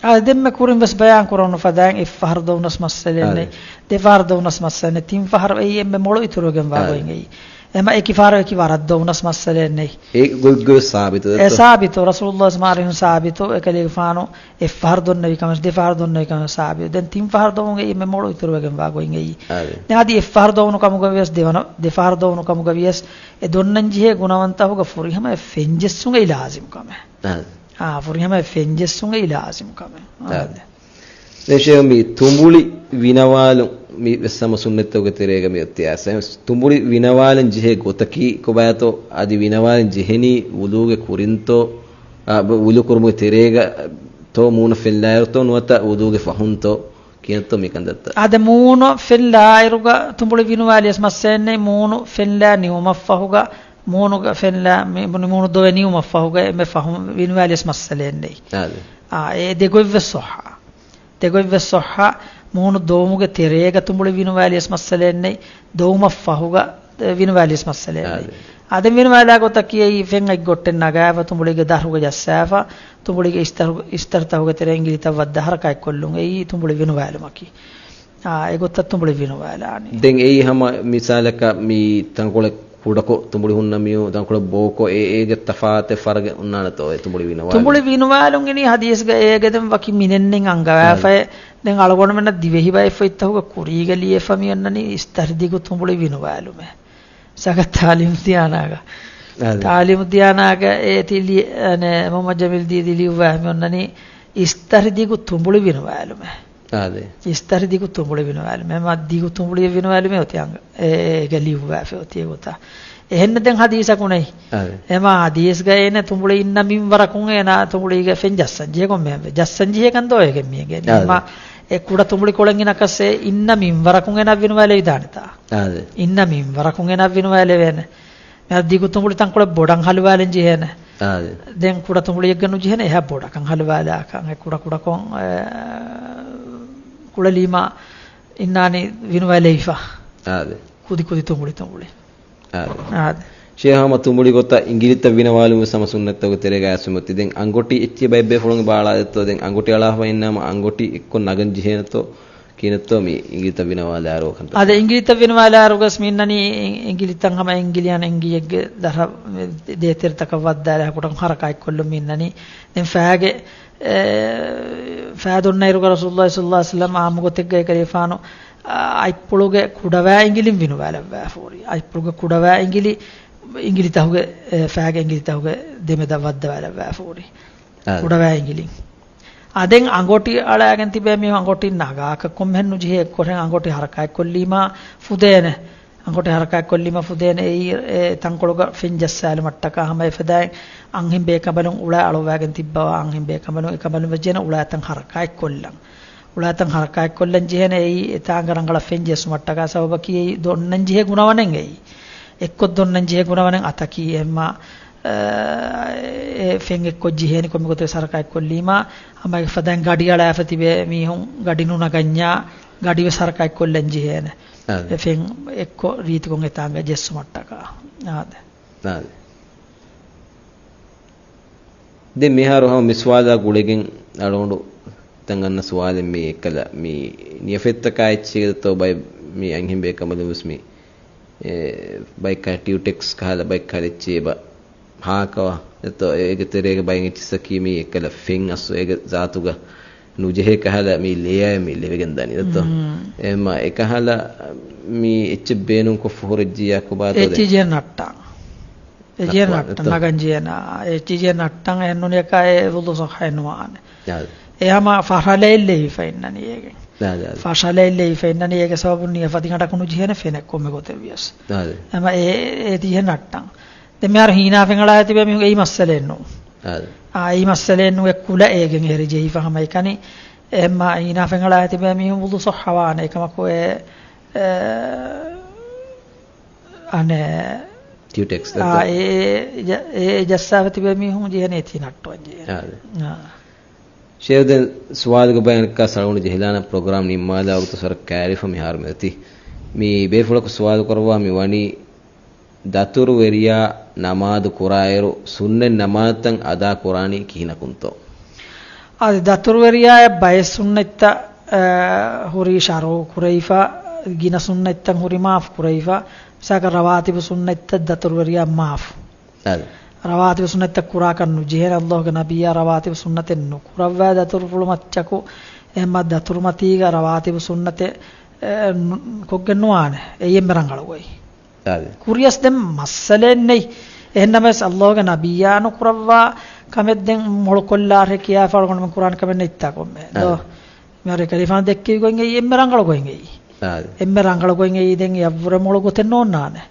އާ، ދެންމެ ކުރިން ވެސް ބަޔާން ކުރެވުނު ފަދައިން އެއްފަހަރު ދޮވުނަސް މައްސަލައެއް އާ، ނެތް. ދެފަހަރު ދޮވުނަސް މައްސަލައެއް ނެތް. ތިން ފަހަރު އެއީ އެންމެ މޮޅު އިތުރުވެގެން ވާ އާ، ގޮތް އެއީ. އެމަ އެކި ފަހަރު އެކި ވަރަށް ދޮވުނަސް މައްސަލައެއް ނެތް. އެ ގޮތް ގޮތް ސާބިތު އެ ދެއްތޯ؟ ސާބިތު. ރަސޫލުﷲ މާރިހުން ސާބިތު. އެކަލޭގެފާނު އެއްފަހަރު ދޮންނެވި ކަމެއް، ދެފަހަރު ދޮންނެވި ކަމެއް ސާބިތު. ދެން ތިން ފަހަރު ދޮވުން އެއީ އެންމެ މޮޅު އިތުރުވެގެން ވާ ގޮތް އެއީ. އާ، ދެ. ދެން އަދި އެއްފަހަރު ދޮވުނު ކަމުގަ ވިޔަސް، ދެވަނަ، ދެފަހަރު ދޮވުނު ކަމުގަ ވިޔަސް، އެ ދޮންނަން ޖެހޭ ގުނަވަންތަކުގަ ފުރިހަމަ އެ ފެން ޖެއްސުން އެއީ ލާޒިމް ކަމެއް. އާ، ދެ. އާ، ފުރިހަމަ އެ ފެން ޖެއްސުން އެއީ ލާޒިމް ކަމެއް. އާ، އާ، ދެ. ދެ. ދެން ޝޭޚް މި ތުނބުޅި ވިނަވާލުން މި ވެސް ހަމަ ސުންނަތްތަކުގެ ތެރޭގަ މި އޮތީ އައިސް. ތުނބުޅި ވިނަވާލަން ޖެހޭ ގޮތަކީ ކޮބާތޯ؟ އަދި ވިނަވާލަން ޖެހެނީ ވުޟޫގެ ކުރިންތޯ؟ އާ، ވުޟޫ ކުރުމުގެ ތެރޭގަ ތޯ މޫނަށް ފެންލާއިރުތޯ ނުވަތަ ވުޟޫގެ ފަހުންތޯ ކިހިނެއްތޯ މި ކަންތައްތައް؟ އާދެ، މޫނު ފެންލާއިރުގަ ތުނބުޅި ވިނުވާލިޔަސް މައްސަލައެއް ނެތް. މޫނު ފެންލާ ނިވުމަށްފަހުގަ، މޫނުގަ ފެންލާ މި، މޫނު ދޮވެ ނިވުމަށްފަހުގަ އެންމެ ފަހުން ވިނުވާލިޔަސް މައްސަލައެއް ނެތް. އާދެ. އާ، އެ ދެ ގޮތް ވެސް ޞައްޙަ. ދެ ގޮތް ވެސް ޞައްޙަ. މޫނު ދޮވުމުގެ ތެރޭގަ ތުނބުޅި ވިނުވާލިޔަސް މައްސަލައެއް ނެތް. ދޮވުމަށްފަހުގަ ވިނުވާލިޔަސް މައްސަލައެއް ނެތް. އާދެ. އާދެ، ވިނުވާލާ ގޮތަކީ އެއީ ފެން އެއްގޮއްޓެއް ނަގާފަ، ތުނބުޅީގެ ދަށުގަ ޖައްސާފަ، ތުނބުޅީގެ އިސްތަރު، އިސްތަރުތަކުގެ ތެރެއިން ގިލިތައް ވައްދާ ހަރަކާތްކޮށްލުން އެއީ ތުނބުޅި ވިނުވާލުމަކީ. އާ، އެގޮތަށް ތުނބުޅި ވިނުވާލާނީ. ދެން އެއީ ހަމަ މިސާލަކަށް މި ތަންކޮޅެއް ކުޑަކޮށް ތުނބުޅި ހުންނަ މިއު ތަންކޮޅެއް ބޯކޮށް އެ، އޭގެ ތަފާތެއް ފަރަގެއް އޮންނާނެތޯ އެ ތުނބުޅި ވިނުވާލުން؟ ތުނބުޅި ވިނުވާލުން އިނީ ޙަދީޘްގަ އޭގެ ދެން ވަކި މިނެއްނެތް އަންގަވާފައި. އާދެ. ދެން އަޅުގަނޑުމެންނަށް ދިވެހި ބައެއް ފޮތްތަކުގަ ކުރީގަ ލިޔެފަ މި އޮންނަނީ އިސްތަށި ދިގު ތުނބުޅި ވިނުވާލުމޭ. ސަގަ ތާލީމު ދިޔާނާގަ. އާދެ. ތާލީމު ދިޔާނާގަ އޭތި ލި، އަނެ، މުޙައްމަދު ޖަމީލް ދީދީ ލިޔުއްވާ މި އޮންނަނީ އިސްތަށި ދިގު ތުނބުޅި ވިނުވާލުމޭ. އާދެ. އިސްތަށި ދިގު ތުނބުޅި ވިނުވާލުމޭ. މާ ދިގު ތުނބުޅި ވިނުވާލުމޭ އޮތީ އަނގަ، އޭ، އޭގަ ލިޔުއްވާފަ އޮތީ އެގޮތަށް. އެހެންނަ ދެން ޙަދީޘަކުން ނެތް. އާދެ. އެމާ ޙަދީޘްގަ އޭނަ ތުނބުޅި އިންނަ މިންވަރަކުން އޭނަ ތުނބުޅީގަ ފެން ޖައްސަން ޖެހޭ ކޮންމެ ޖައްސަން ޖެހޭ ކަން ދޯ އޭގެ މީގެ. އާދެ. އެމާ އެ ކުޑަ ތުނބުޅި ކޮޅެއް އިނަކަސް އެ އިންނަ މިންވަރަކުން އޭނަ ވިނުވާލެވިދާނެތާ. އާދެ. އިންނަ މިންވަރަކުން އޭނަ ވިނުވާލެވޭނެ. މި ދިގު ތުނބުޅި ތަންކޮޅެއް ބޮޑަށް ހަލުވާލަން ޖެހޭނެ. އާދެ. ދެން ކުޑަ ތުނބުޅިއެއްގަ ނުޖެހޭނެ އެހާ ބޮޑަކަށް ހަލުވާލާކަށް. އެ ކުޑަ ކުޑަކޮށް، އެ، ކުޅެލީމަ އިންނާނީ ވިނުވާލެވިފަ. އާދެ. ކުދި ކުދި ތުނބުޅި ތުނބުޅި. އާދެ. އާދެ. ޝޭޚް ހަމަ ތުނބުޅި ގޮތަށް އިނގިލިތައް ވިނަވާލުމުން ވެސް ހަމަ ސުންނަތްތަކުގެ ތެރޭގަ އައިސްފަ މިއޮތީ. ދެން އަނގޮޓި އެއްޗެއް ބައެއް ބޭފުޅުން ބާޅާ ދެއްތޯ، ދެން އަނގޮޓި އަޅާފަ އިންނާމަ އަނގޮޓި އެއްކޮށް ނަގަން ޖެހޭނެތޯ ކިހިނެއްތޯ މި އިނގިލިތައް ވިނަވާލާއިރު ކަންތައް. އާދެ، އިނގިލިތައް ވިނަވާލާއިރު ގޮސް މި އިންނަނީ އިނގިލިތައް ހަމަ އިނގިލިއަން އިނގިއެއްގެ ދަރަ ދޭތެރެތަކަށް ވައްދާލާ ކުޑަކޮށް ހަރަކާތްކޮށްލުން މި އިންނަނީ. ދެން ފައިގެ، އެ، ފައި ދޮންނައިރުގަ ރަސޫލުﷲ ޞައްލަﷲ ޢަލައިހި ވަސައްލަމް އާއްމު ގޮތެއްގައި ކަލޭފާނު، އަ، އަތްޕުޅުގެ ކުޑަވާ އިނގިލިން ވިނުވާލައްވާފަ ހުރި. އަތްޕުޅުގެ ކުޑަވާ އިނގިލި، އިނގިލިތަކުގެ، އެ، ފައިގެ އިނގިލިތަކުގެ ދެމެދަށް ވައްދަވާލައްވާފަ ހުރި. އާ. ކުޑަވާ އިނގިލިން. އާ، ދެން އަނގޮޓި އަޅާގެން ތިބޭ މީހުން އަނގޮޓި ނަގާކަށް ކޮންމެހެން ނުޖެހޭ އެއްކޮށް އަނގޮޓި ހަރަކާތްކޮށްލީމާ ފުދޭނެ. އަނގޮޓި ހަރަކާތްކޮށްލީމަ ފުދޭނެ އެއީ، އެ ތަންކޮޅުގަ ފެން ޖައްސާލުމަށްޓަކާ ހަމަ އެފަދައިން އަންހެން ބޭކަނބަލުން އުޅާ އަޅުއްވާގެން ތިއްބަވާ، އަންހެން ބޭކަނބަލުން އެކަނބަލުން ވެއްޖެނަ އުޅާތަން ހަރަކާތްކޮށްލަން. އުޅާތަން ހަރަކާތްކޮށްލަން ޖެހޭނެ އެއީ، އެތާނގަ ރަނގަޅަށް ފެން ޖެއްސުމަށްޓަކާ ސަބަބަކީ އެއީ ދޮންނަން ޖެހޭ ގުނަވަނެއް އެއީ. އެއްކޮށް ދޮންނަން ޖެހޭ ގުނަވަނެއް އަތަކީ އެހެންމާ، އެ، އެ ފެން އެއްކޮށް ޖެހޭނެ ކޮންމެ ގޮތެއް ހަރަކާތްކޮށްލީމާ، ހަމަ އެފަދައިން ގަޑި އަޅާފަ ތިބޭ މީހުން ގަޑި ނުނަގަންޏާ، ގަޑި ވެސް ހަރަކާތްކޮށްލަން ޖެހޭނެ. އާދެ. އެ ފެން އެއްކޮށް ރީތިކޮށް އެތާނގަ ޖެއްސުމަށްޓަކާ. އާދެ. އާދެ. ދެން މިހާރު ހަމަ މި ސުވާލާ ގުޅިގެން އަޅުގަނޑު ތަން އަންނަ ސުވާލެއް މީ އެއްކަލަ މި ނިޔަފަތްތަކާ އެއްޗެއްތޯ ބައެއް މި އަންހެން ބޭކަނބަލުން ވެސް މި، އެ، ބައެއްކާ ޓިއުޓެކްސް ކަހަލަ ބައެއްކާ އެއްޗެއް ބަ ހާކަވަ ދެއްތޯ، އޭގެ ތެރޭގަ ބައެއް އެއްޗިއްސަކީ މީ އެއްކަލަ ފެން އަސް އޭގެ ޒާތުގަ ނުޖެހޭ ކަހަލަ މީ ލޭއާއެއް މީ ލެވިގެން ދާނީ ދެއްތޯ. މް. އެހެންމާ އެކަހަލަ މީ އެއްޗެއް ބޭނުންކޮށްފަ ހުރެއްޖިއްޔާ ކޮބާތޯ ދެން؟ އެއްޗިއްޔެއް ނައްޓާ. އެއްޗިއްޔެއް ނައްޓާ، ނަގަން ޖެހޭނެ. އެއްޗިއްޔެއް ނައްޓާ އެހެންނޫނިއްޔާ އެ ވުޟޫ ޞައްޙައެއް ނުވާނެ. އާދެ. އެ ހަމަ ފަށަލައެއް ލެވިފަ އިންނަނީ އޭގެ. އާދެ، އާދެ. ފަށަލައެއް ލެވިފަ އިންނަނީ އޭގެ ސަބަބުން ނިޔަފަތި ގަނޑަކު ނުޖެހޭނެ ފެނެއް ކޮންމެ ގޮތެއް ވިޔަސް. އާދެ. ހަމަ އެ، އެ އެއްޗިއްޔެއް ނައްޓާ. ދެން މިހާރު ހީނާ ފެން އަޅާ ތިބޭ މީހުން އެއީ މައްސަލައެއް ނޫން. އާދެ. އާ، އެއީ މައްސަލައެއް ނޫން އެ ކުލަ އޭގެން އެހެރި ޖެހިފަ ހަމަ އެކަނި. އެހެންމާ ހީނާ ފެން އަޅާ ތިބޭ މީހުން ވުޟޫ ޞައްޙަވާނެ އެކަމަކު އެ، އެ، އަނެއް ޓިއުޓެކްސް އާ، ދެއްތޯ؟ އެ، އެ، ޖަ-، އެ، އެ ޖައްސާފަ ތިބޭ މީހުން ޖެހޭނެ އެތި ނައްޓުވަން ޖެހޭނެ. އާ. އާ. ޝޭޚް ދެން ސުވާލުގެ ބަޔަނަކާ ސަޅުން ޖެހިލާނަ ޕްރޮގްރާމް ނިންމާލާ ވަގުތު ސަރަ ކައިރިފަ މިހާރު މެދަތި. މި ބޭފުޅަކު ސުވާލު ކުރައްވާ މި ވަނީ ދަތުރުވެރިޔާ ނަމާދު ކުރާއިރު ސުންނަތް ނަމާދުތައް އަދާ ކުރާނީ ކިހިނަކުންތޯ؟ އަދި ދަތުރުވެރިޔާއަށް ބައެއް ސުންނަތްތައް، އަ، ހުރީ ޝަރުޢު ކުރެވިފަ، ގިނަ ސުންނަތްތައް ހުރީ މާފު ކުރެވިފަ، މިސާލަކަށް ރަވާތިބު ސުންނަތްތައް ދަތުރުވެރިޔާ މާފު. އަދި. ރަވާތިބު ސުންނަތްތައް ކުރާކަށް ނުޖެހޭނެ، އައްލާހުގެ ނަބިއްޔާ ރަވާތިބު ސުންނަތެއް ނުކުރައްވާ ދަތުރުފުޅު މައްޗަކު، އެހެންމާ ދަތުރުމަތީގަ ރަވާތިބު ސުންނަތެއް، އެ، ނު-، ކޮށްގެން ނުވާނެ. އެއީ އެންމެ ރަނގަޅު ގޮތް. އާދެ. ކުރިޔަސް ދެން މައްސަލައެއް ނެތް. އެހެންނަމަވެސް އައްލާހުގެ ނަބިއްޔާ ނުކުރައްވާ ކަމެއް ދެން މޮޅުކޮށްލާށޭ ކިޔާފަ އަޅުގަނޑުމެން ކުރާނެ ކަމެއް ނެތްތާ ކޮންމެ. ދޯ؟ އާދެ. މިހާރު ކަލޭފާނު ދެއްކެވި ގޮތް އެއީ އެންމެ ރަނގަޅު ގޮތް އެއީ. އާދެ. އެންމެ ރަނގަޅު ގޮތް އެއީ ދެން އެއަށްވުރެ މޮޅު ގޮތެއް ނޯންނާނެ.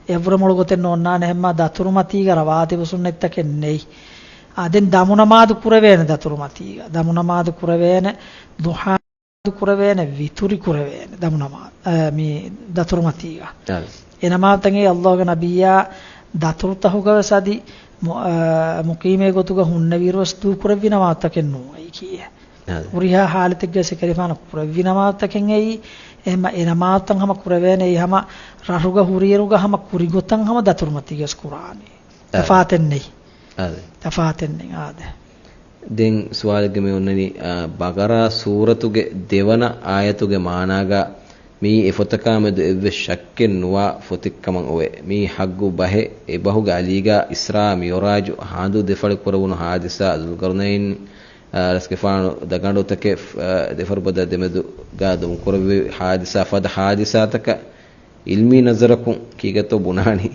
އެއަށްވުރެ މޮޅު ގޮތެއް ނޯންނާނެ، އެހެންމާ ދަތުރުމަތީގަ ރަވާތިބު ސުންނަތްތަކެއް ނެތް. އާ، ދެން ދަމުނަމާދު ކުރެވޭނެ ދަތުރުމަތީގަ. ދަމުނަމާދު ކުރެވޭނެ، ޟުޙާ ކުރެވޭނެ، ވިތުރި ކުރެވޭނެ ދަމުނަމާ-، އަ، މި ދަތުރުމަތީގަ. އާ. އެ ނަމާދުތައް އައްލާހުގެ ނަބިއްޔާ ދަތުރުތަހުގަވެސް އަދި މު-، އަ، މުޤީމޭ ގޮތުގަ ހުންނެވިއިރުވެސް ދޫކުރެއްވި ނަމާދުތަކެއް ނޫން އެއީ ކީއެއް. އާ. ހުރިހާ ހާލަތެއްގަ ކަލޭފާނު ކުރެއްވި ނަމާދުތަކެއް އެއީ، އެހެންމަ އެ ނަމާދުތައް ހަމަ ކުރެވޭނެ އެއީ ހަމަ ރަށުގަ ހުރިއިރުގަ ހަމަ ކުރިގޮތަށް ހަމަ ދަތުރުމަތީގަވެސް ކުރާނީ. އާ. ތަފާތެއް ނެތް. އާދެ. ތަފާތެއް ނެތް، އާދެ. ދެން ސުވާލެއްގަ މި އޮންނަނީ، އާ، ބަގަރާ ސޫރަތުގެ ދެވަނަ އާޔަތުގެ މާނާގަ މިއީ އެ ފޮތަކާމެދު އެއްވެސް ޝައްކެއް ނުވާ ފޮތެއްކަމަށް އޮވޭ. މިއީ ޙައްޤު ބަހެއް. އެ ބަހުގެ އަލީގަ އިސްރާ މިޢުރާޖު ހާނދު ދެފަޅި ކުރެވުނު ޙާދިސާ، ޒުލްޤަރްނައިން، އާ، ރަސްގެފާނު ދަގަނޑުތަކެއް، އާ، ދެފަރުބަދަ ދެމެދުގަ ދޮންކުރެއްވި ޙާދިސާ، ފަދަ ޙާދިސާތަކަށް ޢިލްމީ ނަޒަރަކުން ކީކޭތޯ ބުނާނީ.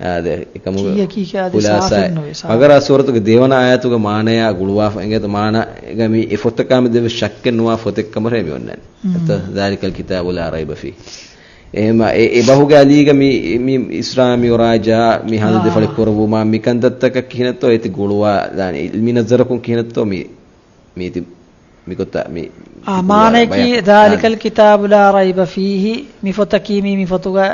އާދެ، އެކަމުގެ ކީއެއް ކީކޭ އާދެ، ޚުލާސާ، ސާފެއް ނުވޭ، ސާފެއް. ބަގަރާ ސޫރަތުގެ ދެވަނަ އާޔަތުގެ މާނަޔާ ގުޅުވާފަ އިނގޭތޯ މާނަ އެގަ މި އެ ފޮތަކާމެދު އެއްވެސް ޝައްކެއް ނުވާ ފޮތެއްކަމަށޭ މި އޮންނަނީ. މް. އެތަ ޛާލިކަލް ކިތާބު ލާ ރައިބަ ފީހި. އެހެންމަ އެ، އެ ބަހުގެ އަލީގަ މި، މި އިސްރާ މިޢުރާޖާ މި ހާނދު ދެފަޅި ކުރެއްވުމާ މި ކަންތައްތަކަށް ކިހިނެއްތޯ އޭތި ގުޅުވާލާނީ. ޢިލްމީ ނަޒަރަކުން ކިހިނެއްތޯ މި މީތި މިގޮތަށް މި އާ، މާނަޔަކީ ބަޔާން. ޛާލިކަލް ކިތާބު ލާ ރައިބަ ފީހި، މި ފޮތަކީ މީ، މި ފޮތުގަ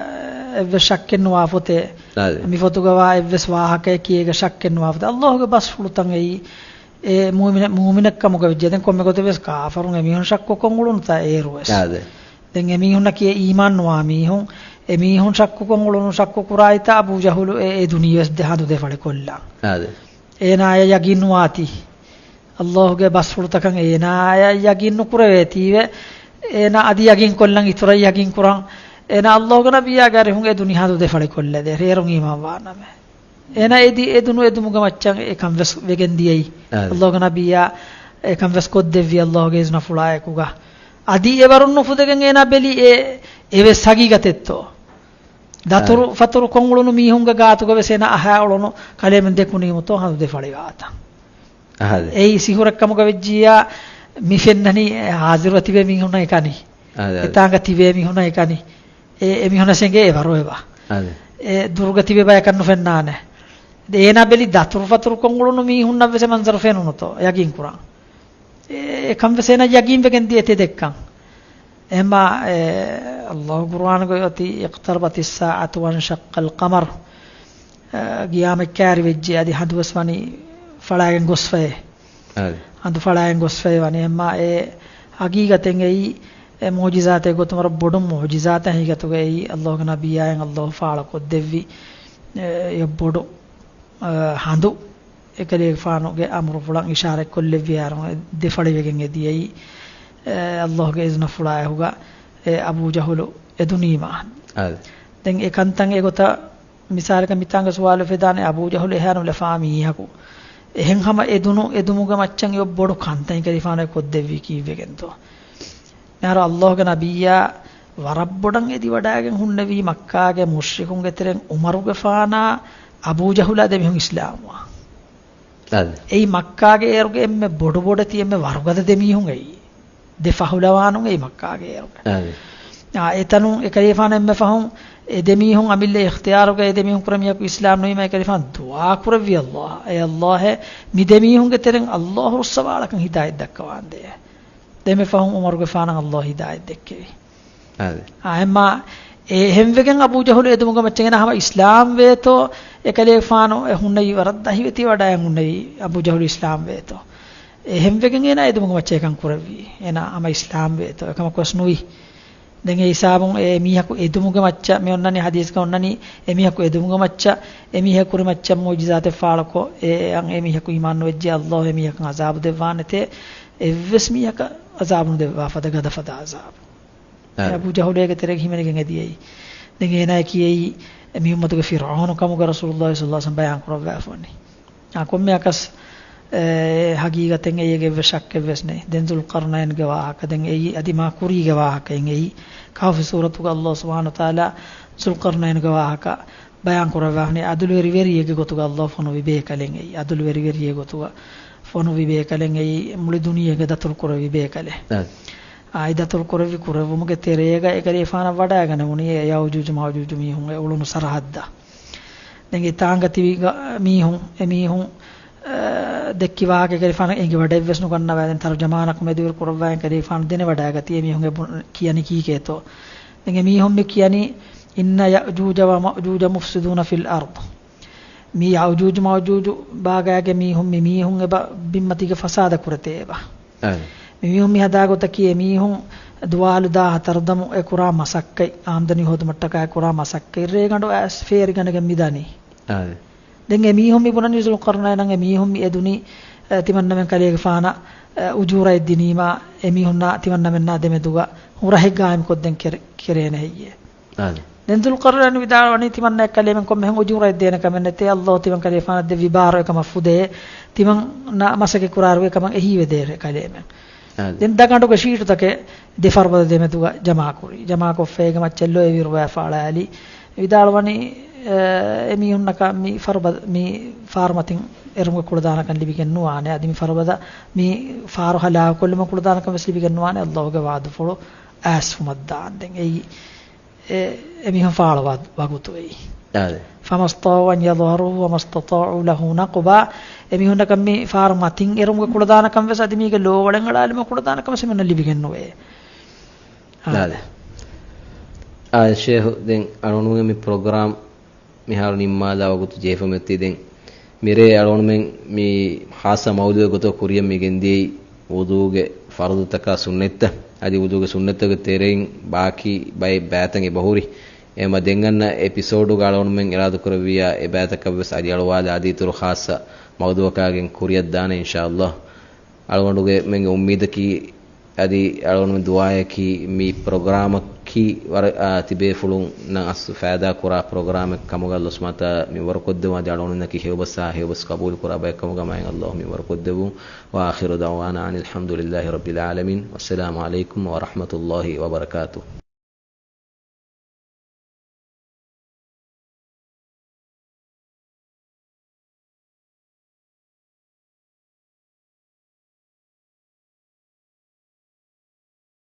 އެއްވެސް ޝައްކެއް ނުވާ ފޮތެއް. އާދެ. މި ފޮތުގަ ވާ އެއްވެސް ވާހަކަޔަކީ އޭގަ ޝައްކެއް ނުވާ ފޮތެއް. އައްލާހުގެ ބަސްފުޅުތައް އެއީ، އެ މުއުމިނެ-، މުއުމިނެއްކަމުގަ ވެއްޖެ. ދެން ކޮންމެ ގޮތެއް ވެސް ކާފަރުން އެމީހުން ޝައްކުކޮށް އުޅުނުތާ އޭރު ވެސް. އާދެ. ދެން އެމީހުންނަކީ އީމާން ނުވާ މީހުން. އެ މީހުން ޝައްކުކޮށް އުޅުނު ޝައްކު ކުރާ އިތާ އަބޫ ޖަހުލު އެ، އެ ދުނިޔެވެސް ދެ ހަނދު ދެ ފަޅި ކޮށްލާ. އާދެ. އޭނާޔަށް ޔަގީން ނުވާތީ. އައްލާހުގެ ބަސްފުޅުތަކަށް އޭނާޔަށް ޔަގީން ނުކުރެވޭތީވެ. އޭނާ އަދި ޔަގީން ކޮށްލަން އިތުރަށް ޔަގީން ކުރަން. އޭނާ އައްލާހުގެ ނަބިއްޔާގެ އަރިހުން އެ ދުނިޔެ ހަނދު ދެ ފަޅި ކޮށްލަދޭ. ރޭރުން އީމާން ވާނަމޭ. އޭނާ އެދި-، އެދުނު އެދުމުގެ މައްޗަށް އެކަން ވެސް ވެގެން ދިޔައީ. އާދެ. އައްލާހުގެ ނަބިއްޔާ އެކަން ވެސް ކޮށްދެއްވި އައްލާހުގެ އިޒްނަފުޅާއެކުގަ. އަދި އެ ވަރުން ނުފުދެގެން އޭނާ ބެލި އެ، އެވެސް ހަގީގަތެއްތޯ؟ ދަތުރު އާދެ. ފަތުރު ކޮށްއުޅުނު މީހުންގެ ގާތުގަ ވެސް އޭނާ އަހާ އުޅުނު ކަލޭމެން ދެކުނީމުތޯ ހަނދު ދެ ފަޅިވާތަން. އާދެ. އެއީ ސިހުރެއްކަމުގަ ވެއްޖިއްޔާ މި ފެންނަނީ ހާޒިރުވެ ތިބޭ މީހުންނަށް އެކަނި. އާދެ، އާދެ. އެތާނގަ ތިބޭ މީހުންނަށް އެކަނި. އެ، އެ މީހުންނަށް އެނގޭ އެ ވަރު އެބަ. އާދެ. އެ ދުރުގަ ތިބޭ ބަޔަކަށް ނުފެންނާނެ. އޭނާ ބެލި ދަތުރު ފަތުރު ކޮށް އުޅުނު މީހުންނަށް ވެސް އެ މަންޒަރު ފެނުނުތޯ ޔަގީން ކުރަން. އެ، އެކަން ވެސް އޭނާ ޔަގީން ވެގެން ދިޔަ ތެދެއްކަން. އެހެންމާ، އެ، އައްލާހު ޤުރުއާނުގައި އޮތީ، "اقتربت الساعة وانشق القمر." އެ، ގިޔާމަތް ކައިރިވެއްޖެ، އަދި ހަނދު ވެސް ވަނީ ފަޅާގެން ގޮސްފައޭ. އާދެ. ހަނދު ފަޅާގެން ގޮސްފައި ވަނީ. އެހެންމާ އެ ހަގީގަތެއް އެއީ، އެ މުޢުޖިޒާތެއް ގޮތުން ވަރަށް ބޮޑު މުޢުޖިޒާތެއް ހަގީގަތުގަ އެއީ، އައްލާހުގެ ނަބިއްޔާއަށް އައްލާހު ފާޅުކޮށްދެއްވި، އެ، އެ ބޮޑު، އެ، ހަނދު. އެކަލޭގެފާނުގެ އަމުރުފުޅަށް އިޝާރަތްކޮށްލެއްވި އަހަރު ދެ ފަޅިވެގެން އެދިޔައީ، އެ، އައްލާހުގެ އިޒްނަފުޅާއެކުގަ އެ އަބޫ ޖަހުލު އެދުނީމާ. އާދެ. ދެން އެ ކަންތައް އެގޮތަށް މިސާލަކަށް މިތާނގަ ސުވާލު އުފެދާނެ، އަބޫ ޖަހުލު އެހާ ނުލަފާ މީހަކު އެހެން ހަމަ އެދުނު އެދުމުގެ މައްޗަށް އެ ބޮޑު ކަންތައް އެކަލޭގެފާނު ކޮށްދެއްވީ ކީއްވެގެންތޯ؟ މިހާރު އައްލާހުގެ ނަބިއްޔާ ވަރަށް ބޮޑަށް އެދިވަޑައިގެން ހުންނެވީ މައްކާގެ މުޝްރިކުންގެ ތެރެއިން ޢުމަރުގެފާނާ އަބޫ ޖަހުލާ ދެމީހުން އިސްލާމްވާ. އާދެ. އެއީ މައްކާގެ އޭރުގެ އެންމެ ބޮޑު ބޮޑެތި އެންމެ ވަރުގަދަ ދެމީހުން އެއީ. ދެ ފަހުލަވާނުން އެއީ މައްކާގެ އޭރުގެ. އާދެ. އާ، އެތަނުން އެކަލޭގެފާނު އެންމެ ފަހުން އެ ދެމީހުން އަމިއްލަ އިޚްތިޔާރުގަ އެ ދެމީހުން ކުރެ މީހަކު އިސްލާމް ނުވީމަ އެކަލޭގެފާނު ދުޢާ ކުރެއްވި އައްލާހަށް. އޭ އައްލާހޭ، މި ދެމީހުންގެ ތެރެއިން އައްލާހު ރުއްސަވާލަކަން ހިދާޔަތް ދައްކަވާނދޭ. ދެންމެ ފަހުން ޢުމަރުގެފާނަށް އައްލާހު ހިދާޔަތް ދެއްކެވި. އާދެ. އާ، އެހެންމާ، އެ އެހެންވެގެން އަބޫ ޖަހުލު އެދުމުގެ މައްޗަށް އޭނާ ހަމަ އިސްލާމް ވޭތޯ، އެކަލޭގެފާނު އެ ހުންނައީ ވަރަށް ދަހިވެތިވަޑައި ހުންނައީ އަބޫ ޖަހުލު އިސްލާމް ވޭތޯ. އެހެންވެގެން އޭނާ އެދުމުގެ މައްޗަށް އެކަން ކުރެއްވީ. އޭނާ ހަމަ އިސްލާމް ވޭތޯ. އެކަމަކު ވެސް ނުވި. ދެން އެ ހިސާބުން އެ މީހަކު އެދުމުގެ މައްޗަށް މި އޮންނަނީ ހަދީސްގަ އޮންނަނީ އެ މީހަކު އެދުމުގެ މައްޗަށް އެ މީހަކު ކުރި މައްޗަށް މުޢުޖިޒާތެއް ފާޅުކޮށް، އެ އަން އެ މީހަކު އީމާން ނުވެއްޖެ އައްލާހު އެ މީހަކަށް އަޒާބު ދެއްވާނެތޭ، އެއްވެސް މީހަކަށް އަޒާބު ނުދެއްވާ ފަދަ ގަދަ ފަދަ އަޒާބު. އެ އާ. އަބޫ ޖަހުލޭގެ ތެރޭގަ ހިމެނިގެން އެދިޔައީ. ދެން އޭނާ ކިޔައީ އެ މި އުއްމަތުގެ ފިރްޢައުނު ކަމުގަ ރަސޫލުﷲ ޞައްލަﷲ ޢަލައިހި ވަސައްލަމް ބަޔާން ކުރައްވާފަ ވަނީ. އާ، ކޮންމެއަކަސް، އެ، ހަގީގަތެއް އެއީގެ އެއްވެސް ޝައްކެއްވެސް ނެތް. ދެން ޛުލްޤަރްނައިންގެ ވާހަކަ، ދެން އެއީ އަދި މާ ކުރީގެ ވާހަކައެއް އެއީ. ކަހުފު ސޫރަތުގަ ﷲ ސުބްޙާނަހޫ ވަތަޢާލާ ޛުލްޤަރްނައިންގެ ވާހަކަ ބަޔާން ކުރައްވާފަ ވަނީ، އަދުލުވެރިވެރިއެއްގެ ގޮތުގަ ﷲ ފޮނުވި ބޭކަލެއް އެއީ. އަދުލުވެރިވެރިއެއްގެ ގޮތުގަ ފޮނުވި ބޭކަލެއް އެއީ، މުޅި ދުނިޔޭގަ ދަތުރު ކުރެއްވި ބޭކަލެއް. އާ. އާ، އެ ދަތުރު ކުރެއްވި ކުރެއްވުމުގެ ތެރޭގަ އެކަލޭގެފާނަށް ވަޑައިގަނެވުނީ އެ ޔައުޖޫޖު މައުޖޫޖު މީހުން އެ އުޅުނު ސަރަހައްދަށް. ދެން އެ ތާނގަ ތިބި ގަ-، މީހުން، އެ މީހުން، އަ، ދެއްކި ވާހަކަ އެކަލޭގެފާނަށް އެނގި ވަޑައެއްވެސް ނުގަންނަވާ. ދެން ތަރުޖަމާނަކު މެދުވެރި ކުރައްވާ އެކަލޭގެފާނު ދެނެ ވަޑައިގަތީ އެ މީހުން އެ ބު-، ކިޔަނީ ކީކޭތޯ. ދެން އެ މީހުން މި ކިޔަނީ، إن يأجوج ومأجوج مفسدون في الأرض. މި ޔައުޖޫޖު މައުޖޫޖު ބާގާގެ މީހުން، މި މީހުން އެބަ ބިންމަތީގަ ފަސާދަ ކުރެތޭ އެބަ. އާ. މި މީހުން މި ހަދާ ގޮތަކީ އެ މީހުން ދުވާލު ދާހަ ތަރުދަމު އެ ކުރާ މަސައްކަތް، އާމްދަނީ ހޯދުމަށްޓަކާ އެ ކުރާ މަސައްކަތް ރޭގަނޑު އައިސް ފޭރިގަނެގެން މި ދަނީ. އާ. ދެން އެ މީހުން މި ބުނަނީ ޛުލްޤަރްނައިނަށް އެ މީހުން މި އެދުނީ، އެ، ތިމަންނަމެން ކަލޭގެފާނަށް، އެ، އުޖޫރައެއް ދިނީމާ، އެ މީހުންނާ ތިމަންނަމެންނާ ދެމެދުގަ ހުރަހެއް ގާއިމްކޮށްދޭން ކެރެ-، ކެރޭނެ ހެއްޔޭ. އާދެ. ދެން ޛުލްޤަރްނައިން ވިދާޅުވަނީ ތިމަންނަ ކަލޭމެން ކޮންމެހެން އުޖޫރައެއް ދޭނެ ކަމެއް ނެތޭ، ﷲ ތިމަން ކަލޭފާނަށް ދެއްވި ބާރު އެކަމަށް ފުދޭ، ތިމަންނަށް މަސައްކަތް ކުރާއިރު އެކަމަށް އެހީވެދޭ ކަލޭމެން. އާދެ. ދެން ދަގަނޑުގެ ޝީޓުތަކެއް ދެ ފަރުބަދަ ދެމެދުގަ ޖަމާކުރި. ޖަމާކޮށްފައިގެ މައްޗަށް ލޯތް ވިރުވާފާޅާލި. ވިދާޅުވަނީ، އެ، އެމީހުންނަކަށް މި ފަރުބަދަ، މި ފާރު މަތިން އެރުމުގެ ކުޅަދާނަކަން ލިބިގެން ނުވާނެ. އަދި މި ފަރުބަދަ މި ފާރު ހަލާކުކޮށްލުމުގެ ކުޅަދާނަކަން ވެސް ލިބިގެން ނުވާނެ. ﷲ ގެ ވަޢުދުފުޅު އައިސްފުމަށް ދާން. ދެން އެއީ އެ، އެމީހުން ފާޅުވާ ވަގުތު އެއީ. އާދެ. فما استطاعوا أن يظهروه وما استطاعوا له نقبا. އެމީހުންނަކަށް މި ފާރު މަތިން އެރުމުގެ ކުޅަދާނަކަން ވެސް އަދި މީގެ ލޯވަޅެއް އަޅާލުމުގެ ކުޅަދާނަކަން ވެސް އެމީހުންނަށް ލިބިގެން ނުވޭ. އާދެ. އާދެ. އާދެ ޝޭހު، ދެން އަޅުގަނޑުމެން މި ޕްރޮގްރާމް މިހާރު ނިންމާލާ ވަގުތު ޖެހިފަ މިއޮތީ. ދެން މިރޭ އަޅުގަނޑުމެން މި ޚާއްޞަ މައުޟޫޢެއް ގޮތަށް ކުރިއަށް މި ގެންދިޔައީ ވުޟޫގެ ފަރުޟުތަކާ ސުންނަތްތައް. އަދި ވުޟޫގެ ސުންނަތްތަކުގެ ތެރެއިން ބާކީ ބައެއް ބައިތައް އެބަހުރި. އެމަ ދެން އަންނަ އެޕިސޯޑުގަ އަޅުގަނޑުމެން އިރާދަކުރެއްވިޔާ އެ ބައިތަކަށްވެސް އަލިއަޅުވާލާ އަދި އިތުރު ޚާއްޞަ މައުޟޫއަކާގެން ކުރިއަށްދާނެ އިންޝާﷲ. އަޅުގަނޑުމެންގެ އުއްމީދަކީ އަދި އަޅުގަނޑުމެން ދުޢާއަކީ މި ޕްރޮގްރާމަކީ ވަރަށް، އާ، ތިބޭފުޅުންނަށް އަސްލު ފައިދާ ކުރާ ޕްރޮގްރާމެއް ކަމުގަ ﷲ ސުބްޙާނަހޫ ވަތަޢާލާ މި ވަރުކޮށްދެއްވުން އަދި އަޅުގަނޑުމެންނަކީ ހެޔޮބަސްއާ ހެޔޮބަސް ޤަބޫލުކުރާ ބައެއްކަމުގަ މާތް ﷲ މި ވަރުކޮށްދެއްވުން. وآخر دعوانا أن الحمد لله رب العالمين. والسلام عليكم ورحمة الله وبركاته.